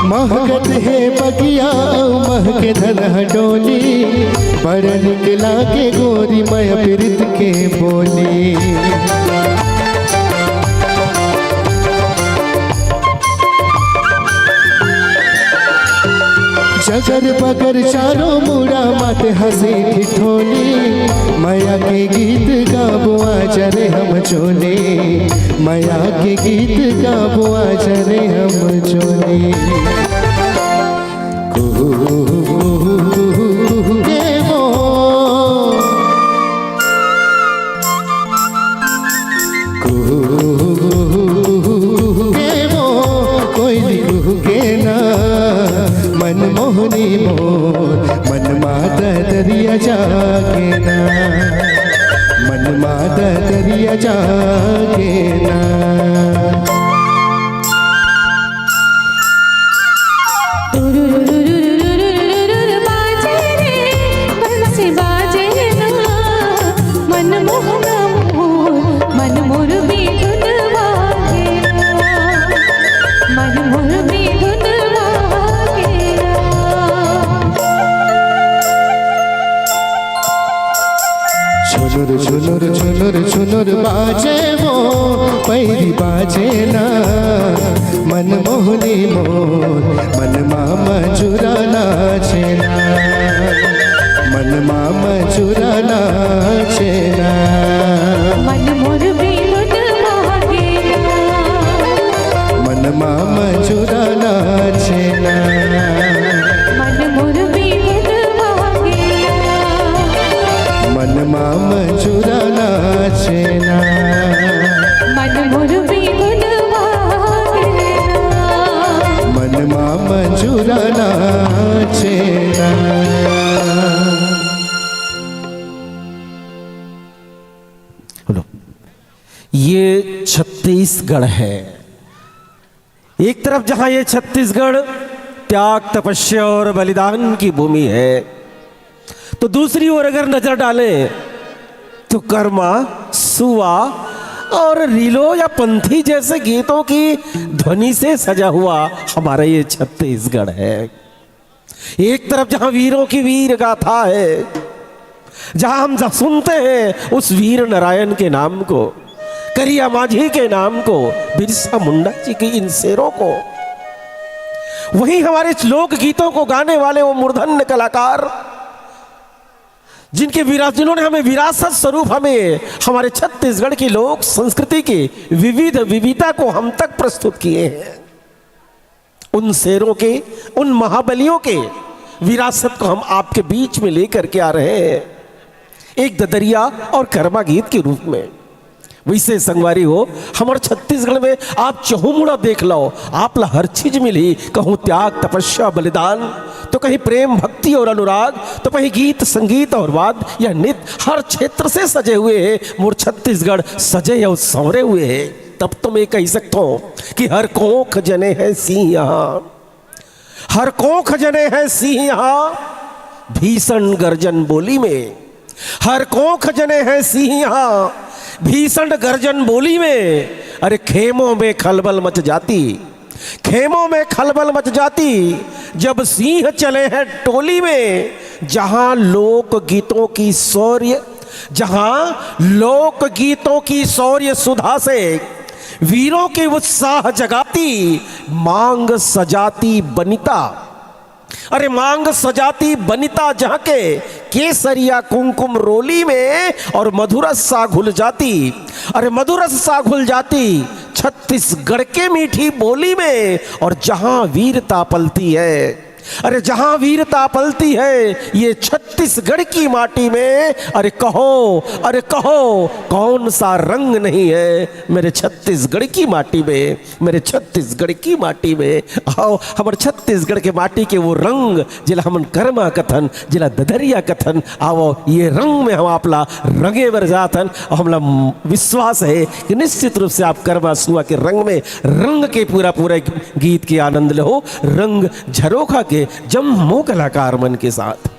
महकत हे बगिया अउ महके धनहा डोली, बड़ निक लागे गोरी मया पिरित के बोली। जगर बगर चारों मुड़ा माते हंसी ठिठोली, मया के गीत गाबो आजा रे हम चोली। मया के गीत गाबो आजा रे हम चोली। कुहू, कुहू, कुहू, कुहू के मोर। कुहू, कुहू, कुहू, कुहू के मोर। कोयली कुहू के ना, मन माता दरिया जागे ना, मन माता दरिया जागे ना। छुनुर छुनुर छुनुर छुनुर बाजे वो पैरी बाजे ना, मन मोहनी मोर मन मा मजुरा नाचे ना, मन मा मजुरा नाचे ना। मन मोर बेहुद भागे ना। मन मा मजुरा नाचे ना। मन मोर बेहुद भागे ना। मन मा मजुरा नाचे ना। मन मोर बेहुद भागे ना। मन मा मजुरा नाचे ना। बोलो, ये छत्तीसगढ़ है। एक तरफ जहां ये छत्तीसगढ़ त्याग, तपस्या और बलिदान की भूमि है, तो दूसरी ओर अगर नजर डालें तो कर्मा, सुआ और रीलो या पंथी जैसे गीतों की ध्वनि से सजा हुआ हमारा ये छत्तीसगढ़ है। एक तरफ जहां वीरों की वीर गाथा है, जहां हम ज-, सुनते हैं उस वीर नारायण के नाम को, करिया माझी के नाम को, बिरसा मुंडा जी के इन शेरों को, वहीं हमारे लोकगीतों को गाने वाले वो मूर्धन्य कलाकार, जिनके विरास-, जिन्होंने हमें विरासत स्वरूप, हमें हमारे छत्तीसगढ़ की लोक संस्कृति की विविध विविधता को हम तक प्रस्तुत किए हैं, उन शेरों के, उन महाबलियों के विरासत को हम आपके बीच में लेकर के आ रहे हैं, एक ददरिया और कर्मा गीत के रूप में। वैसे संगवारी हो, हमर छत्तीसगढ़ में आप चहुमुड़ा देख लो, आप ला हर चीज मिली, कहूँ त्याग, तपस्या, बलिदान, तो कहीं प्रेम, भक्ति और अनुराग, तो कहीं गीत, संगीत और वाद, यह नित हर क्षेत्र से सजे हुए है। मोर छत्तीसगढ़ सजे और संवरे हुए है। तब तो मैं कह सकता हूँ कि हर कोख जने हैं सिंह यहाँ, हर कोख जने हैं सिंह यहाँ, भीषण गर्जन बोली में। हर कोख जने हैं सिंह यहाँ, भीषण गर्जन बोली में। अरे खेमों में खलबल मच जाती, खेमों में खलबल मच जाती, जब सिंह चले हैं टोली में। जहां लोकगीतों की शौर्य, जहां लोकगीतों की शौर्य सुधा से वीरों की उत्साह जगाती, मांग सजाती बनिता। अरे मांग सजाती बनिता जहाँ के केसरिया कुमकुम रोली में और मधुरस सा घुल जाती। अरे मधुरस सा घुल जाती छत्तीसगढ़ के मीठी बोली में। और जहाँ वीरता पलती है, अरे जहाँ वीरता पलती है ये छत्तीसगढ़ की माटी में, अरे कहो, अरे कहो, कौन सा रंग नहीं है मेरे छत्तीसगढ़ की माटी में, मेरे छत्तीसगढ़ की माटी में। आओ, हमर छत्तीसगढ़ के माटी के वो रंग, जेला हमन करमा कथन, जेला ददरिया कथन, आओ, ये रंग में हम आपला रंगे बर जाथन। और हमला विश्वास है कि निश्चित रूप से आप करमा सुआ के रंग में रंग के पूरा, पूरा गीत के आनंद लेहो, रंग झरोखा के जम्मो कलाकार मन के साथ।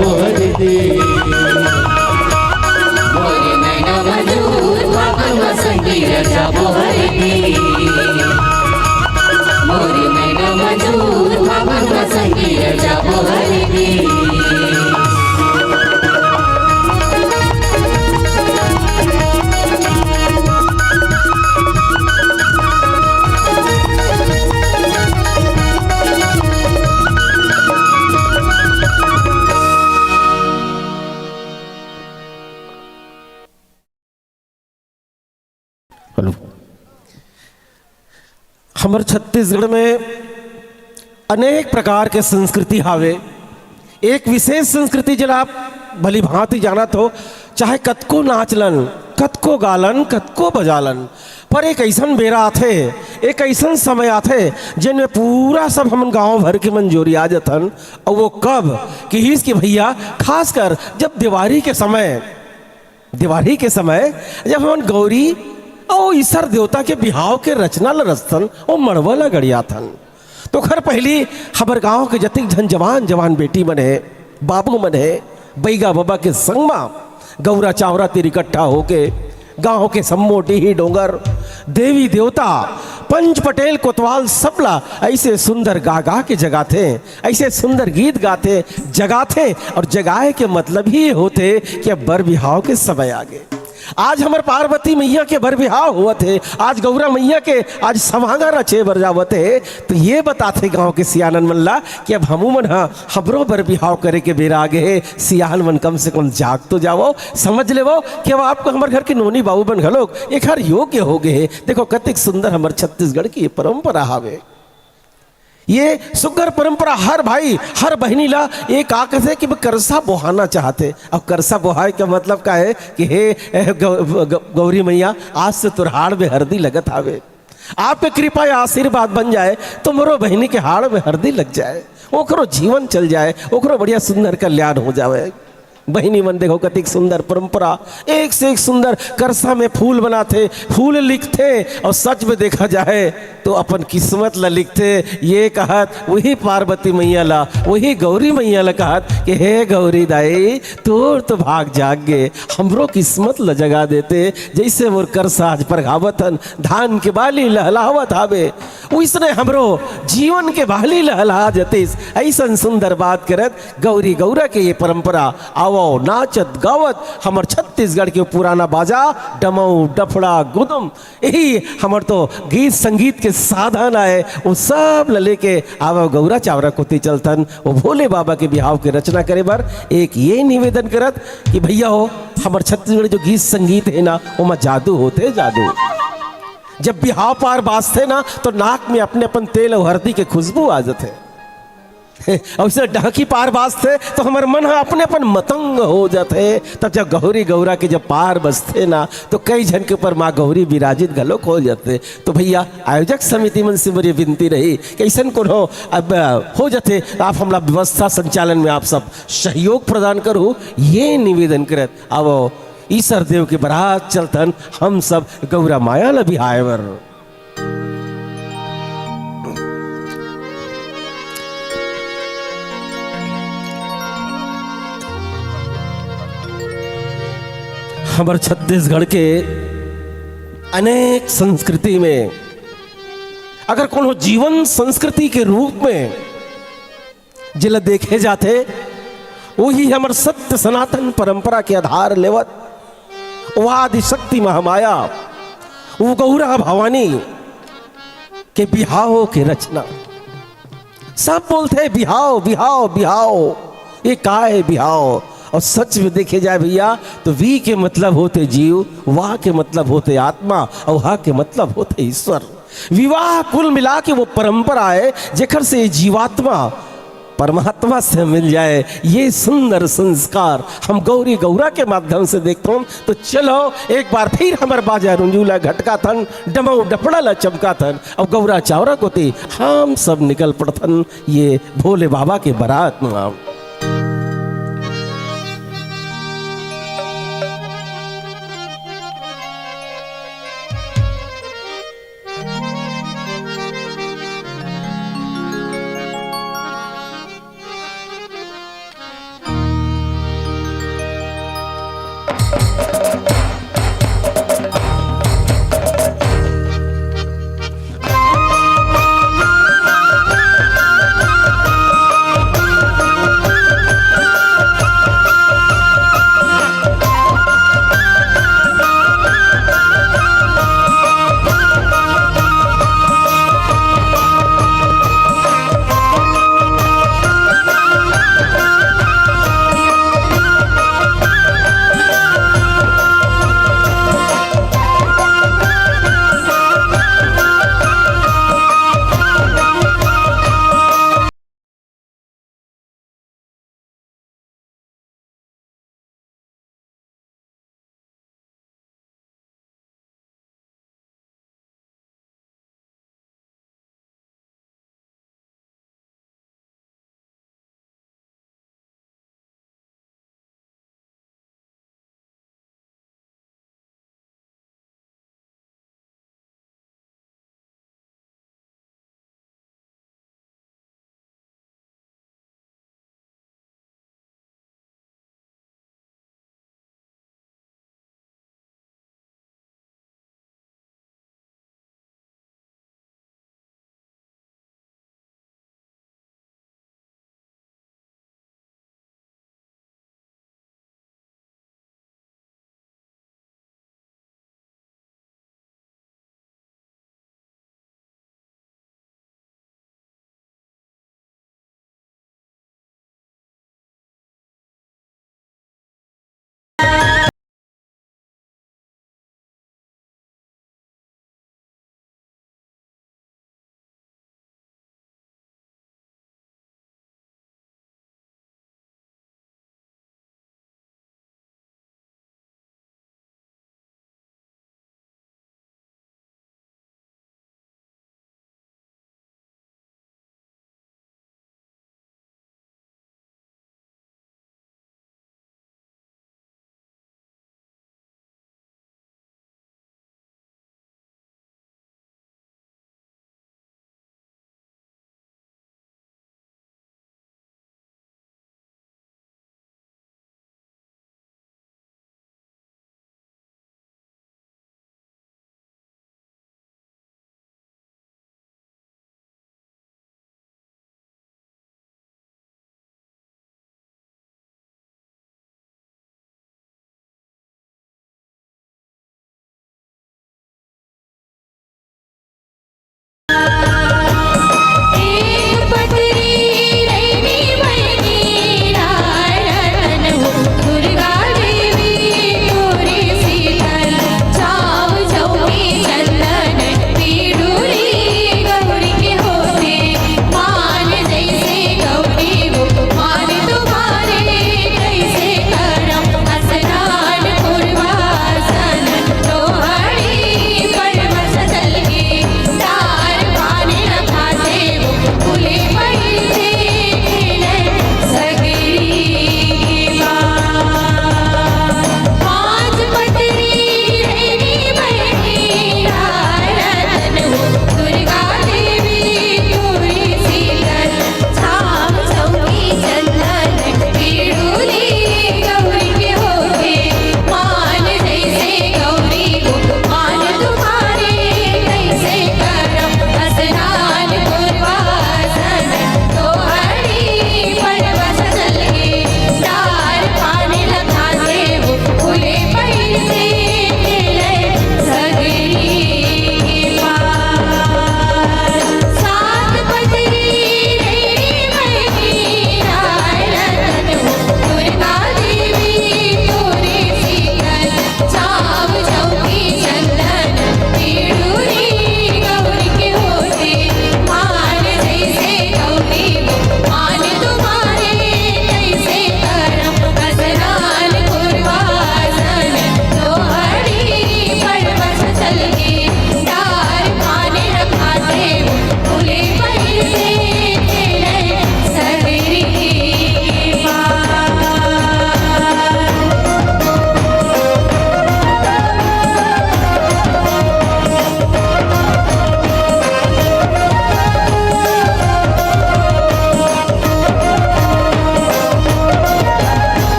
मोर नैना मजूर, फागुन बसंती रचा मोर दे। मोर नैना मजूर, फागुन बसंती रचा मोर दे। हेलो। हमर छत्तीसगढ़ में अनेक प्रकार के संस्कृति हावे। एक विशेष संस्कृति, जेला आप भली भांति जानत हो, चाहे कतको नाच लन, कतको गालन, कतको बजालन, पर एक अइसन बेरा आथे, एक अइसन समय आथे, जेन में पूरा सब हमन गांव भर के मन जोरिया जथन। अउ वो कब किहिस कि भैया, खासकर जब देवारी के समय, देवारी के समय जब हमन गौरी अउ ईसर देवता के बिहाव के रचना ल रचथन, ओ मड़वा ल गड़ियाथन, तो ओखर पहिली हमर गांव के जतिक झन जवान जवान बेटी मन हे, बाबू मन हे, बइगा बबा के संग म गौरा चावरा तीर इकट्ठा होके गांव के सम्मो डीही डोंगर, देवी देवता, पंच पटेल कोतवाल सबला अइसे सुंदर गा गा के जगाथे, अइसे सुंदर गीत गाथे, जगाथे। अउ जगाए के मतलब ही होथे कि अब बर बिहाव के समय आगे। आज हमर पार्वती मैया के बर बिहाव होवत हे, आज गौरा मैया के आज सवांगा रचे बर जावत हे, तो ये बताथे गांव के सियानन मन ला कि अब हमू मन ह, हमरो बर बिहाव करे के बेरा आगे हे। सियान मन, कम से कम जाग तो जावो, समझ लेवो कि अब आपको हमर घर के नोनी बाबू मन घलोक एखर योग्य हो गे हे। देखो, कतेक सुंदर हमर छत्तीसगढ़ के ये परंपरा हावे। ये सुग्घर परंपरा हर भाई, हर बहिनी ला ये का कथे कि मैं करसा बोहाना चाहथे। अब करसा बोहाए का मतलब का हे कि हे, ए, गौ-, गौ-, गौरी मैया, आज से तोर हाड़ में हरदी लगत हावे। आपके कृपा या आशीर्वाद बन जाए तो मोरो बहिनी के हाड़ में हरदी लग जाए, ओकरो जीवन चल जाए, ओकरो बढ़िया सुंदर कल्याण हो जावे। बहिनी मन, देखो, कतिक सुंदर परंपरा, एक से एक सुंदर। करसा में फूल बनाथे, फूल लिखथे, अउ सच में देखा जाए तो अपन किस्मत ला लिखथे। ये कहत वही पार्वती मैया ला, वही गौरी मैया ला कहत कि हे गौरी दाई, तोर तो भाग जाग गे, हमरो किस्मत ला जगा देते। जइसे मोर करसा आज परघावत हन, धान के बाली लहलावत हावे, ओइसने हमरो जीवन के बाली लहला जतिस। अइसन सुंदर बात करत गौरी गौरा के ये परंपरा। आवो नाचत गावत हमर छत्तीसगढ़ के पुराना बाजा, डमऊ, डफड़ा, गुदुम, यही हमर तो गीत संगीत के साधन आय। वो सब ल लेके आवो गौरा चावरा कोती चलथन, वो भोले बाबा के बिहाव के रचना करे बर। एक ये निवेदन करत कि भैया हो, हमर छत्तीसगढ़ जो गीत संगीत हे ना, ओमा जादू होथे, जादू। जब बिहाव पार बाजथे ना, तो नाक में अपने अपन तेल अउ हरदी के खुशबू आ जथे। अउ जइसे डहकी पार बाजथे, तो हमर मन ह अपने अपन मतंग हो जथे। तब जब गौरी गौरा के जब पार बजथे ना, तो कई झन के ऊपर माँ गौरी विराजित घलोक हो जथे। तो भैया, आयोजक समिति मन से मोर ये विनती रही कि अइसन कोनो अब हो जथे, आप हमला व्यवस्था संचालन में आप सब सहयोग प्रदान करहू, ये निवेदन करत आवो ईसर देव के बरात चलथन हम सब गौरा माया ल बिहाय बर। हमर छत्तीसगढ़ के अनेक संस्कृति में अगर कोनो जीवन संस्कृति के रूप में जेला देखे जाथे, वही हमर सत्य सनातन परंपरा के आधार लेवत, वो आदिशक्ति महामाया, वो गौरा भवानी के बिहाव के रचना। सब बोलथे बिहाव, बिहाव, बिहाव, ये का हे बिहाव? अउ सच में देखे जाए भैया, तो वी के मतलब होथे जीव, वा के मतलब होथे आत्मा, अउ हा के मतलब होथे ईश्वर। विवाह कुल मिला के वो परंपरा हे, जेकर से ये जीवात्मा परमात्मा से मिल जाए। ये सुंदर संस्कार हम गौरी गौरा के माध्यम से देखथन। तो चलो, एक बार फिर हमर बाजा रुंझू ला घटकाथन, डमऊ डफड़ा ला चमकाथन, अउ गौरा चावरा कोती हम सब निकल पड़थन ये भोले बाबा के बरात में।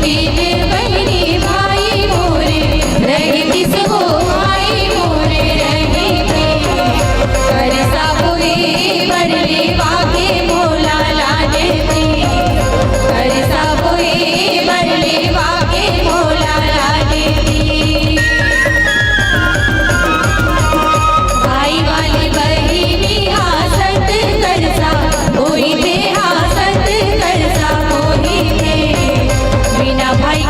दीन बहिनी भाई मोरे, रहतिस हो भाई मोरे रहतिस। करसा बोए बर लेवा के मोला लाने दे, करसा बोए बर लेवा के मोला लाने दे। भाई वाली बहिनी हासत करसा बोई दे, हासत करसा बोई दे। बिना भाई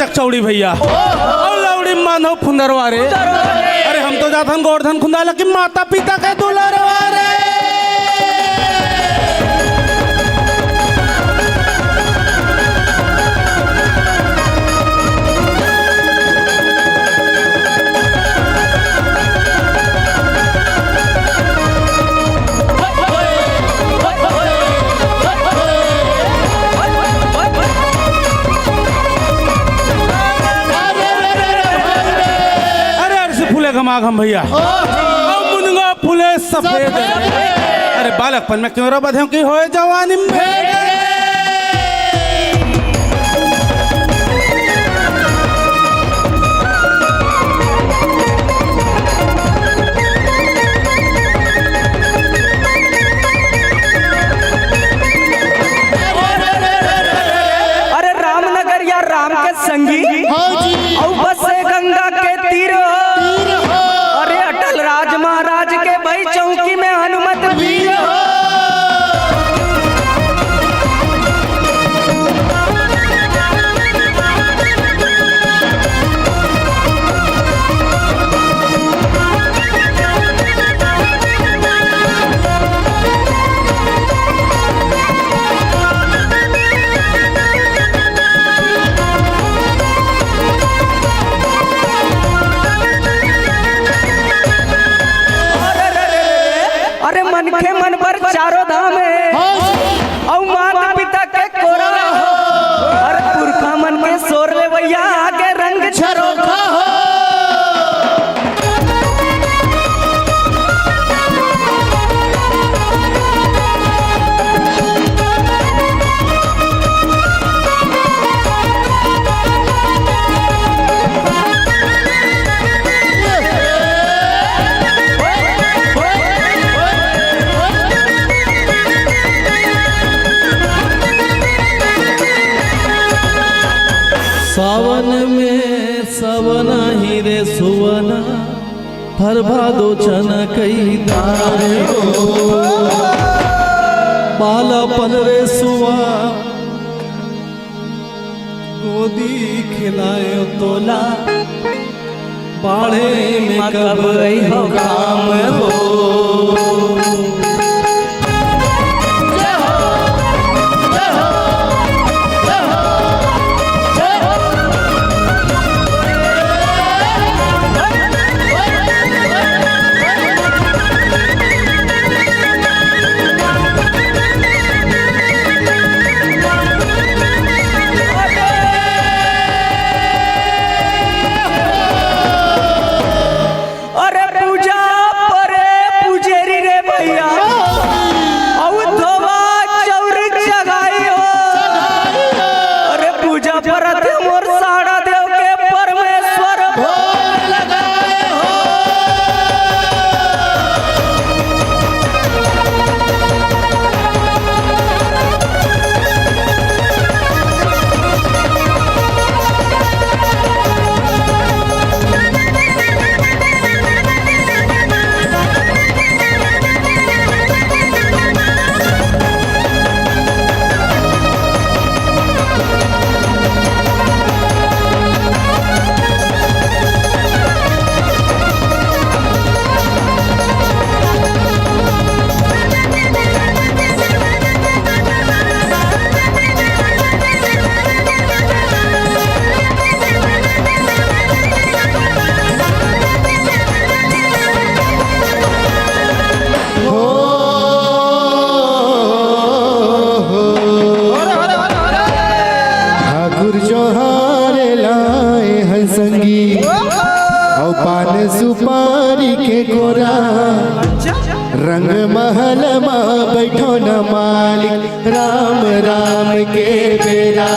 चौड़ी भैया। अउ लौड़ी मानो फुंदरवा रे। अरे हम तो जाथन गोवर्धन खुंदा, लेकिन माता पिता के दुलरवा रे। अरे अर्सी फूले घमाघम भैया, अउ मुनगा फूले सफेद। अरे बालकपन में क्यों रो बधेंव कि होए जवानी में भेंट। अरे रामनगरिया राम के संगी, हाँ जी। अउ बसे गंगा के तीर हो। तीर हो। अरे अटल राज महाराज के भाई चौकी में हनुमत वीर हो। अरे मनखे मन बर चारों धाम हे। हाँ। अउ माता पिता के कोरा हो। अरे पुरखा मन के सोर ले भैया आगे रंग झरोखा हो। सावन में सवना ही रे सुवना, फर भादो चनकई दार हो। बाला पन रे सुवा, गोदी खिलायो तोला, बाड़े में कब अइहो काम हो। अरे पूजा परे पुजेरी रे भैया, अउ धोवा चौर जगाई हो। अरे पूजा परत मोर साड़ा देव के परमेश्वर भोग लगाए हो। ठाकुर जोहार लाए हन संगी, अउ पान सुपारी के कोरा। रंग महल मा बैठो न मालिक, राम राम के बेरा।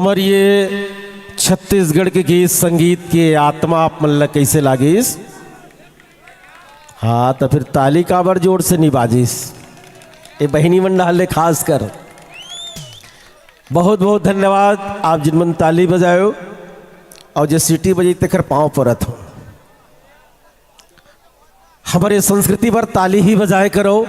हमर ये छत्तीसगढ़ के गीत संगीत के आत्मा आप मन ला कइसे लागिस? हाँ, त फिर ताली काबर जोर से नइ बाजिस? ए बहिनी मन डाहर ले खास कर बहुत बहुत धन्यवाद, आप जिन मन ताली बजायो अउ जे सीटी बजी तेकर पाँव परत हों। हमर ये संस्कृति बर ताली ही बजाए करो,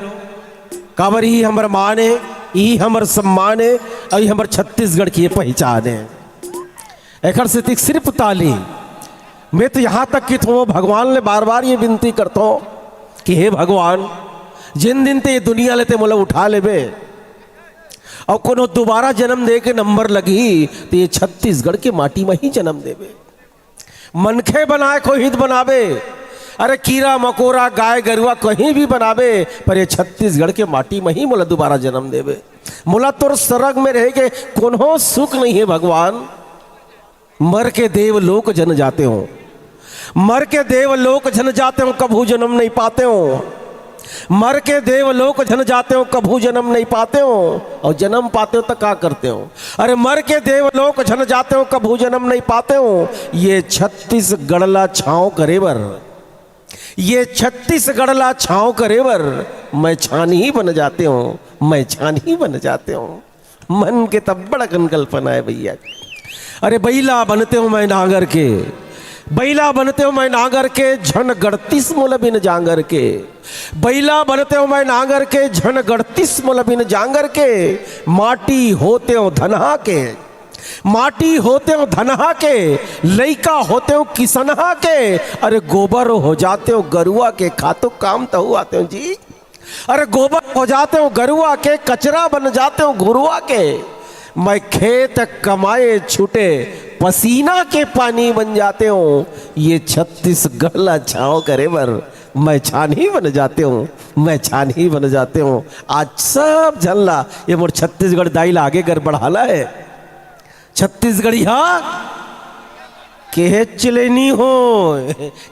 काबर इही हमर मान हे, इही हमर सम्मान हे, अउ इही हमर छत्तीसगढ़ के ये पहिचान हे। एकर सेती सिर्फ ताली। मैं तो यहाँ तक कि थों भगवान ले बार-बार ये बिनती करथों कि हे भगवान, जिन दिन ते ये दुनिया ले ते मोला उठा लेबे अउ कोनो दुबारा जनम दे के नंबर लगही, त ये छत्तीसगढ़ के माटी म ही जनम देबे। मनखे बनाए को हित बनाबे, अरे कीरा मकोरा, गाय गरुआ कहीं भी बनाबे, पर ये छत्तीसगढ़ के माटी म ही मोला दुबारा जनम देबे। मोला तोर सरग में रहे के कोनो सुख नइ हे भगवान। मर के देवलोक झन जातेंव, मर के देवलोक झन जातेंव, कभू जनम नइ पातेंव। मर के देवलोक झन जातेंव, कभू जनम नइ पातेंव। अउ जनम पातेंव त का करतेंव? अरे मर के देवलोक झन जातेंव, कभू जनम नइ पातेंव। ये छत्तीसगढ़ ला छांव करे बर, ये छत्तीसगढ़ ला छांव करे बर मैं छानही बन जातेंव, मैं छानही बन जातेंव। मन के त बड़ अकन कल्पना हे भइया। अरे बइला बनतेंव मैं नांगर के, बइला बनतेंव मैं नांगर के, झन गड़तिस मोला बिन जांगर के। बइला बनतेंव मैं नांगर के, झन गड़तिस मोला बिन जांगर के। माटी होतेंव धनहा के, माटी होतेंव धनहा के, लइका होतेंव किसनहा के। अरे गोबर हो जातेंव गरुआ के, खातू काम तहू आतेंव जी। अरे गोबर हो जातेंव गरुआ के, कचरा बन जातेंव घुरुआ के। मैं खेत कमाए छूटे पसीना के पानी बन जातेंव। ये छत्तीसगढ़ ला छांव करे बर मैं छानही बन जातेंव, मैं छानही बन जातेंव। आज सब झन ला ये मोर छत्तीसगढ़ दाई ला आगे कर बढ़ाना हे। छत्तीसगढ़िया केहेच ले नी हो,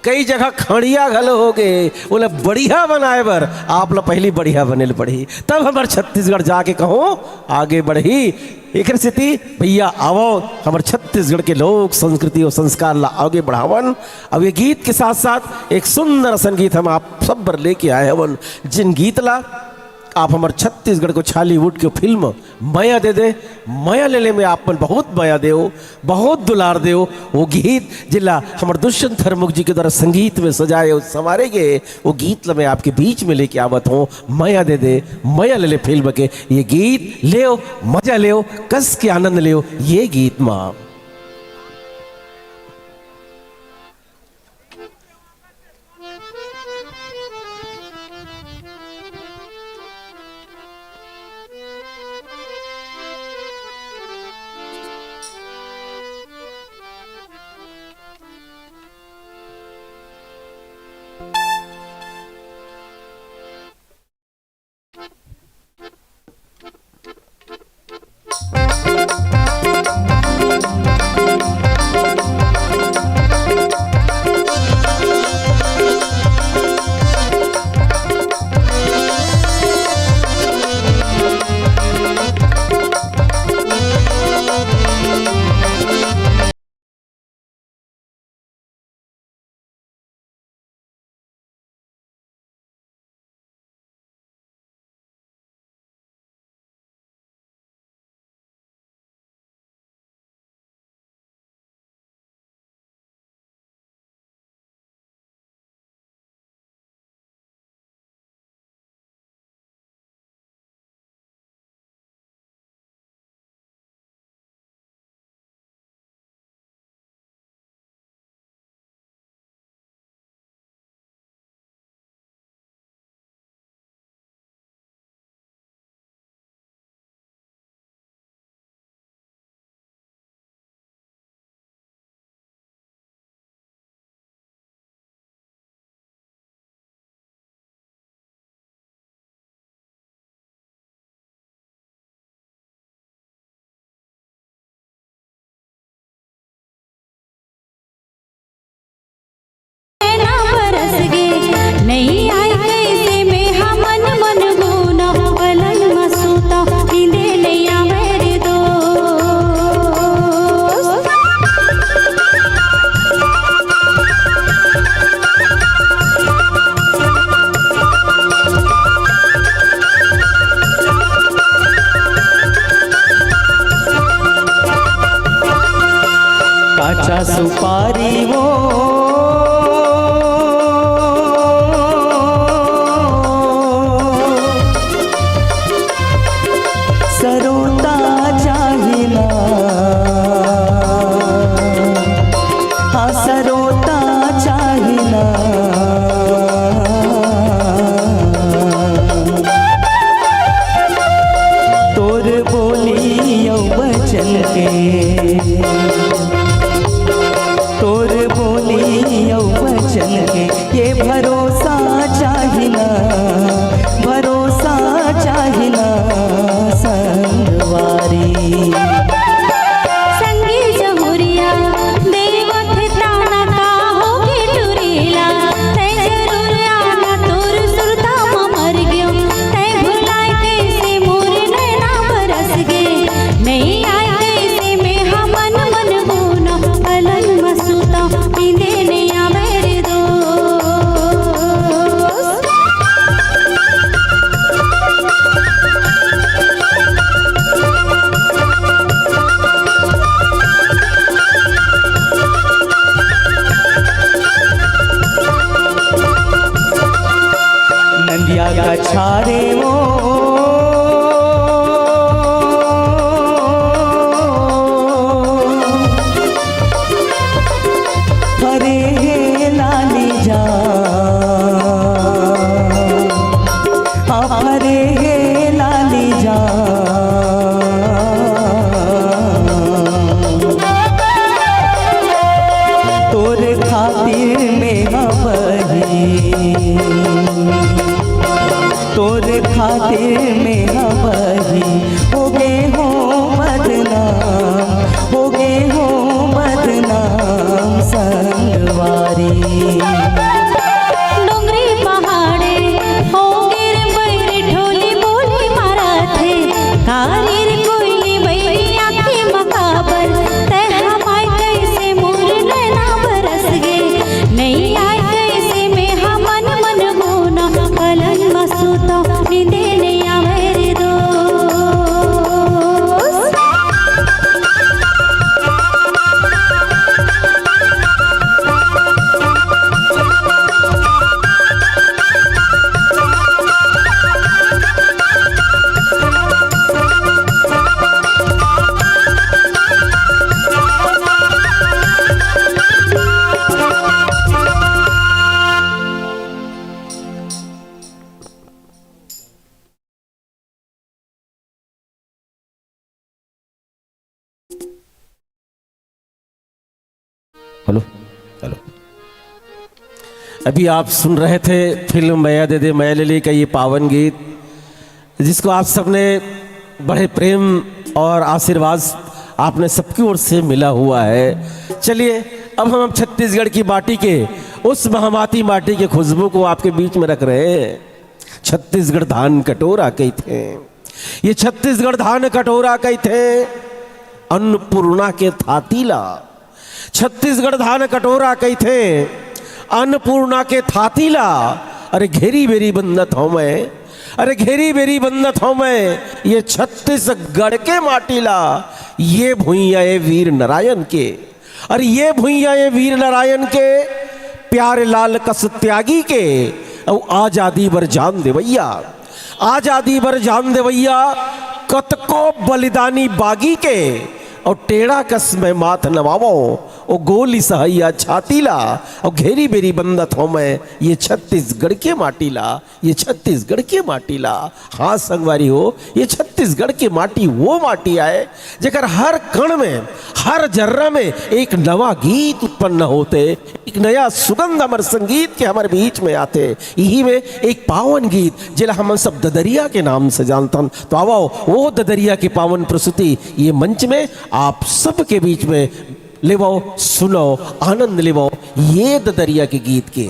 कई जगह खड़िया घलो हो गे। ओला बढ़िया बनाए बर आप ला पहिली बढ़िया बने ल पड़ही, तब हमर छत्तीसगढ़ जाके कहूँ आगे बढ़ही। एकर सेती भइया आवो, हमर छत्तीसगढ़ के लोक संस्कृति अउ संस्कार ला आगे बढ़ावन। अब ये गीत के साथ साथ एक सुंदर असन गीत हम आप सब बर लेके आए हवन, जिन गीत ला आप हमर छत्तीसगढ़ को छालीवुड के फिल्म मया दे दे, मया ले ले में आप मन बहुत मया देव, बहुत दुलार देव। वो गीत जिला हमर दुष्यंत हरमुख जी के द्वारा संगीत में सजाए अउ संवारे गे, वो गीत ल मैं आपके बीच में लेके आवत हों। मया दे दे, मया ले ले फिल्म के ये गीत लेव, मजा लेव, कस के आनंद लेव ये गीत मा। के ये भरोसा चाही ना, भरोसा चाही ना संगवारी। संगी जहुरिया देवत ताना का होगे टुरीला, तै जरूर आना तोर सुरता म मर गयो, तै भुलाए कैसे मोर नैना बरस गे, नइ आए कैसे मैं हमन मन बोना, पलंग म सुता नींदे नइ आवे रे दोस्त। नंदिया का छारे वो, अरे हे लाली जा, अरे हे लाली जा, तोर खातिर में हवही, तोर खातिर में हवही, होगे हो बदनाम, होगे हो बदनाम संगवारी। डोंगरी पहाड़े होगे रे बैरी, ढोली बोली मारत हे, कारी रे कोयली बैरी आँखी म काबर, तै हमाय कैसे मोर नैना बरस गे, नइ आय कैसे मैं हमन मन बोना, पलंग म सुता नींदे नइ आवे रे दोस्त। Hello, hello. अभी आप सुन रहे थे फिल्म मया दे दे मया ले ले का ये पावन गीत, जिसको आप सबने बड़े प्रेम और आशीर्वाद आपने सबकी ओर से मिला हुआ है। चलिए, अब हम, हम छत्तीसगढ़ की माटी के, उस महामाती माटी के खुशबू को आपके बीच में रख रहे हैं। छत्तीसगढ़ धान कटोरा कहिथे, ये छत्तीसगढ़ धान कटोरा कहिथे, अन्नपूर्णा के थाती ला। छत्तीसगढ़ धान कटोरा कहिथे, अन्नपूर्णा के थाती ला। अरे घेरी बेरी बंदत हौं मैं, अरे घेरी बेरी बंदत हौं मैं, ये छत्तीसगढ़ के माटी ला, ये भुइयां ए वीर नारायण के। अरे ये भुइयां ए वीर नारायण के, प्यारे लाल कस त्यागी के, अउ आजादी बर जान देवैया, आजादी बर जान देवैया, कतको बलिदानी बागी के, अउ टेड़ा कस मैं माथ नवावो, ओ गोली सहैया छाती ला, अउ घेरी बेरी बंदत हौं मैं, ये छत्तीसगढ़ के माटी ला। ये छत्तीसगढ़ के माटी ला। हाँ संगवारी हो, ये छत्तीसगढ़ के माटी वो माटी आय, जेकर हर कण में, हर जर्रा में एक नवा गीत उत्पन्न होथे, एक नया सुगंध हमर संगीत के हमर बीच में आथे। इही में एक पावन गीत, जेला हमन सब ददरिया के नाम से जानथन। तो आवव, वो ददरिया के पावन प्रस्तुति ये मंच में आप सबके बीच में लेवव, सुनव, आनंद लेवव ये ददरिया के गीत के।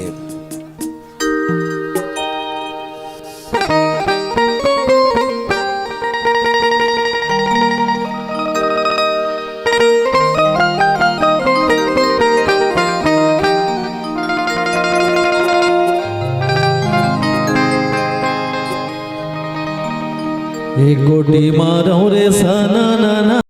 एक गोटी मारो रे सना ना ना।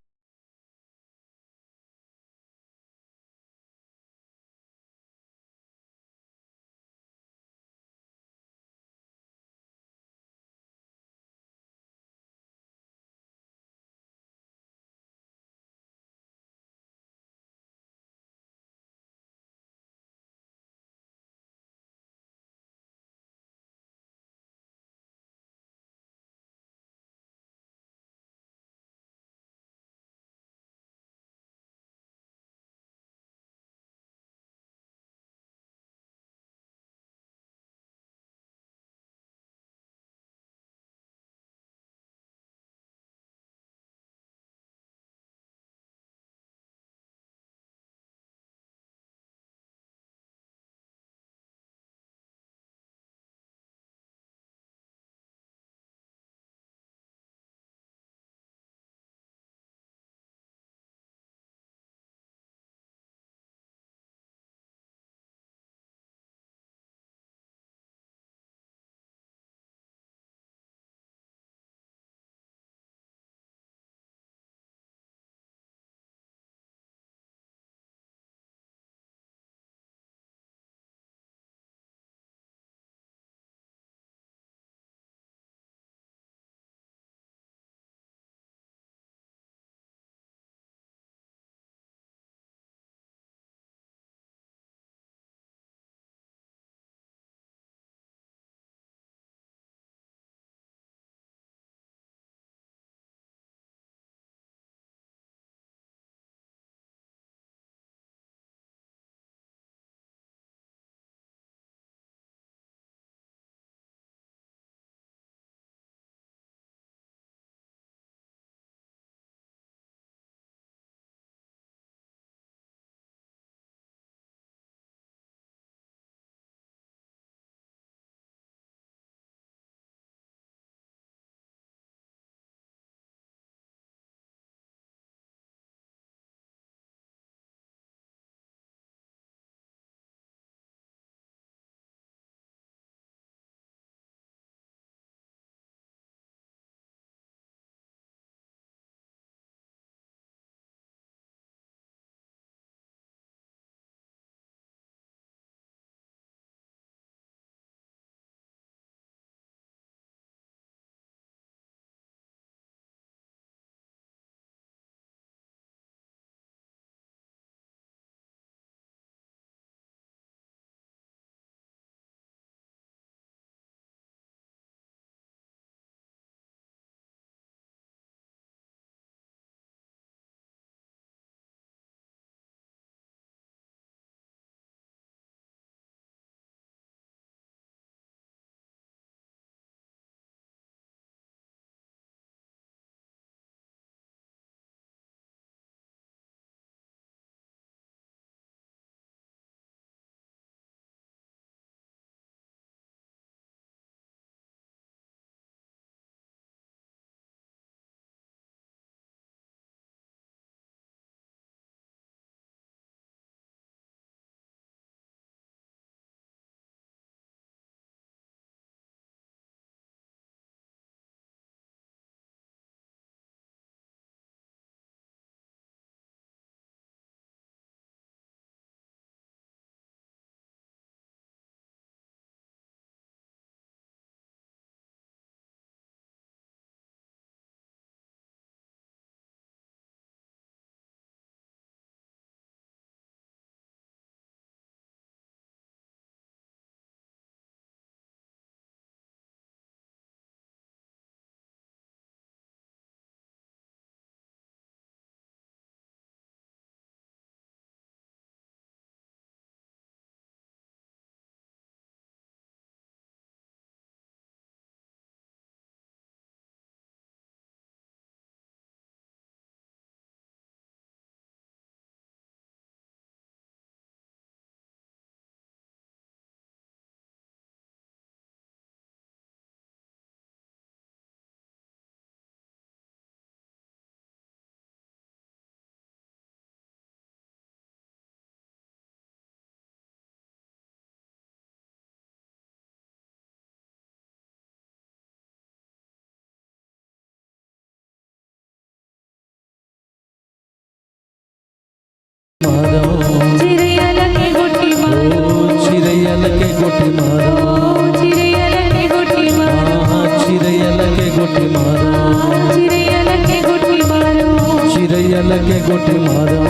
मारो। चिरैया लगे गोटी मारो। ओ, चिरैया लगे गोटी मारो। ओ, चिरैया लगे गोटी मारो। हाँ, चिरैया लगे गोटी मारो। चिरैया लगे गोटी मारो। चिरैया लगे गोटी मारो।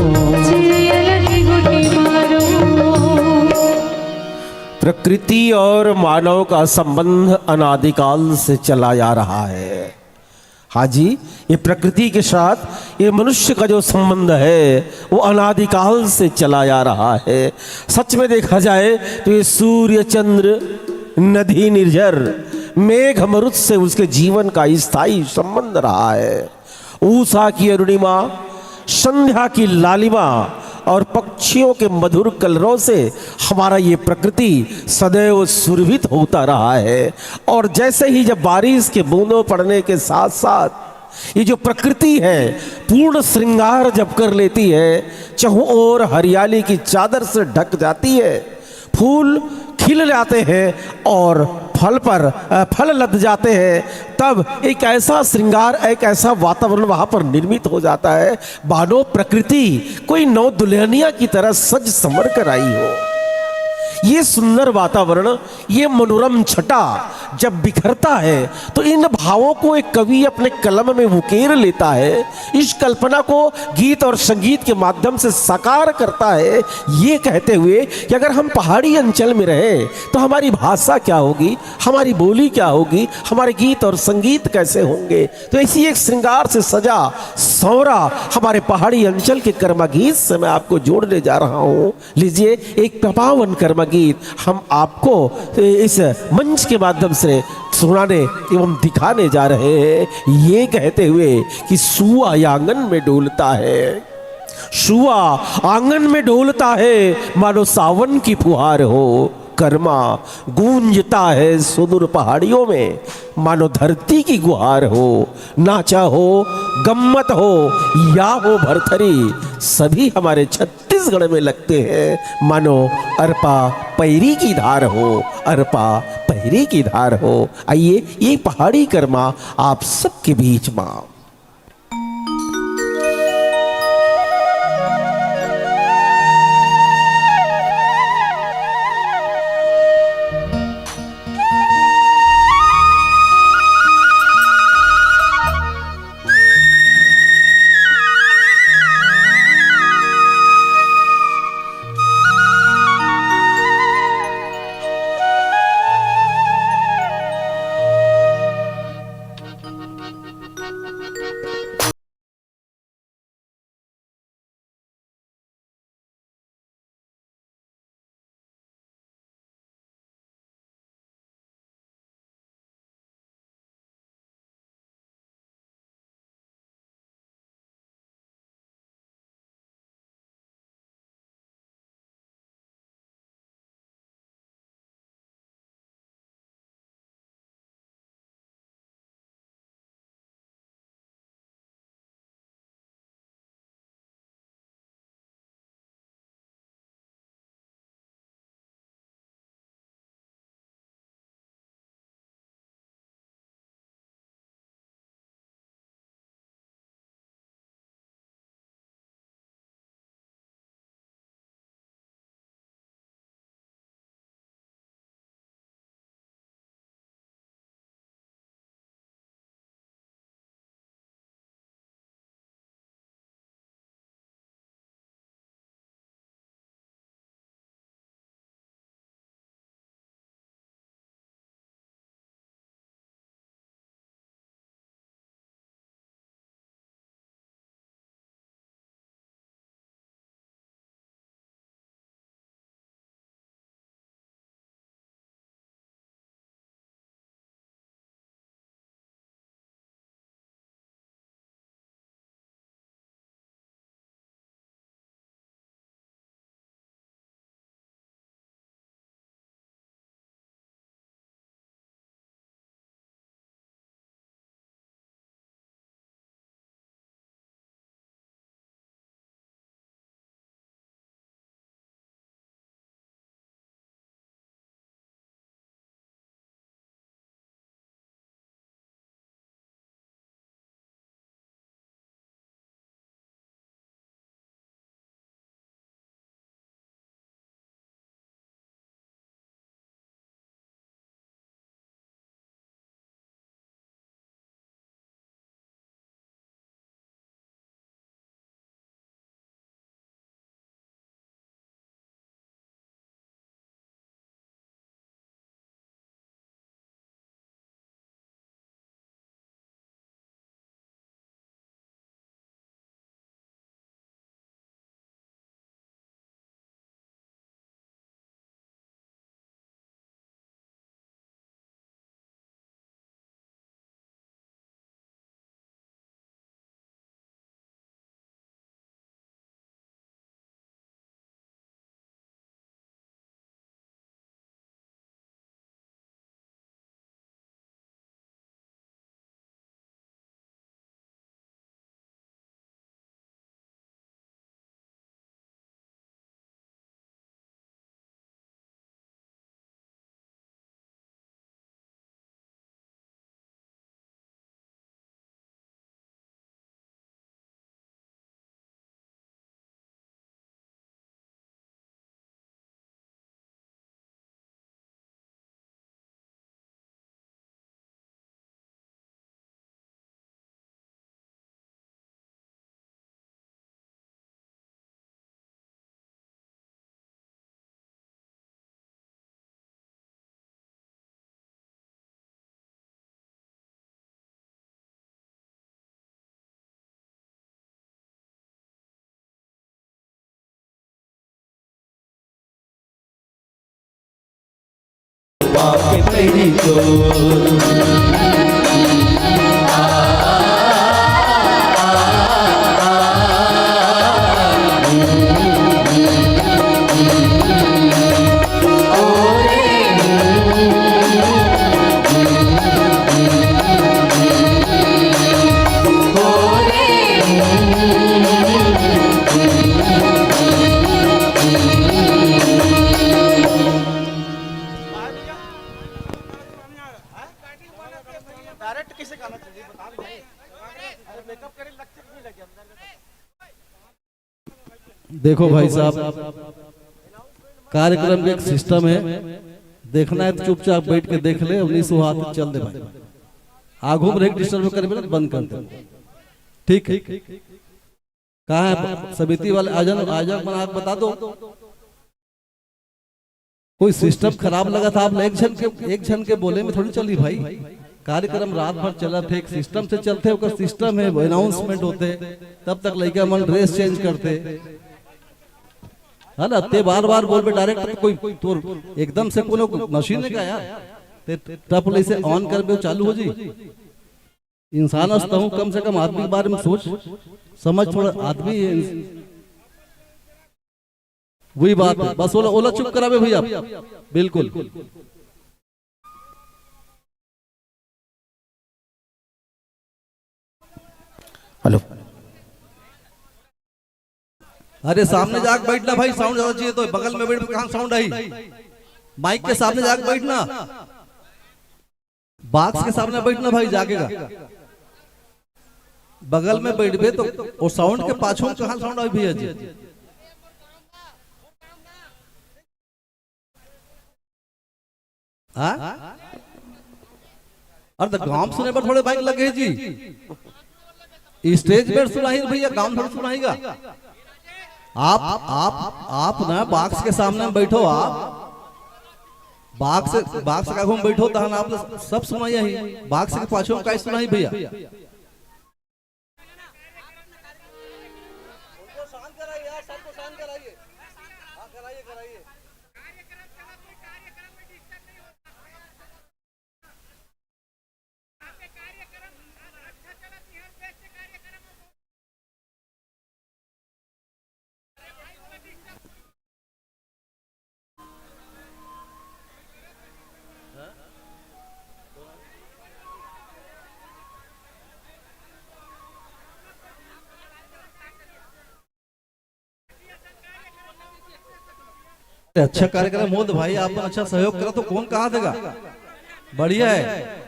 चिरैया लगे गोटी मारो। प्रकृति और मानव का संबंध अनादिकाल से चला आ रहा है। हाँ जी, ये प्रकृति के साथ ये मनुष्य का जो संबंध है, वो अनादिकाल से चला आ रहा है। सच में देखा जाए तो ये सूर्य, चंद्र, नदी, निर्झर, मेघ, मरुत से उसके जीवन का स्थायी संबंध रहा है। उषा की अरुणिमा, संध्या की लालिमा और पक्षियों के मधुर कलरव से हमारा ये प्रकृति सदैव सुरभित होता रहा है। और जैसे ही जब बारिश के बूंदों पड़ने के साथ साथ ये जो प्रकृति है, पूर्ण श्रृंगार जब कर लेती है, चहुं ओर हरियाली की चादर से ढक जाती है, फूल खिल जाते हैं और फल पर, अ, फल लद जाते हैं, तब एक ऐसा श्रृंगार, एक ऐसा वातावरण वहां पर निर्मित हो जाता है, मानो प्रकृति कोई नव दुल्हनिया की तरह सज संवर कर आई हो। ये सुंदर वातावरण, ये मनोरम छटा जब बिखरता है, तो इन भावों को एक कवि अपने कलम में उकेर लेता है, इस कल्पना को गीत और संगीत के माध्यम से साकार करता है, ये कहते हुए कि अगर हम पहाड़ी अंचल में रहें, तो हमारी भाषा क्या होगी, हमारी बोली क्या होगी, हमारे गीत और संगीत कैसे होंगे। तो ऐसी एक श्रृंगार से सजा संवरा हमारे पहाड़ी अंचल के कर्मा गीत से मैं आपको जोड़ने जा रहा हूँ। लीजिए, एक पावन कर्मा गीत हम आपको इस मंच के माध्यम से सुनाने एवं दिखाने जा रहे हैं। ये कहते हुए कि सुआ आंगन में डोलता है, सुआ आंगन में डोलता है, मानो सावन की फुहार हो। कर्मा, गूंजता है सुदूर पहाड़ियों में, मानो धरती की गुहार हो। नाचा हो, गम्मत हो या हो भरथरी, सभी हमारे छत्तीसगढ़ में लगते हैं, मानो अरपा पैरी की धार हो, अरपा पैरी की धार हो। आइए, ये पहाड़ी कर्मा आप सबके बीच माँ। के पैरी चोर। डायरेक्ट किसे गाना चाहिए, बता दो भाई। अरे, मेकअप करे, लग नहीं लगे अंदर में। देखो भाई साहब, कार्यक्रम के एक सिस्टम है, देखना है तो चुपचाप बैठ के देख ले, उन्नीस सौ हाथ चल दे भाई। आगू में डिस्टर्ब करबे ना, बंद कर दे। ठीक है, कहाँ है समिति वाले? आयोजन, आयोजक मन, आप बता दो। कोई सिस्टम खराब लगा था, आप एक झन के, एक झन के बोले में थोड़ी चली भाई। कार्यक्रम रात भर चलत हे, एक सिस्टम से चलथे, ओकर सिस्टम है, अनाउंसमेंट होथे, तब तक लइका मन ड्रेस चेंज करथे, है ना? ते बार बार बोलबे, डायरेक्ट कोई तोर एकदम से कोनो मशीन है का यार? ते टप ले से ऑन करबे, चालू हो जी। इंसान हस तहूँ, कम से कम आदमी के बारे में सोच समझ, थोड़ा आदमी है। वही बात है, बस ओला, ओला चुप करावे भैया, बिल्कुल। हेलो। अरे सामने जाके बैठना भाई, साउंड ज्यादा चाहिए तो बगल में बैठ, कहाँ साउंड आई? माइक के सामने जाके बैठना, बॉक्स के सामने बैठना भाई, जागेगा। बगल में बैठबे तो वो साउंड के पाछू में कहाँ साउंड आई भैया जी? हाँ? अरे तो गांव सुने बर थोड़े माइक लगे जी, स्टेज पर सुनाही भैया, गांव थोड़े सुनाहीगा। आप, आप, आप ना बॉक्स के सामने में बैठो, आप बॉक्स, बॉक्स के आगू में बैठो, तहन आप सब सुनाई ही। बॉक्स के पाछू में काहे सुनाही भैया? उनको शांत कराइए यार, सबको शांत कराइए। हाँ, कराइए, कराइए। अच्छा कार्यक्रम हो तो भाई, आप अच्छा सहयोग करो तो कौन कहा देगा? बढ़िया है।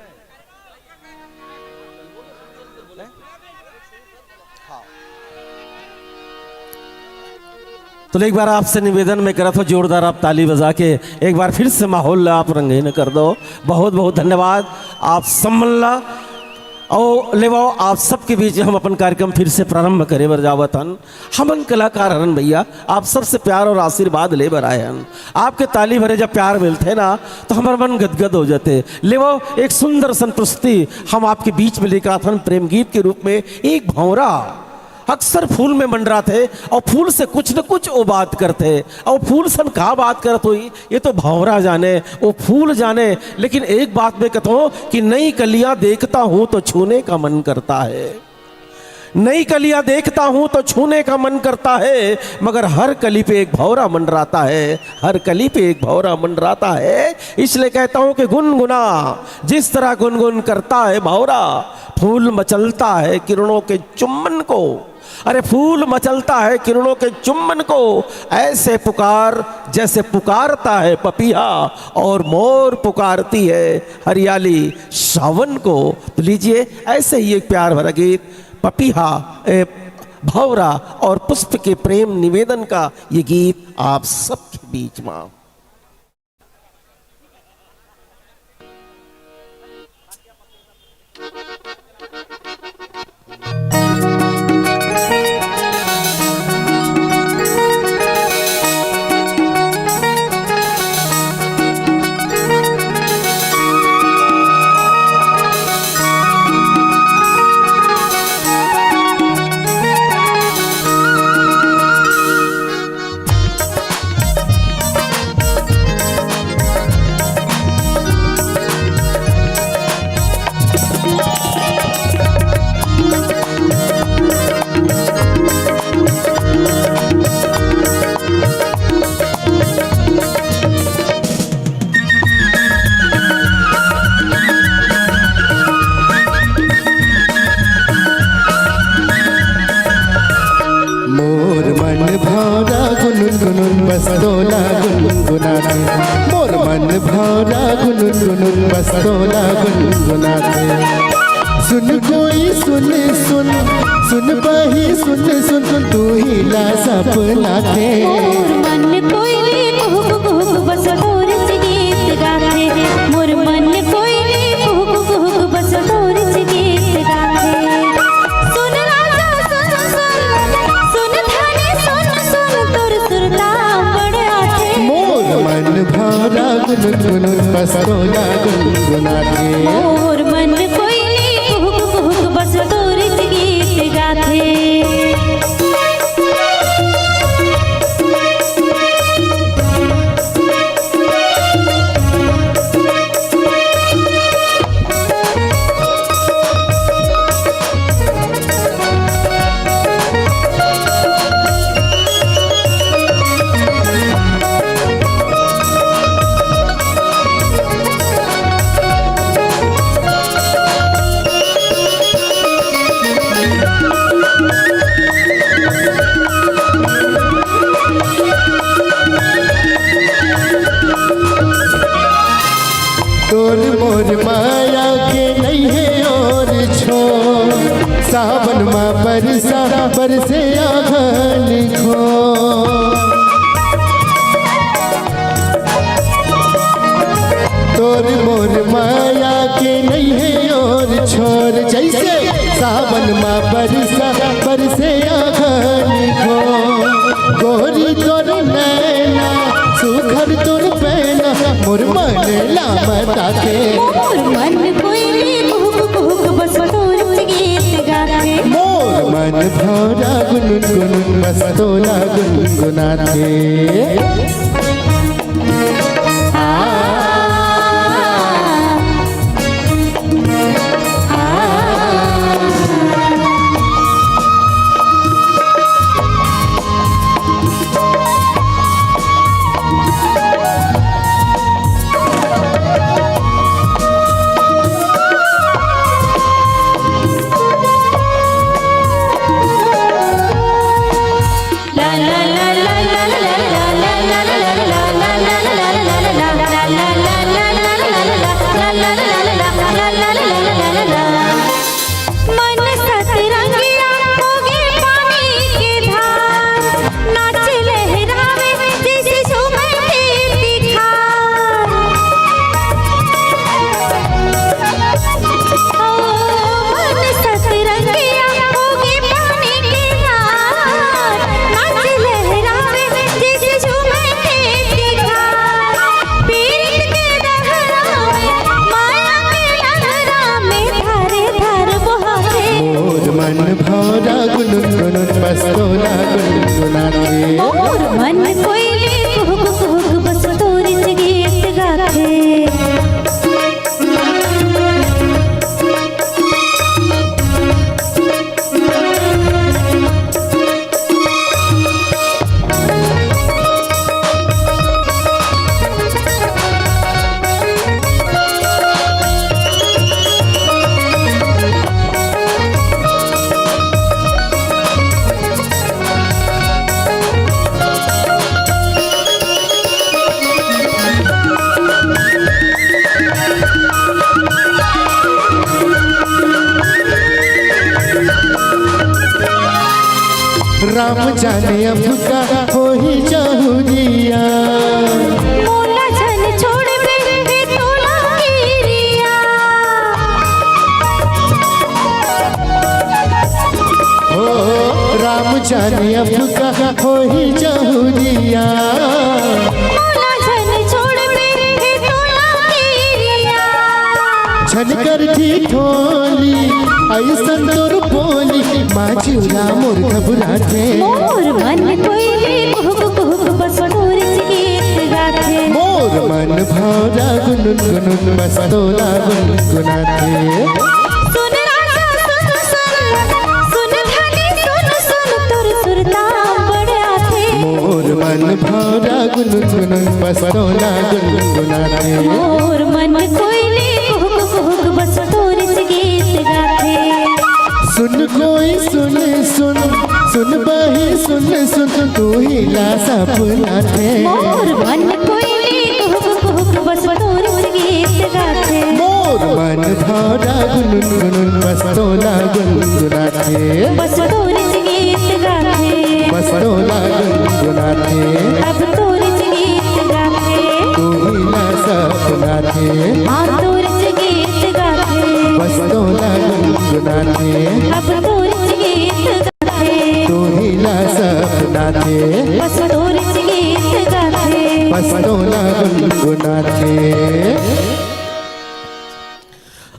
तो एक बार आपसे निवेदन मैं करत हूँ, जोरदार आप ताली बजा के एक बार फिर से माहौल ला आप रंगीन कर दो। बहुत बहुत धन्यवाद आप सम्मन ला। और लेवाओ, आप सबके बीच हम अपन कार्यक्रम फिर से प्रारंभ करे बर जावत हन। हमन कलाकार हरन भैया, आप सबसे प्यार और आशीर्वाद ले बर आए हन। आपके ताली भरे जब प्यार मिलथे ना, तो हमर मन गदगद हो जाथे। लेवाओ, एक सुंदर संतुष्टि हम आपके बीच में लेकर आथन प्रेम गीत के रूप में। एक भौंरा अक्सर फूल में मंडराथे और फूल से कुछ न कुछ वो बात करथे। और फूल सन का बात करत होही, ये तो भौंरा जाने, वो फूल जाने। लेकिन एक बात मैं कहता हूँ कि नई कलियां देखता हूँ तो छूने का मन करता है, नई कलियां देखता हूँ तो छूने का मन करता है, मगर हर कली पे एक भौंरा मंडराता है, हर कली पे एक भौंरा मंडराता है। इसलिए कहता हूँ कि गुनगुना, जिस तरह गुनगुन करता है भौंरा, फूल मचलता है किरणों के चुम्बन को। अरे फूल मचलता है किरणों के चुम्बन को, ऐसे पुकार जैसे पुकारता है पपीहा और मोर पुकारती है हरियाली सावन को। तो लीजिए, ऐसे ही एक प्यार भरा गीत पपीहा, ए, भौंरा और पुष्प के प्रेम निवेदन का ये गीत आप सबके बीच में। भौंरा गुनगुन बस तोला गुनगुनाथे। सुन कोई सुन, सुन, सुन बही सुन, सुन, सुन तू ही ला सपनाथे। मोर मन कोइली कुहुक कुहुक बस तोर से गीत गाथे। मोर मन कोइली कुहुक कुहुक बस तोर से गीत गाथे। सुन राजा सुन सुन, सुन धनी सुन सुन तोर सुरता बड़ आथे। मोर मन भौंरा गुनगुन बस तोला गुनगुनाथे। मोर मन कोइली कुहुक कुहुक बस तोर से गीत गाथे। तोर मोर माया के नइहे ओर छोर, सावन मा बरसा बरसे आघन घोर। तोर मोर माया के नइहे ओर छोर, जइसे सावन मा बरसा बरसे आघन घोर। गोरी तोर नैना, सुघर तोर पैना, मोर मन ला मताथे। मोर मन कोइली कुहुक कुहुक बस तोर से गीत गाथे। मोर मन भौंरा गुनगुन बस तोला गुनगुनाथे। आ, आ, आ। मन सतरंगिया होगे पानी के धार, नाचे लहरावे जइसे झूमे तीखार। ओ मन सतरंगिया होगे पानी के धार, नाचे लहरावे जइसे झूमे तीखार। पीरित के डहरा में, माया के डहरा में धारे धार बोहाथे। मोर मन भौंरा गुनगुन बस तोला गुनगुनाथे। मोर मन कोइली कुहुक कुहुक बस तोर से गीत गाथे। राम जाने अब का होही जहुरिया। मोला झन छोड़बे हे तोला किरिया। हो राम जाने अब का होही जहुरिया। मोला झन छोड़बे हे तोला किरिया। झन कर ठिठोली, अइसन तोर बोली, माँ चिउरा मोर घबराथे। मोर मन कोइली कुहुक कुहुक बस तोर से गीत गाथे। मोर मन भौंरा गुनगुन बस तोला गुनगुनाथे। सुन राजा सुन सुन, सुन धनी सुन सुन तोर सुरता बड़ आथे। मोर मन भौंरा गुनगुन बस तोला गुनगुनाथे। मोर मन कोइली कुहुक कुहुक बस तोर से गीत गाथे। सुन कोई सुन सुन, सुन बही सुन सुन तू ही ला सपनाथे। मोर मन कोइली कुहुक कुहुक बस बस तोर च गीत गाथे। बस तोला गुनगुनाथे। अब तोर च गीत गाथे। तू ही ला सपनाथे। हाँ, तोर च गीत गाथे। बस तोला गुनगुनाथे। अब तोर च गीत गाथे। तू ही ला सपनाथे। बस तोर च गीत गाथे। बस तोला गुनगुनाथे।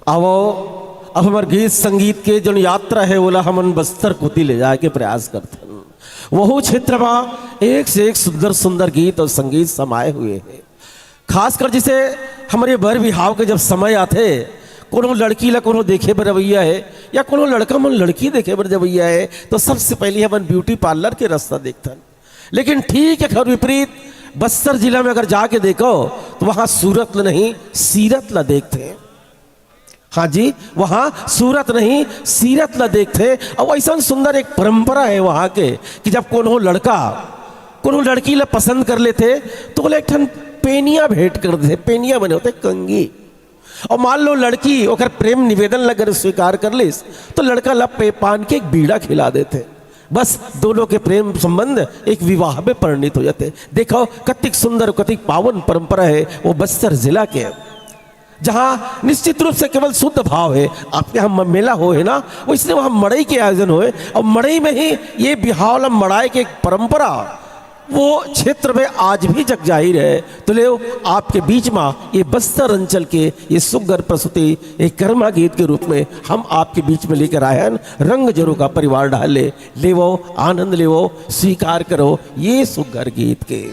आवो, अब हमर गीत संगीत के जोन यात्रा हे, ओला हमन बस्तर कोति ले जाए के प्रयास करथन। वहू क्षेत्र मा एक से एक सुंदर सुंदर गीत अउ संगीत समाए हुए हे। खासकर जइसे हमर ये बर बिहाव के जब समय आथे, कोनो लड़की ला कोनो देखे बर अवइया हे या कोनो लड़का मन लड़की देखे बर जवइया हे, तो सबसे पहिली हमन ब्यूटी पार्लर के रस्ता देखथन। लेकिन ठीक एखर विपरीत बस्तर जिला में अगर जाके देखो, तो वहाँ सूरत ल नहीं, सीरत ला देखथे। हाँ जी, वहाँ सूरत नहीं, सीरत ला देखथे। अउ अइसन सुंदर एक परंपरा हे वहाँ के कि जब कोनो लड़का कोनो लड़की ला पसंद कर लेथे, तो ओला एक ठन पेनिया भेंट कर देथे। पेनिया बने होथे कंगी। अउ मान लो लड़की ओकर प्रेम निवेदन ला अगर स्वीकार कर लिस, तो लड़का ला पे-, पान के एक बीड़ा खिला देथे। बस दोनों के प्रेम संबंध एक विवाह में परिणित हो जाथे। देखो, कतिक सुंदर, कतिक पावन परंपरा हे वो बस्तर जिला के, जहाँ निश्चित रूप से केवल शुद्ध भाव हे। आपके यहाँ म-, मेला होहे ना, वइसने वहाँ मड़ई के आयोजन होहे, अउ मड़ई में ही ये बिहाव ला मड़ाए के एक परंपरा वो क्षेत्र में आज भी जगजाहिर हे। तो लेव, आपके बीच मा ये बस्तर अंचल के ये सुग्घर प्रस्तुति एक कर्मा गीत के रूप में हम आपके बीच में लेकर आए हन। रंग जरूर का परिवार ढाल ले, लेवो, आनंद लेवो, स्वीकार करो ये सुग्घर गीत के।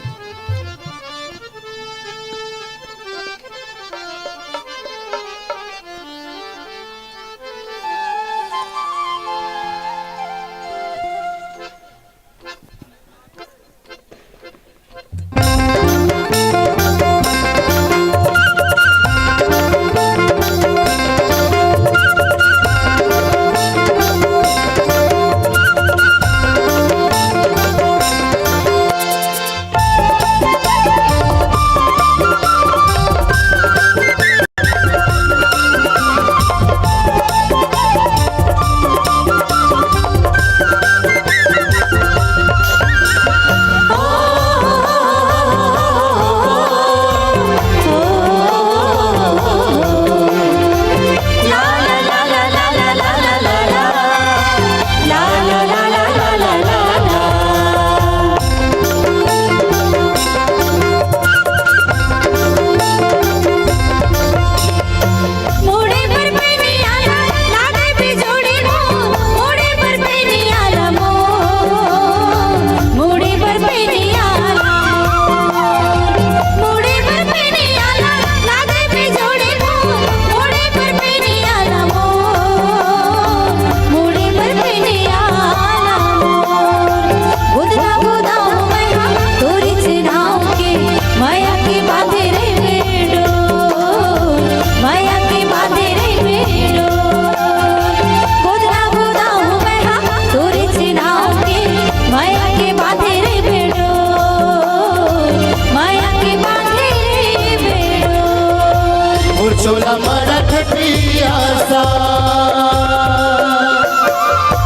मोर चोला मरत पियासा,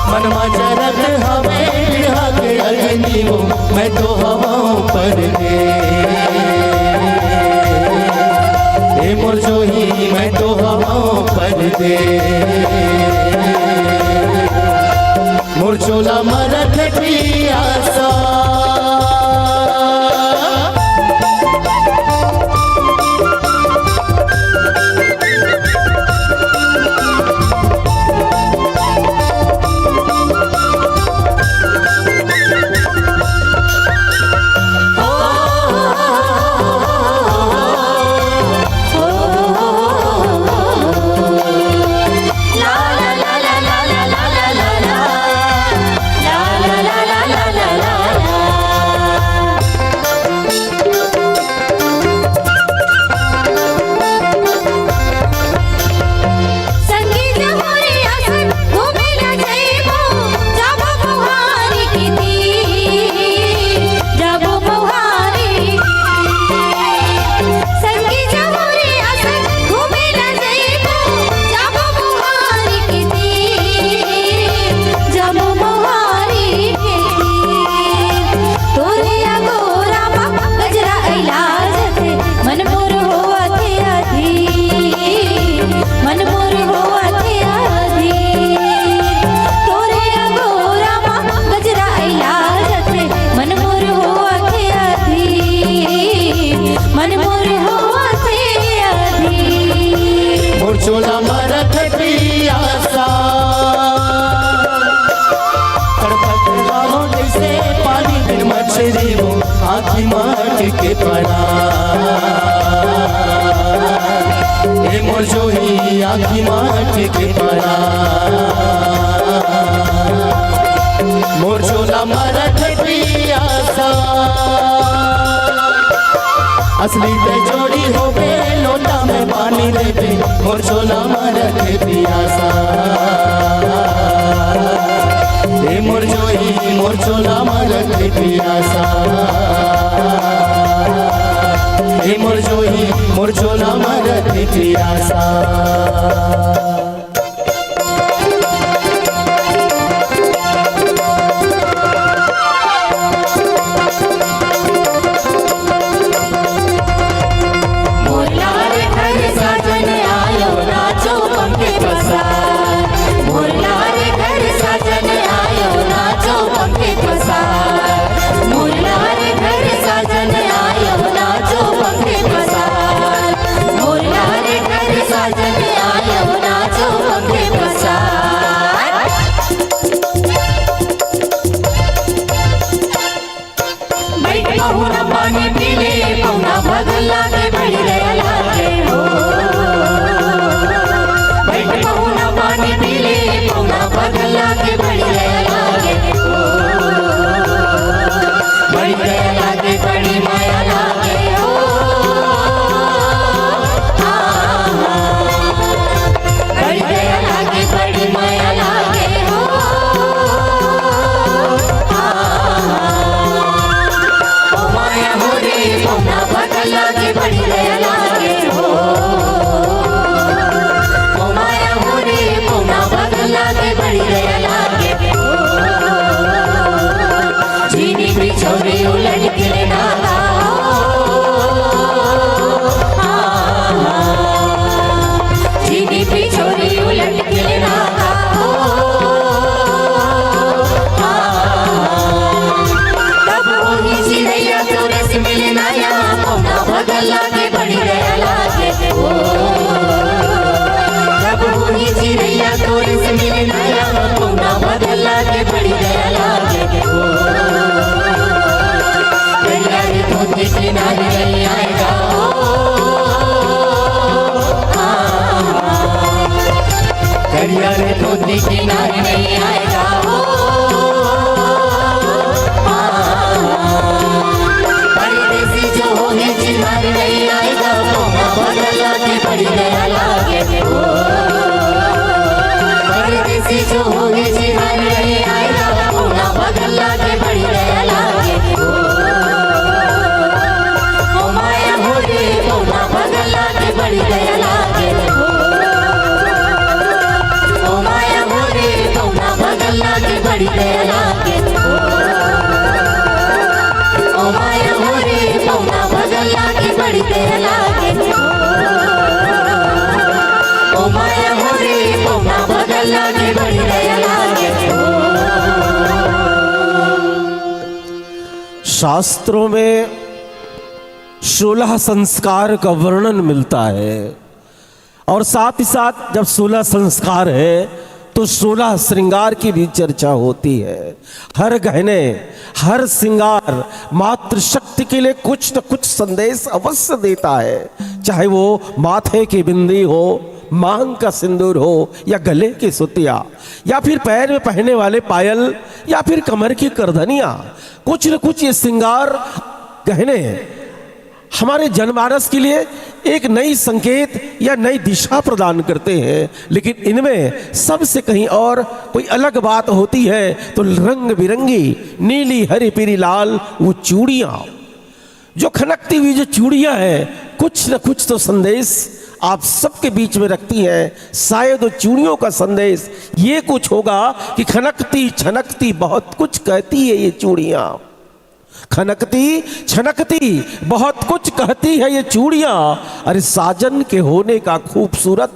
मन मा जरत हवे बिरहा के अग्नि वो, मैं तो हवंव परदेस। ए मोर जोही, मैं तो हवंव परदेस। मोर चोला मरत पियासा। चोला मरत पियासा, तड़पत रहो जैसे पानी बिन मछरी वो, आँखी माट के परा। ए मोर जोही आँखी माट के परा। मोर चोला मरत पियासा। असली ते जोड़ी होबे, लोटा में पानी देबे, मोर चोला मरत पियासा। ए मोर जोही, मोर चोला मरत पियासा। ए मोर जोही, मोर चोला मरत पियासा। शास्त्रों में सोलह संस्कार का वर्णन मिलता है और साथ ही साथ जब सोलह संस्कार है तो सोलह श्रृंगार की भी चर्चा होती है। हर गहने, हर श्रृंगार मातृशक्ति के लिए कुछ न कुछ संदेश अवश्य देता है, चाहे वो माथे की बिंदी हो, मांग का सिंदूर हो या गले की सुतिया या फिर पैर में पहनने वाले पायल या फिर कमर की करधनिया। कुछ न कुछ ये श्रृंगार गहने हमारे जनमानस के लिए एक नई संकेत या नई दिशा प्रदान करते हैं, लेकिन इनमें सबसे कहीं और कोई अलग बात होती है तो रंग बिरंगी नीली, हरी, पीली, लाल वो चूड़ियाँ, जो खनकती हुई जो चूड़ियाँ हैं, कुछ न कुछ तो संदेश आप सबके बीच में रखती हैं। शायद वो चूड़ियों का संदेश ये कुछ होगा कि खनकती छनकती बहुत कुछ कहती है ये चूड़ियाँ। खनकती छनकती बहुत कुछ कहती है ये चूड़ियां। अरे साजन के होने का खूबसूरत,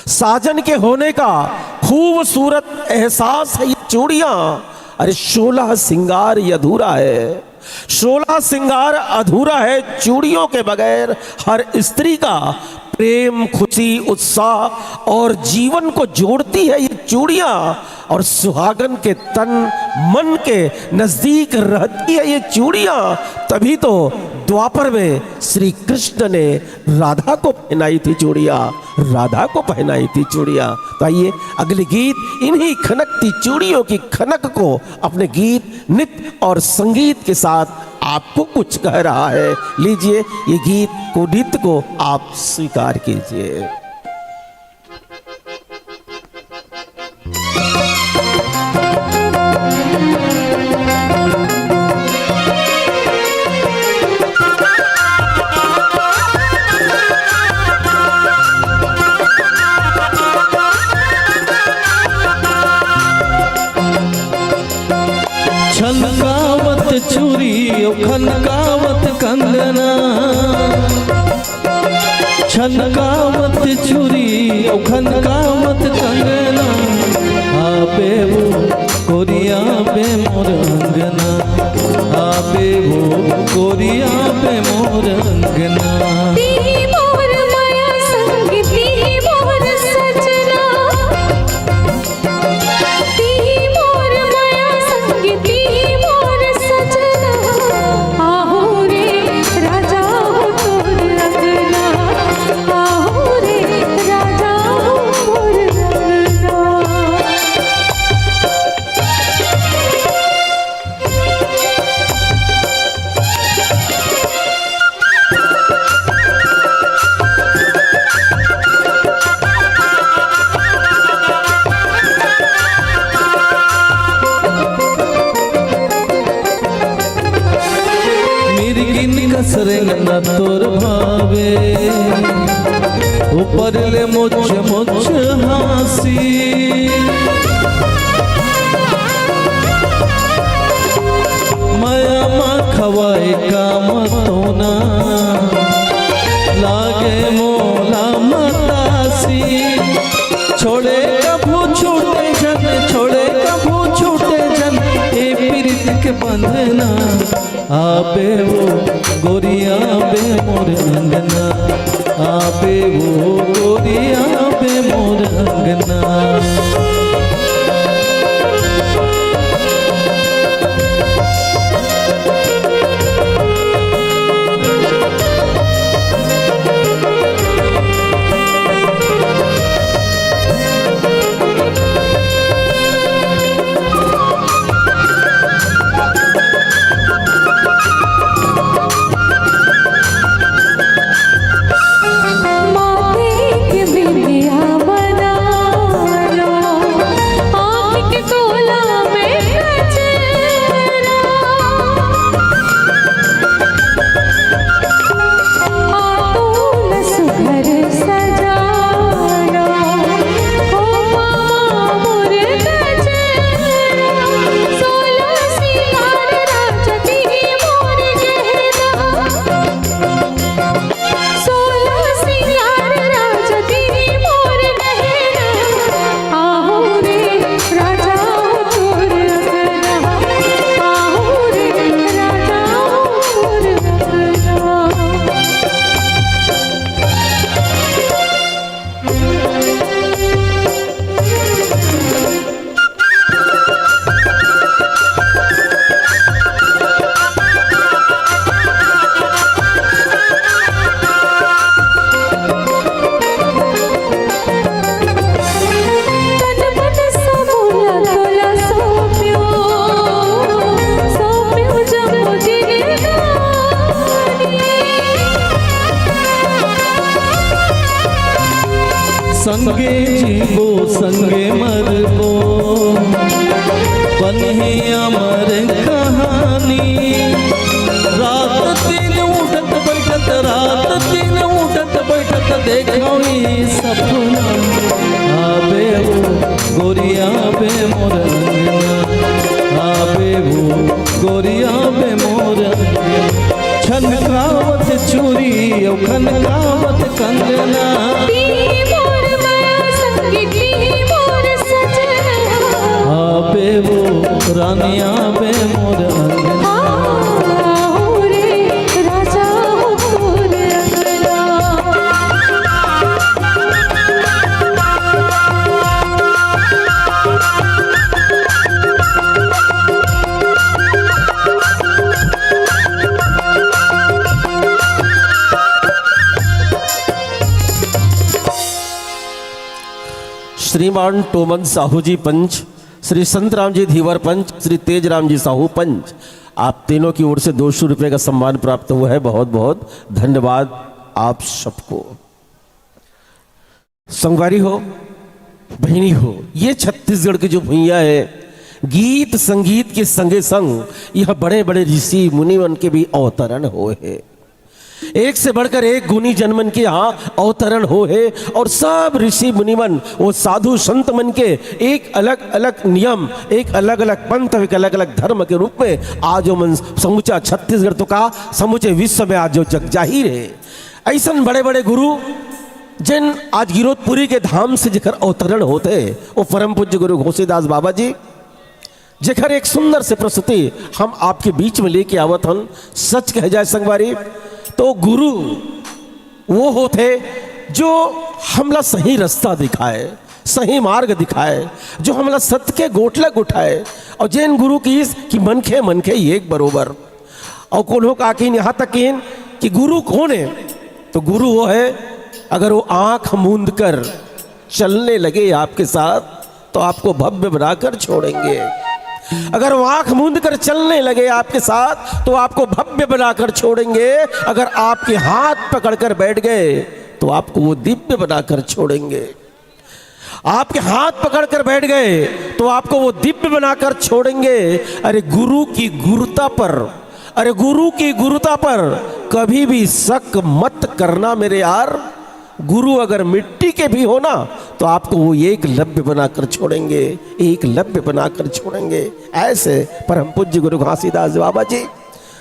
साजन के होने का खूबसूरत एहसास है ये चूड़ियां। अरे सोलह श्रृंगार ये अधूरा है, सोलह श्रृंगार अधूरा है चूड़ियों के बगैर। हर स्त्री का प्रेम, खुशी, उत्साह और जीवन को जोड़ती है ये चूड़ियां, और सुहागन के तन मन के नजदीक रहती है ये चूड़ियां। तभी तो द्वापर में श्री कृष्ण ने राधा को पहनाई थी चूड़ियां, राधा को पहनाई थी चूड़ियां। तो आइए, अगले गीत इन्हीं खनकती चूड़ियों की खनक को अपने गीत, नृत्य और संगीत के साथ आपको कुछ कह रहा है। लीजिए, ये गीत को, नृत्य को आप स्वीकार कीजिए। छनकावत चूड़ी, ओ खनकावत कंगना, छनकावत चूड़ी, ओ खनकावत कंगना, आबे वो गोरिया बे मोर अंगना, आबे वो गोरिया बे मोर अंगना। ती मोर माया संग, ती मोर सजना, ती मोर माया संग, ती मोर सजना। आहो रे राजा हो तोर अंगना, आहो रे राजा हो मोर अंगना। मिर्गिन कस रेंगना तोर भावे, ऊपर ले मुछ मुछ हाँसी। मया मा खवाए काम तोना, लागे मोला मतासी। छोड़े कभू छूटे झन, छोड़े कभू छूटे झन, ए पीरित के बंधना। आबे वो गोरिया बे मोर अंगना, आबे वो गोरिया बे मोर अंगना। माथे के बिंदिया बना लो, आँख के तोला में गजरा। आ तू न सुघर सजा लो, हो मामा मोर गजरा। सोलह सिंगार राजा ती मोर गहना। सोलह सिंगार राजा ती मोर गहना। आहो रे राजा हो तोर अंगना। आहो रे राजा हो तोर अंगना। तन मन सब ला तोला सौंप्यो, सौंप्यो जम्मो जिंदगानी। संगे जीबो संगे मरबो, बनही अमर कहानी। रात दिन उठत बैठत, रात दिन उठत बैठत देखौनी सपना। आबे वो गोरिया बे मोर अंगना, आबे वो गोरिया बे मोर अंगना। छनकावत चूड़ी, ओ खनकावत कंगना। ती मोर माया संगी, ती मोर सजना। आबे वो रानिया बे मोर अंगना। आहो रे राजा हो तोर अंगना। श्रीमान टोमन साहू जी पंच, श्री संतराम जी धीवर पंच, श्री तेजराम जी साहू पंच, आप तीनों की ओर से दो सौ रुपए का सम्मान प्राप्त हुआ है। बहुत बहुत धन्यवाद आप सबको। संगवारी हो, बहिनी हो, ये छत्तीसगढ़ की जो भुइयां है, गीत संगीत के संगे संग यह बड़े बड़े ऋषि मुनिवन के भी अवतरण होए हे। एक से बढ़कर एक गुणी जनमन के यहाँ अवतरण होए हे और सब ऋषि मुनिवन, वो साधु संत मन के एक अलग अलग नियम, एक अलग अलग पंथ, एक अलग अलग धर्म के रूप में आज वो मन समूचा छत्तीसगढ़ तो का समूचे विश्व में आज जो जग जाहिर है। ऐसन बड़े बड़े गुरु जिन आज गिरौदपुरी के धाम से जेकर अवतरण होत हे, वो परम पूज्य गुरु घोसीदास बाबा जी, जेकर एक सुंदर से प्रस्तुति हम आपके बीच में लेके आवत हन। सच कहे जाए संगवारी, तो गुरु वो होत हे जो हमला सही रास्ता दिखाए, सही मार्ग दिखाए, जो हमला सत्य के गोठला उठाए। और जेन गुरु किहिस कि मनखे मनखे एक बरोबर। और कोनो का किहिन, यहाँ तक किहिन कि गुरु कौन है, तो गुरु वो है अगर वो आंख मूंद कर चलने लगे आपके साथ तो आपको भव्य बनाकर छोड़ेंगे। अगर वो आंख मूंद कर चलने लगे आपके साथ तो आपको भव्य बनाकर छोड़ेंगे। अगर आपके हाथ पकड़कर बैठ गए तो आपको वो दिव्य बनाकर छोड़ेंगे। आपके हाथ पकड़कर बैठ गए तो आपको वो दिव्य बनाकर छोड़ेंगे। अरे गुरु की गुरुता पर, अरे गुरु की गुरुता पर कभी भी शक मत करना मेरे यार। गुरु अगर मिट्टी के भी हो ना तो आपको वो एकलव्य बनाकर छोड़ेंगे, एकलव्य बनाकर छोड़ेंगे। ऐसे परम पूज्य गुरु घासीदास बाबा जी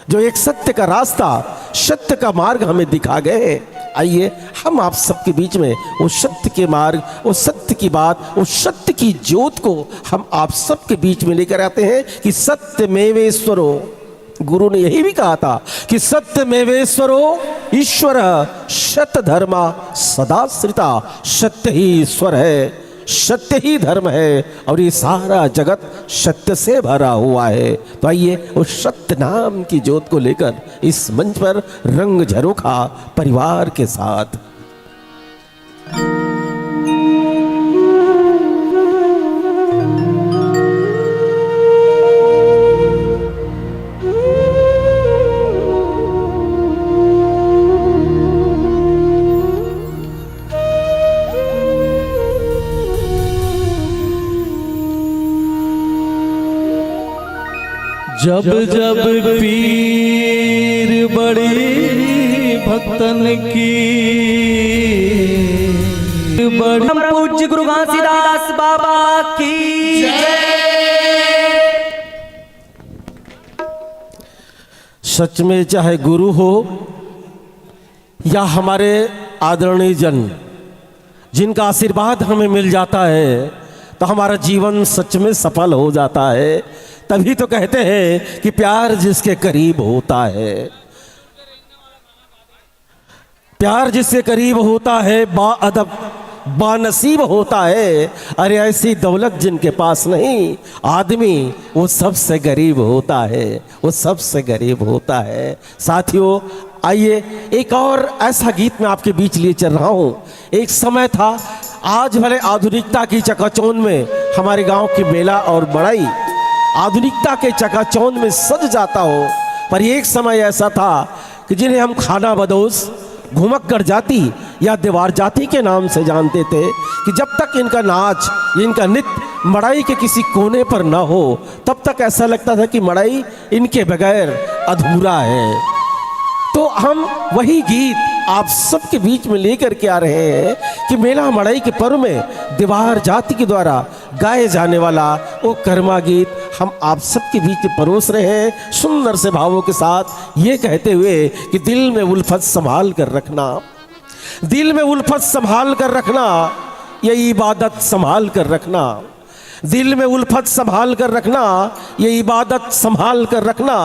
जो एक सत्य का रास्ता, सत्य का मार्ग हमें दिखा गए हैं। आइए हम आप सबके बीच में वो सत्य के मार्ग, वो सत्य की बात, वो सत्य की ज्योत को हम आप सबके बीच में लेकर आते हैं कि सत्यमेवेश्वरो। गुरु ने यही भी कहा था कि सत्यमेवेश्वरो ईश्वर, सत धर्मा सदाश्रिता। सत्य ही ईश्वर है, सत्य ही धर्म है और ये सारा जगत सत्य से भरा हुआ है। तो आइए उस सत्य नाम की ज्योत को लेकर इस मंच पर रंग झरोखा परिवार के साथ। जब जब पीर बड़ी भक्तन की बड़ी। परम पूज्य गुरु घासीदास बाबा की। सच में चाहे गुरु हो या हमारे आदरणीय जन, जिनका आशीर्वाद हमें मिल जाता है तो हमारा जीवन सच में सफल हो जाता है। तभी तो कहते हैं कि प्यार जिसके करीब होता है, प्यार जिसके करीब होता है, बाअदब बानसीब होता है। अरे ऐसी दौलत जिनके पास नहीं, आदमी वो सबसे गरीब होता है, वो सबसे गरीब होता है। साथियों, आइए एक और ऐसा गीत मैं आपके बीच लिए चल रहा हूँ। एक समय था, आज भले आधुनिकता की चकाचौंध में हमारे गांव की मेला और मड़ई आधुनिकता के चकाचौंध में सज जाता हो, पर एक समय ऐसा था कि जिन्हें हम खाना बदोश, घुमक्कड़ जाति या दीवार जाति के नाम से जानते थे कि जब तक इनका नाच, इनका नृत्य मड़ई के किसी कोने पर ना हो, तब तक ऐसा लगता था कि मड़ई इनके बगैर अधूरा है। तो हम वही गीत आप सबके बीच में लेकर के आ रहे हैं कि मेला मड़ई के पर्व में दीवार जाति के द्वारा गाए जाने वाला वो कर्मा गीत हम आप सबके बीच में परोस रहे हैं सुंदर से भावों के साथ, ये कहते हुए कि दिल में उल्फत संभाल कर रखना, दिल में उल्फत संभाल कर रखना, ये इबादत संभाल कर रखना। दिल में उल्फत संभाल कर रखना, ये इबादत संभाल कर रखना।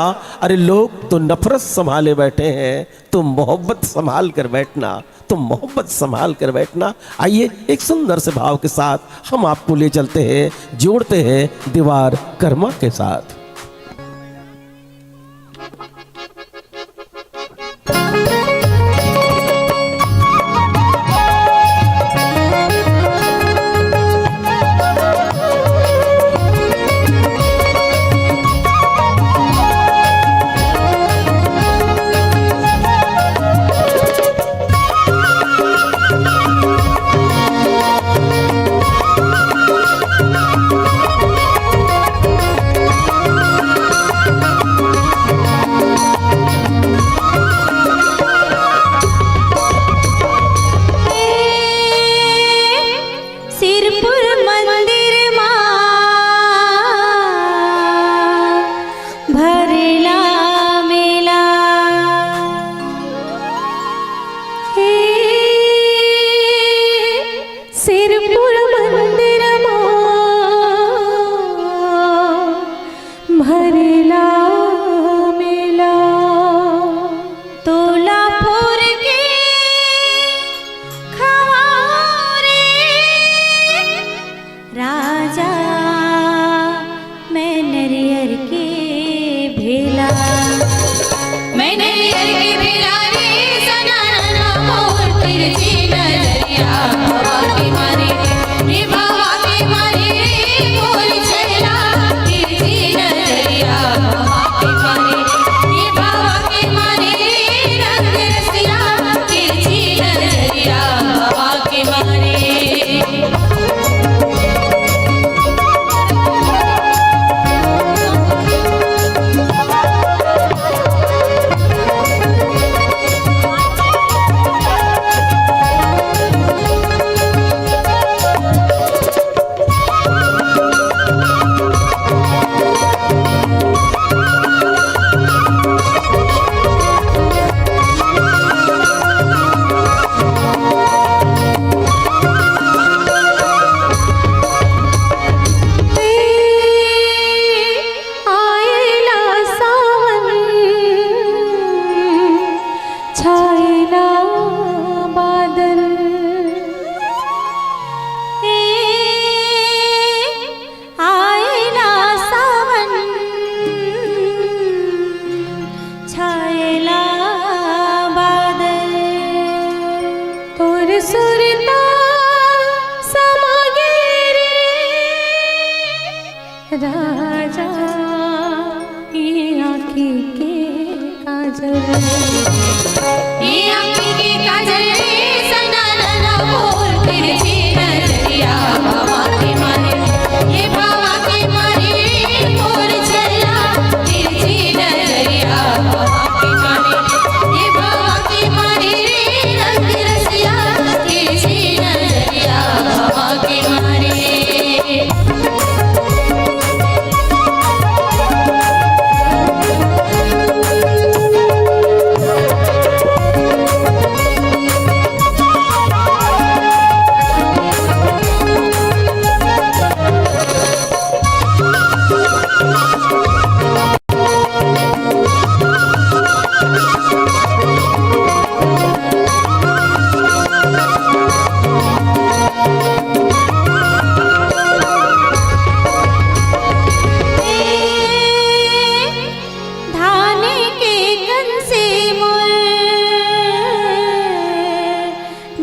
अरे लोग तो नफरत संभाले बैठे हैं, तुम मोहब्बत संभाल कर बैठना, तुम मोहब्बत संभाल कर बैठना। आइए एक सुंदर से भाव के साथ हम आपको ले चलते हैं, जोड़ते हैं दीवार कर्मा के साथ। राजा, ये आँखी के काजल, ये आँखी के काजल रे, सना नना मोर तिरछी नजरिया, भावा के मारे, ये भावा के मारे, मोर छल्ला, तिरछी नजरिया, भावा के मारे, ये भावा के मारे, रंग रसिया, तिरछी नजरिया, भावा के मारे। धान के कन से मोर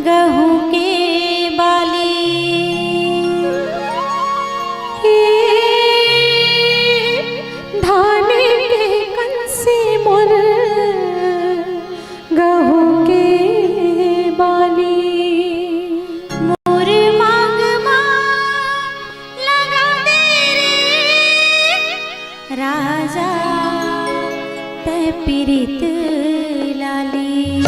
गहूं के बाली, हे धान के कन से मोर गहूं के बाली, मोर मांग मा लगा दे रे राजा, तै पीरित लाली,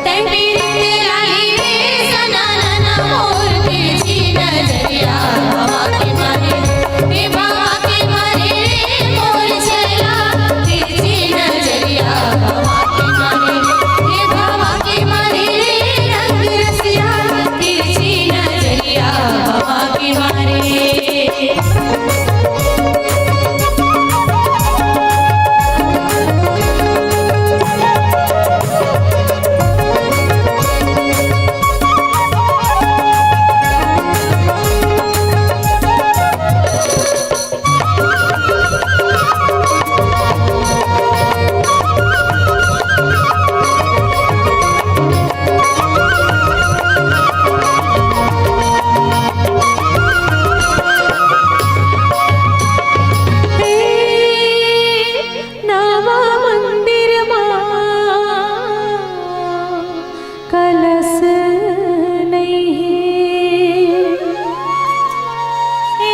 तै पीरित लाली रे, सना नना मोर तिरछी नजरिया, भावा के मारे, ए भावा के मारे रे, मोर छल्ला, तिरछी नजरिया, भावा के मारे, ए भावा के मारे रे, रंग रसिया, तिरछी नजरिया, भावा के मारे। नवा मंदिर मा कलश नहीं हे। ए,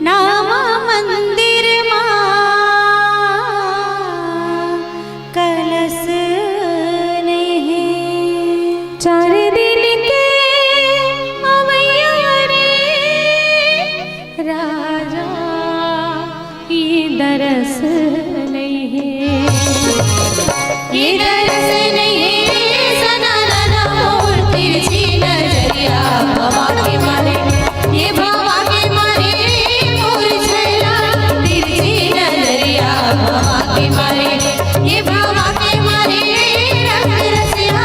नवा मंदिर मा कलश नहीं हे। चार दिन के अवैया रे राजा, ये दरस नहीं हे, ये दरस नहीं हे, सना नना मोर तिरछी नजरिया, भावा के मारे, ये भावा के मारे, मोर छल्ला, तिरछी नजरिया, भावा के मारे, ये भावा के मारे, रंग रसिया,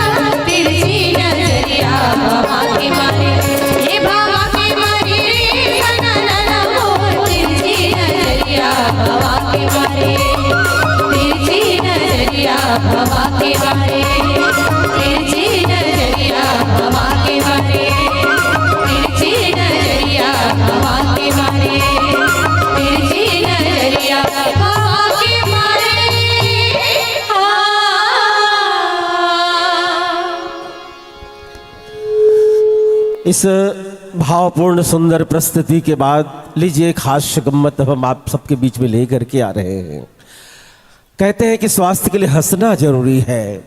तिरछी नजरिया, भावा के मारे, ये भावा के मारे, सना नना मोर तिरछी नजरिया, भावा के मारे, तिरछी नजरिया, भावा के मारे, तिरछी नजरिया, भावा के मारे, तिरछी नजरिया, भावा के मारे, तिरछी नजरिया, भावा के मारे। हाँ। इस भावपूर्ण सुंदर प्रस्तुति के बाद लीजिए एक हास्य गम्मत हम आप सबके बीच में लेकर के आ रहे हैं। कहते हैं कि स्वास्थ्य के लिए हंसना जरूरी है,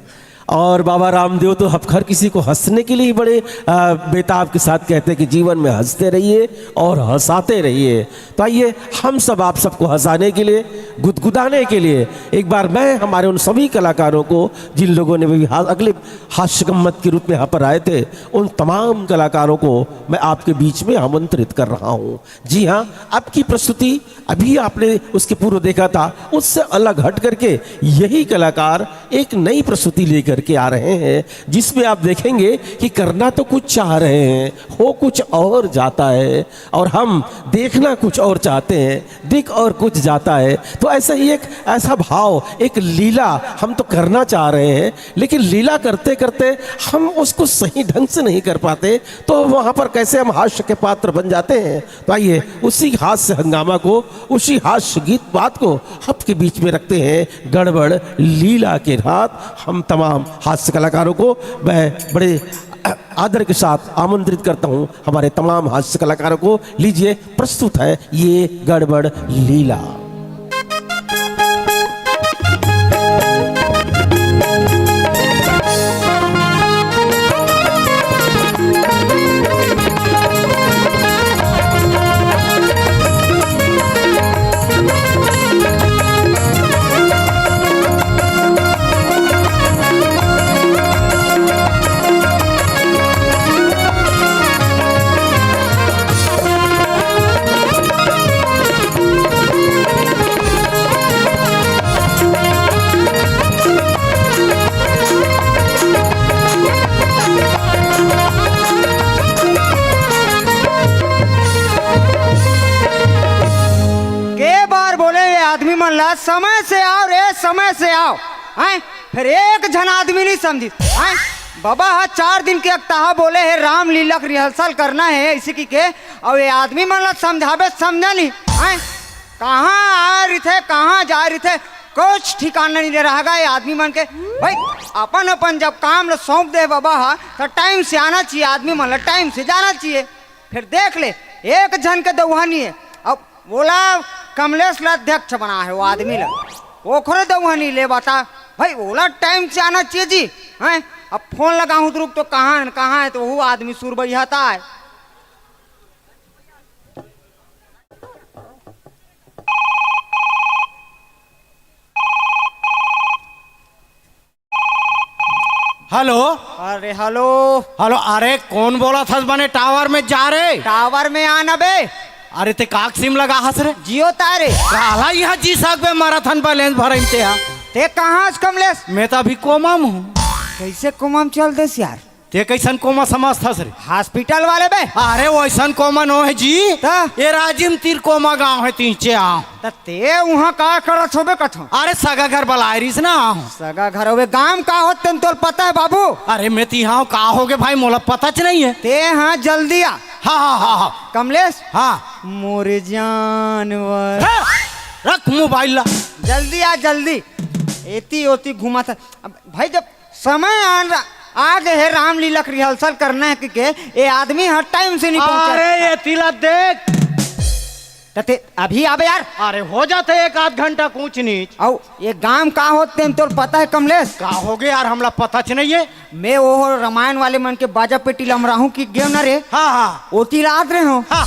और बाबा रामदेव तो हर किसी को हंसने के लिए ही बड़े, आ, बेताब के साथ कहते हैं कि जीवन में हंसते रहिए और हंसाते रहिए। तो आइए, हम सब आप सबको हंसाने के लिए, गुदगुदाने के लिए एक बार मैं हमारे उन सभी कलाकारों को, जिन लोगों ने भी हा-, अगले हास्य गम्मत के रूप में यहाँ पर आए थे, उन तमाम कलाकारों को मैं आपके बीच में आमंत्रित कर रहा हूँ। जी हाँ, अब की प्रस्तुति, अभी आपने उसके पूर्व देखा था, उससे अलग हट करके यही कलाकार एक नई प्रस्तुति लेकर के आ रहे हैं, जिसमें आप देखेंगे कि करना तो कुछ चाह रहे हैं, हो कुछ और जाता है, और हम देखना कुछ और चाहते हैं, दिख और कुछ जाता है। तो ऐसा ही एक ऐसा भाव, एक लीला हम तो करना चाह रहे हैं, लेकिन लीला करते करते हम उसको सही ढंग से नहीं कर पाते, तो वहाँ पर कैसे हम हास्य के पात्र बन जाते हैं। तो आइए, उसी हास्य हंगामा को, उसी हास्य गीत बात को आपके बीच में रखते हैं गड़बड़ लीला के साथ। हम तमाम हास्य कलाकारों को मैं बड़े आदर के साथ आमंत्रित करता हूं, हमारे तमाम हास्य कलाकारों को। लीजिए, प्रस्तुत है ये गड़बड़ लीला। के बार बोले ये आदमी मन ला, समय से आओ रे, समय से आओ, हैं? फिर एक झन आदमी नहीं समझी, हैं? बाबा हा चार दिन के अकताहा बोले हे, रामलीला के rehearsal करना है, इसी की के, और ये आदमी मन ला समझाबे, समझा नहीं, हैं? कहाँ आ रही थे, कहाँ जा रही थे, कुछ ठिकाना नहीं दे रहा गा ये आदमी मन के। भाई, अपन अपन जब काम ला सौंप दे बाबा हा, तो time से आना चाहिए, आदमी मन ला time से जाना चाहिए। फिर देख ले, एक झन के दउहानी है। अब ओला कमलेश ला अध्यक्ष बना है, वो आदमी ला, ओखरे दउहानी ले बता भाई, ओला time से आना चाहिए जी, हैं? अब फोन लगाऊं तो रुक, तो कहाँ है, कहाँ है, तो वो आदमी सुरबैहता है। हेलो। अरे हेलो। हेलो, अरे कौन बोलत हस बने, टावर में जा रे। टावर में आ ना बे। अरे ते काक सिम लगा हस रे? जियो तारे। काला यहाँ जी सकबे, मारा थन balance भरइम ते हा। ते कहाँ हस कमलेश? मैं तो अभी कोमा में हूँ। कैसे कोमा में चल देस यार? ते कैसन कोमा समझथस रे? हॉस्पिटल वाले बे। अरे वैसन कोमा नो है जी। त? ये राजिम तीर कोमा गांव है, तीचे आव। त ते उहाँ का करत होबे कथो? अरे सगा घर बलाय रिस ना। सगा घर होबे, गांव का होत तेन तोल पता है बाबू? अरे मैं तिहाव का होगे भाई, मोला पता च नहीं है। ते हाँ जल्दी आ। हाँ, हाँ, हाँ, हाँ। कमलेश। हाँ। मोरे जानवर। हाँ, रख मोबाइल ला। जल्दी आ, जल्दी। एती ओती घुमा था। अब भाई जब समय आन, आ गए है रामलीला के rehearsal करना है कि के, ये आदमी हर time से नहीं पहुंचा। अरे ये तिला देख। त ते अभी आबे यार। अरे हो जाते एक आध घंटा कूच नीच। अउ ये गांव का होत तेन तोल पता है कमलेश? का होगे यार, हमला पता च नहीं है। मैं वो रामायण वाले मन के बाजा पेटी लमराहूं कि गेव न रे। हाँ, हाँ। ओती ला आत रहे हो। हाँ।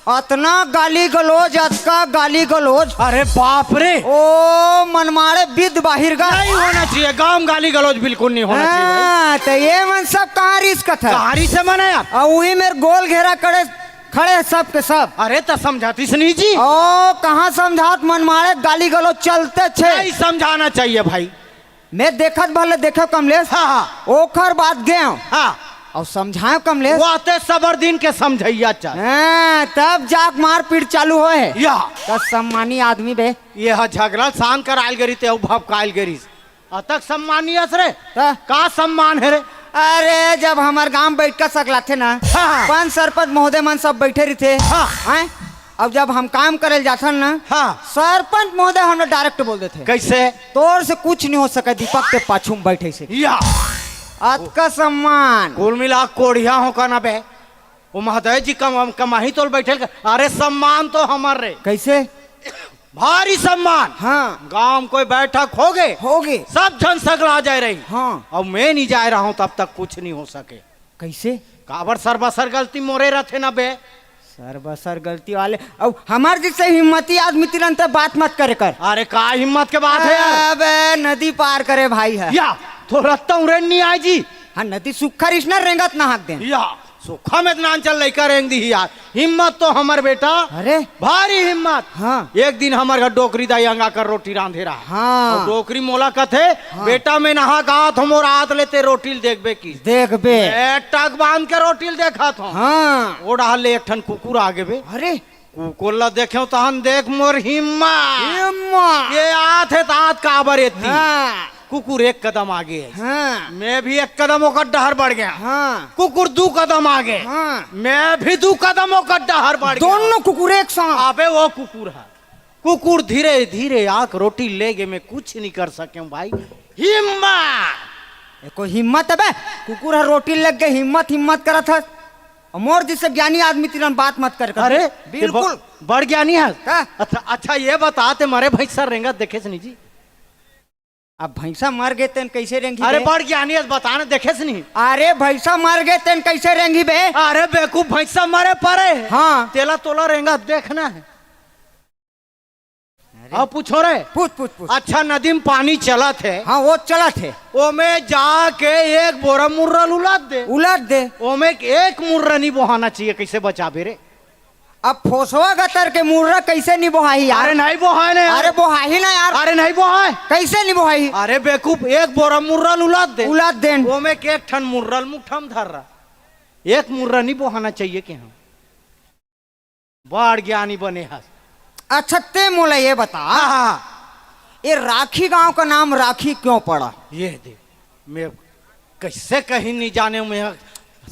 अतना गाली गलौज, अतका गाली गलौज। अरे बाप रे। ओ मनमाड़े बिद बाहिर गा। नहीं होना चाहिए, गांव गाली गलौज बिल्कुल नहीं होना चाहिए भाई। हाँ, तो ये मन सब कहाँ रिस कथा? कहाँ रिस है मन यार? अउ वही मेरे गोल घेरा करे खड़े सब के सब। अरे त समझातिस नहीं जी। ओ कहाँ समझात, मनमाड़े गाली गलौज चलते छे। नहीं समझाना चाहिए भाई। मैं देखत भले देखे कमलेश। हाँ, हाँ। ओखर बाद गेव। हाँ। अउ समझाएव कमलेश। वो आते सबर दिन के समझैया चल। हाँ, तब जाक मारपीट चालू होए है। या। त सम्मानी आदमी बे। ये हा झगड़ा शांत करायल गरी ते अउ भपकायल गरीस। अतक सम्मान नहीं हस रे। त? का सम्मान है रे? अरे, जब हमर गांव बैठका सकलाथे ना, हाँ, हाँ। पंच सरपंच महोदय मन सब बैठे रहिथे। हाँ। हैं? अब जब हम काम करे ल जाथन ना, हाँ। सरपंच महोदय हमला direct बोल देथे। कैसे? तोर से कुछ नहीं हो सके, दीपक के पाछू में बैठे से। या। अतका सम्मान। कुल मिला कोढ़िया हो का ना बे? वो महोदय जी कम, कमाही तोल बैठे ल-, अरे सम्मान तो हमर रे। कैसे? भारी सम्मान। हाँ। गांव में कोई बैठक होगे, होगे। सब झन सगला जाए रही। हाँ। अब मैं नहीं जाए रहा हूँ, तब तक कुछ नहीं हो सके। कैसे? काबर सरबसर गलती मोरे रथे ना बे। सरबसर गलती वाले, अब हमार जैसे हिम्मती आदमी तिरंत बात मत करे कर। अरे का हिम्मत के बात है यार? अबे नदी पार करे भाई है। या, तो रत्ता उड़न नहीं आए जी। हाँ, नदी सुखा रिस ना, रेंगत नहाक देन। या। सूखा में तो नान चल लइका रेंग दिही यार। हिम्मत तो हमर बेटा, अरे। भारी हिम्मत। हाँ। एक दिन हमर घर डोकरी दाई अंगा कर रोटी रांधे रहा। हाँ। अउ डोकरी मोला कथे, हाँ। "बेटा, मैं नहा के आत हों, मोर आत ले ते रोटी ल देखबे की?" देखबे। मैं टक बांध के रोटी ल देखत हों। हाँ। ओ डहर ले एक ठन कुकुर आगे बे। अरे। कुकुर ला देखेंव तहन देख मोर हिम्मत। हिम्मत। ये आत हे त आत काबर एती। हाँ। कुकुर एक कदम आगे हे। हाँ। मैं भी एक कदम ओकर डहर बढ़ गेंव। हाँ। कुकुर दू कदम आगे। हाँ। मैं भी दू कदम ओकर डहर बढ़ गेंव। दोनों कुकुर एक साथ। अबे वो कुकुर हे। कुकुर धीरे धीरे आके रोटी ले गे, मैं कुछ नहीं कर सकेंव भाई। हिम्मत। एको हिम्मत हे बे, कुकुर ह रोटी लग गे, हिम्मत हिम्मत करत हस। अउ मोर जइसे ज्ञानी आदमी तीर बात मत कर कभी। अरे, बिल्कुल। ब-, बड़ ज्ञानी हस। का? अच्छा, अच्छा, ये बता, ते मरे भैंसा रेंगत देखेस नहीं जी? अब भैंसा मर गे तेन कइसे रेंगी अरे, बे? बड़ ज्ञानी हस, बता ना, देखेस नहीं? अरे, भैंसा मर गे तेन कइसे रेंगी बे? अरे बेवकूफ, भैंसा मरे परे हे। हाँ। तेला तोला रेंगत देखना हे। अरे। अब पूछो रे। पूछ, पूछ, पूछ। अच्छा, नदी में पानी चलत हे। हाँ, वो चलत हे। ओमे जाके एक बोरा मुर्रा ल उलद दे। उलद दे। ओमे एक मुर्रा नहीं बोहाना चाहिए, कइसे बचाबे रे? अब फोसवा गतर के मुर्रा कइसे नहीं बोहाही यार? अरे नहीं बोहाय ने। अरे बोहाही ना यार। अरे नहीं बोहाय। कइसे नहीं बोहाही? अरे बेवकूफ, एक बोरा मुर्रा ल उलद दे। उलद देन। ओमे के एक ठन मुर्रा ल मुठा म धर रहा। एक मुर्रा नहीं बोहाना चाहिए कि हाँ? बड़ ज्ञानी बने हस। अच्छा, ते मोला ये बता, हाँ, हाँ, हाँ। ये राखी गांव का नाम राखी क्यों पड़ा? ये दे, मैं कइसे कहीं नहीं जानेंव, मैं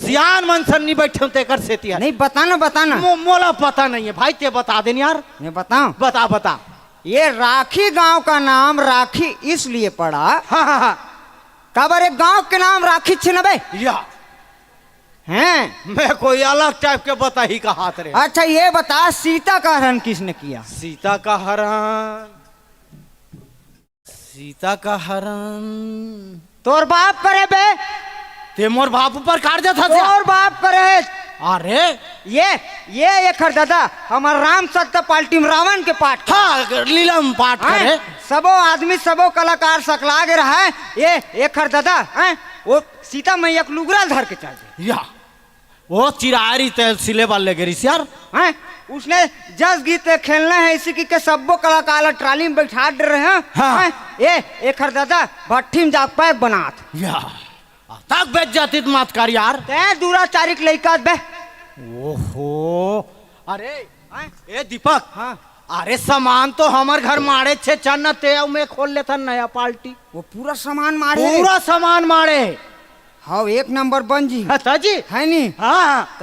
सियान मन सन नहीं बइठेंव, तेकर सेती हे। नहीं, बता ना, बता ना। मो-, मोला पता नहीं हे भाई, ते बता देन यार। मैं बताऊं? बता, बता। ये राखी गांव का नाम राखी इसलिए पड़ा, हाँ, हाँ, हाँ। काबर एक गांव के नाम राखी छे न बे? या। हैं? मैं कोई अलग टाइप के बताही कहात रे। अच्छा, ये बता, सीता का हरण किसने किया? सीता का हरण, सीता का हरण। तोर बाप करे बे। ते मोर बाप ऊपर काट देथा ते। तोर बाप करे। अरे। ये, ये एकर दादा, हमर राम सत्ता पार्टी में रावण के पाठ करे। हाँ, लीला में पाठ हाँ? करे। सबो आदमी, सबो कलाकार सकला गे रहा हे। ये एकर दादा, हैं? वो सीता मैया के लुगरा धर के चल दे। या। वो चिरारी ते सिले वाले गे रिस यार। हैं? उसने जस गीत खेलना है इसी की के सब्बो कलाकार ला ट्राली में बैठा दे रहे हैं। हाँ। हैं? ए, एकर दादा भट्ठी में जाके पैक बनात। या। तक बेइज्जती मत कर यार। ते दुराचारी के लइका बे। ओहो। अरे, हैं? ए दीपक। हाँ। अरे सामान तो हमर घर माड़े छे, चल न ते अउ मैं खोल लेथन नया पार्टी। वो पूरा सामान माड़े? पूरा सामान माड़े। हाँ, एक नंबर बन जी। हाँ, त जी। है नी? हाँ। त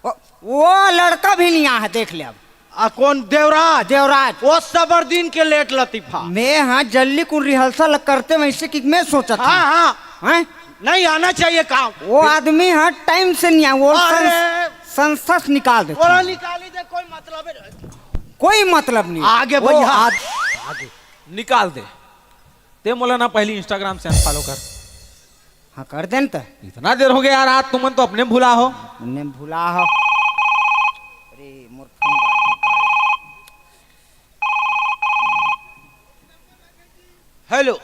वो, वो लड़का भी नहीं आ है, देख ले अब। आ, कौन? देवराज। देवराज। वो सबर दिन के लेट लतीफा। मैं हाँ जल्दी कुन रिहर्सल करते वैसे कि मैं सोचत हाँ, हूँ। हाँ। हैं? नहीं आना चाहिए काम। वो आदमी हाँ टाइम से नहीं आया, वो अरे। संस-, संस्था से निकाल देता ओला हूँ। निकाली दे, कोई मतलब है। कोई मतलब नहीं। आगे वो भैया। आद- आगे। निकाल दे। ते मोला ना पहली Instagram से अनफॉलो कर। हाँ, कर देन त। इतना देर हो गया यार, आज तुमन तो अपने भुला हो। अपने भुला हो। अरे, मोर फोन बाजत हे। हेलो।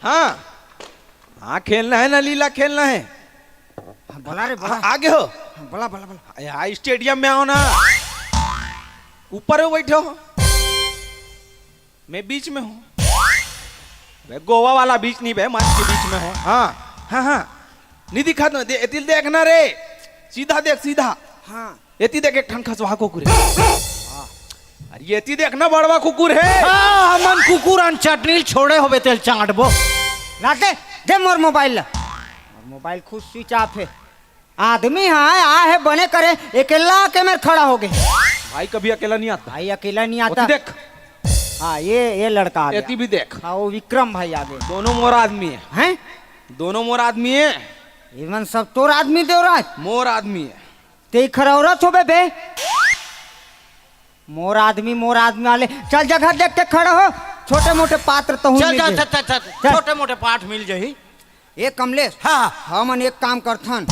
हाँ। हाँ, खेलना है ना, लीला खेलना है। हाँ, बोला रे, बोला। आ, आगे हो। हाँ, बोला, बोला, बोला। यहाँ स्टेडियम में आओ ना। ऊपर हो, बैठो। मैं बीच में हूँ। बे, गोवा वाला बीच नहीं बे, मंच के बीच में हूँ। हाँ, हाँ, हाँ। नहीं दिखा तो, दे, दिल देखना रे। सीधा देख, सीधा। हाँ। एती देख, एक ठन खसवा कुकुर हे। अरे, एती देख ना, बड़वा कुकुर हे। हाँ, हमन कुकुर अन चटनी ल छोड़े होबे, तेल चांटबो। ला दे, दे मोर मोबाइल ला। मोर मोबाइल खुद स्विच ऑफ हे। आदमी हाँ, आ हे बने करे, अकेला आके मेर खड़ा होगे। भाई कभी अकेला नहीं आता। भाई अकेला नहीं आता। ओती देख। हाँ, ये, ये लड़का आ गया। एती भी देख। हाँ, वो विक्रम भाई आ गए। दोनों मोर आदमी हे। हैं? दोनों मोर आदमी हे। इमन सब तोर आदमी देवराज? मोर आदमी हे। ते खरौरत होबे बे। मोर आदमी, मोर आदमी वाले। चल जगह देख के खड़ा हो। छोटे मोटे पात्र तो हूँ चल, नहीं चल, दे। चल, चल, चल। चल। छोटे मोटे पाठ मिल जाही। ए कमलेश, हाँ। हमन एक काम करथन,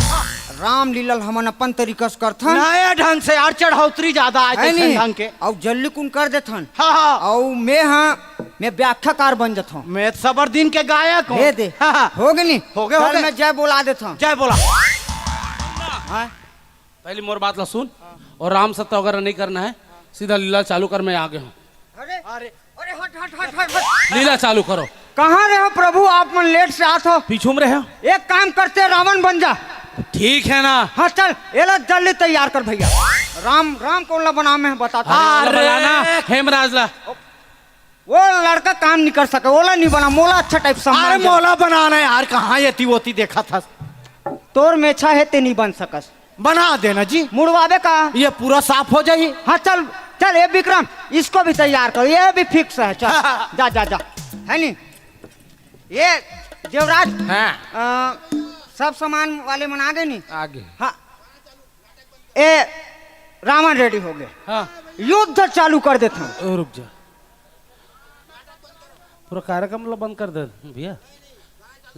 रामलीला ल हमन अपन तरीका से करथन। नया ढंग से यार, चढ़ौतरी ज्यादा आए है तइसन नहीं? ढंग के। अउ जल्दी कुन कर देथन। हाँ, हाँ। अउ मैं हाँ, मैं व्याख्याकार बन जथों। मैं सबर दिन के गायक हूँ। दे दे। हाँ, हाँ। हो गे नहीं? हो गे, हो चल गे। मैं जय बोला देथों। जय बोला। हाँ। पहली मोर बात ला सुन। और राम सत्ता वगैरह नहीं करना है, सीधा लीला चालू कर, मैं आगे हूँ। अरे, अरे, अरे, हट, हट, हट, हट, हट। लीला चालू करो। कहाँ रहे हो प्रभु, आप मन लेट से आत हो। पीछू में रहे हो। एक काम करते, रावण बन जा। ठीक है ना। हाँ, चल, एला जल्दी तैयार कर भैया। राम, राम कौन ला बनावे में बताता हूँ। अरे, हेमराज ला। वो लड़का काम नहीं कर सके, ओला नहीं बना, मोला अच्छा टाइप समझ अरे, मोला बनाना है यार, कहाँ ये ती वो ती देखा था। तोर में अच्छा है, ते नहीं बन सकस। बना देना जी। मुड़वावे का? ये पूरा साफ हो जाही। हाँ, चल, चल, ये विक्रम, इसको भी तैयार करो, ये भी फिक्स है। चल, जा, जा, जा। है नी? ये, देवराज। हाँ। अ, सब सामान वाले मन आ गए नी? आ गए। हाँ। ए, रावण रेडी हो गए। हाँ। युद्ध चालू कर देता हूँ। ओ, रुक जा। पूरा कार्यक्रम ला बंद कर दे भैया।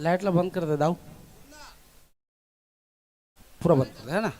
लाइट ला बंद कर दे दाऊ। पूरा बंद कर दे, है ना?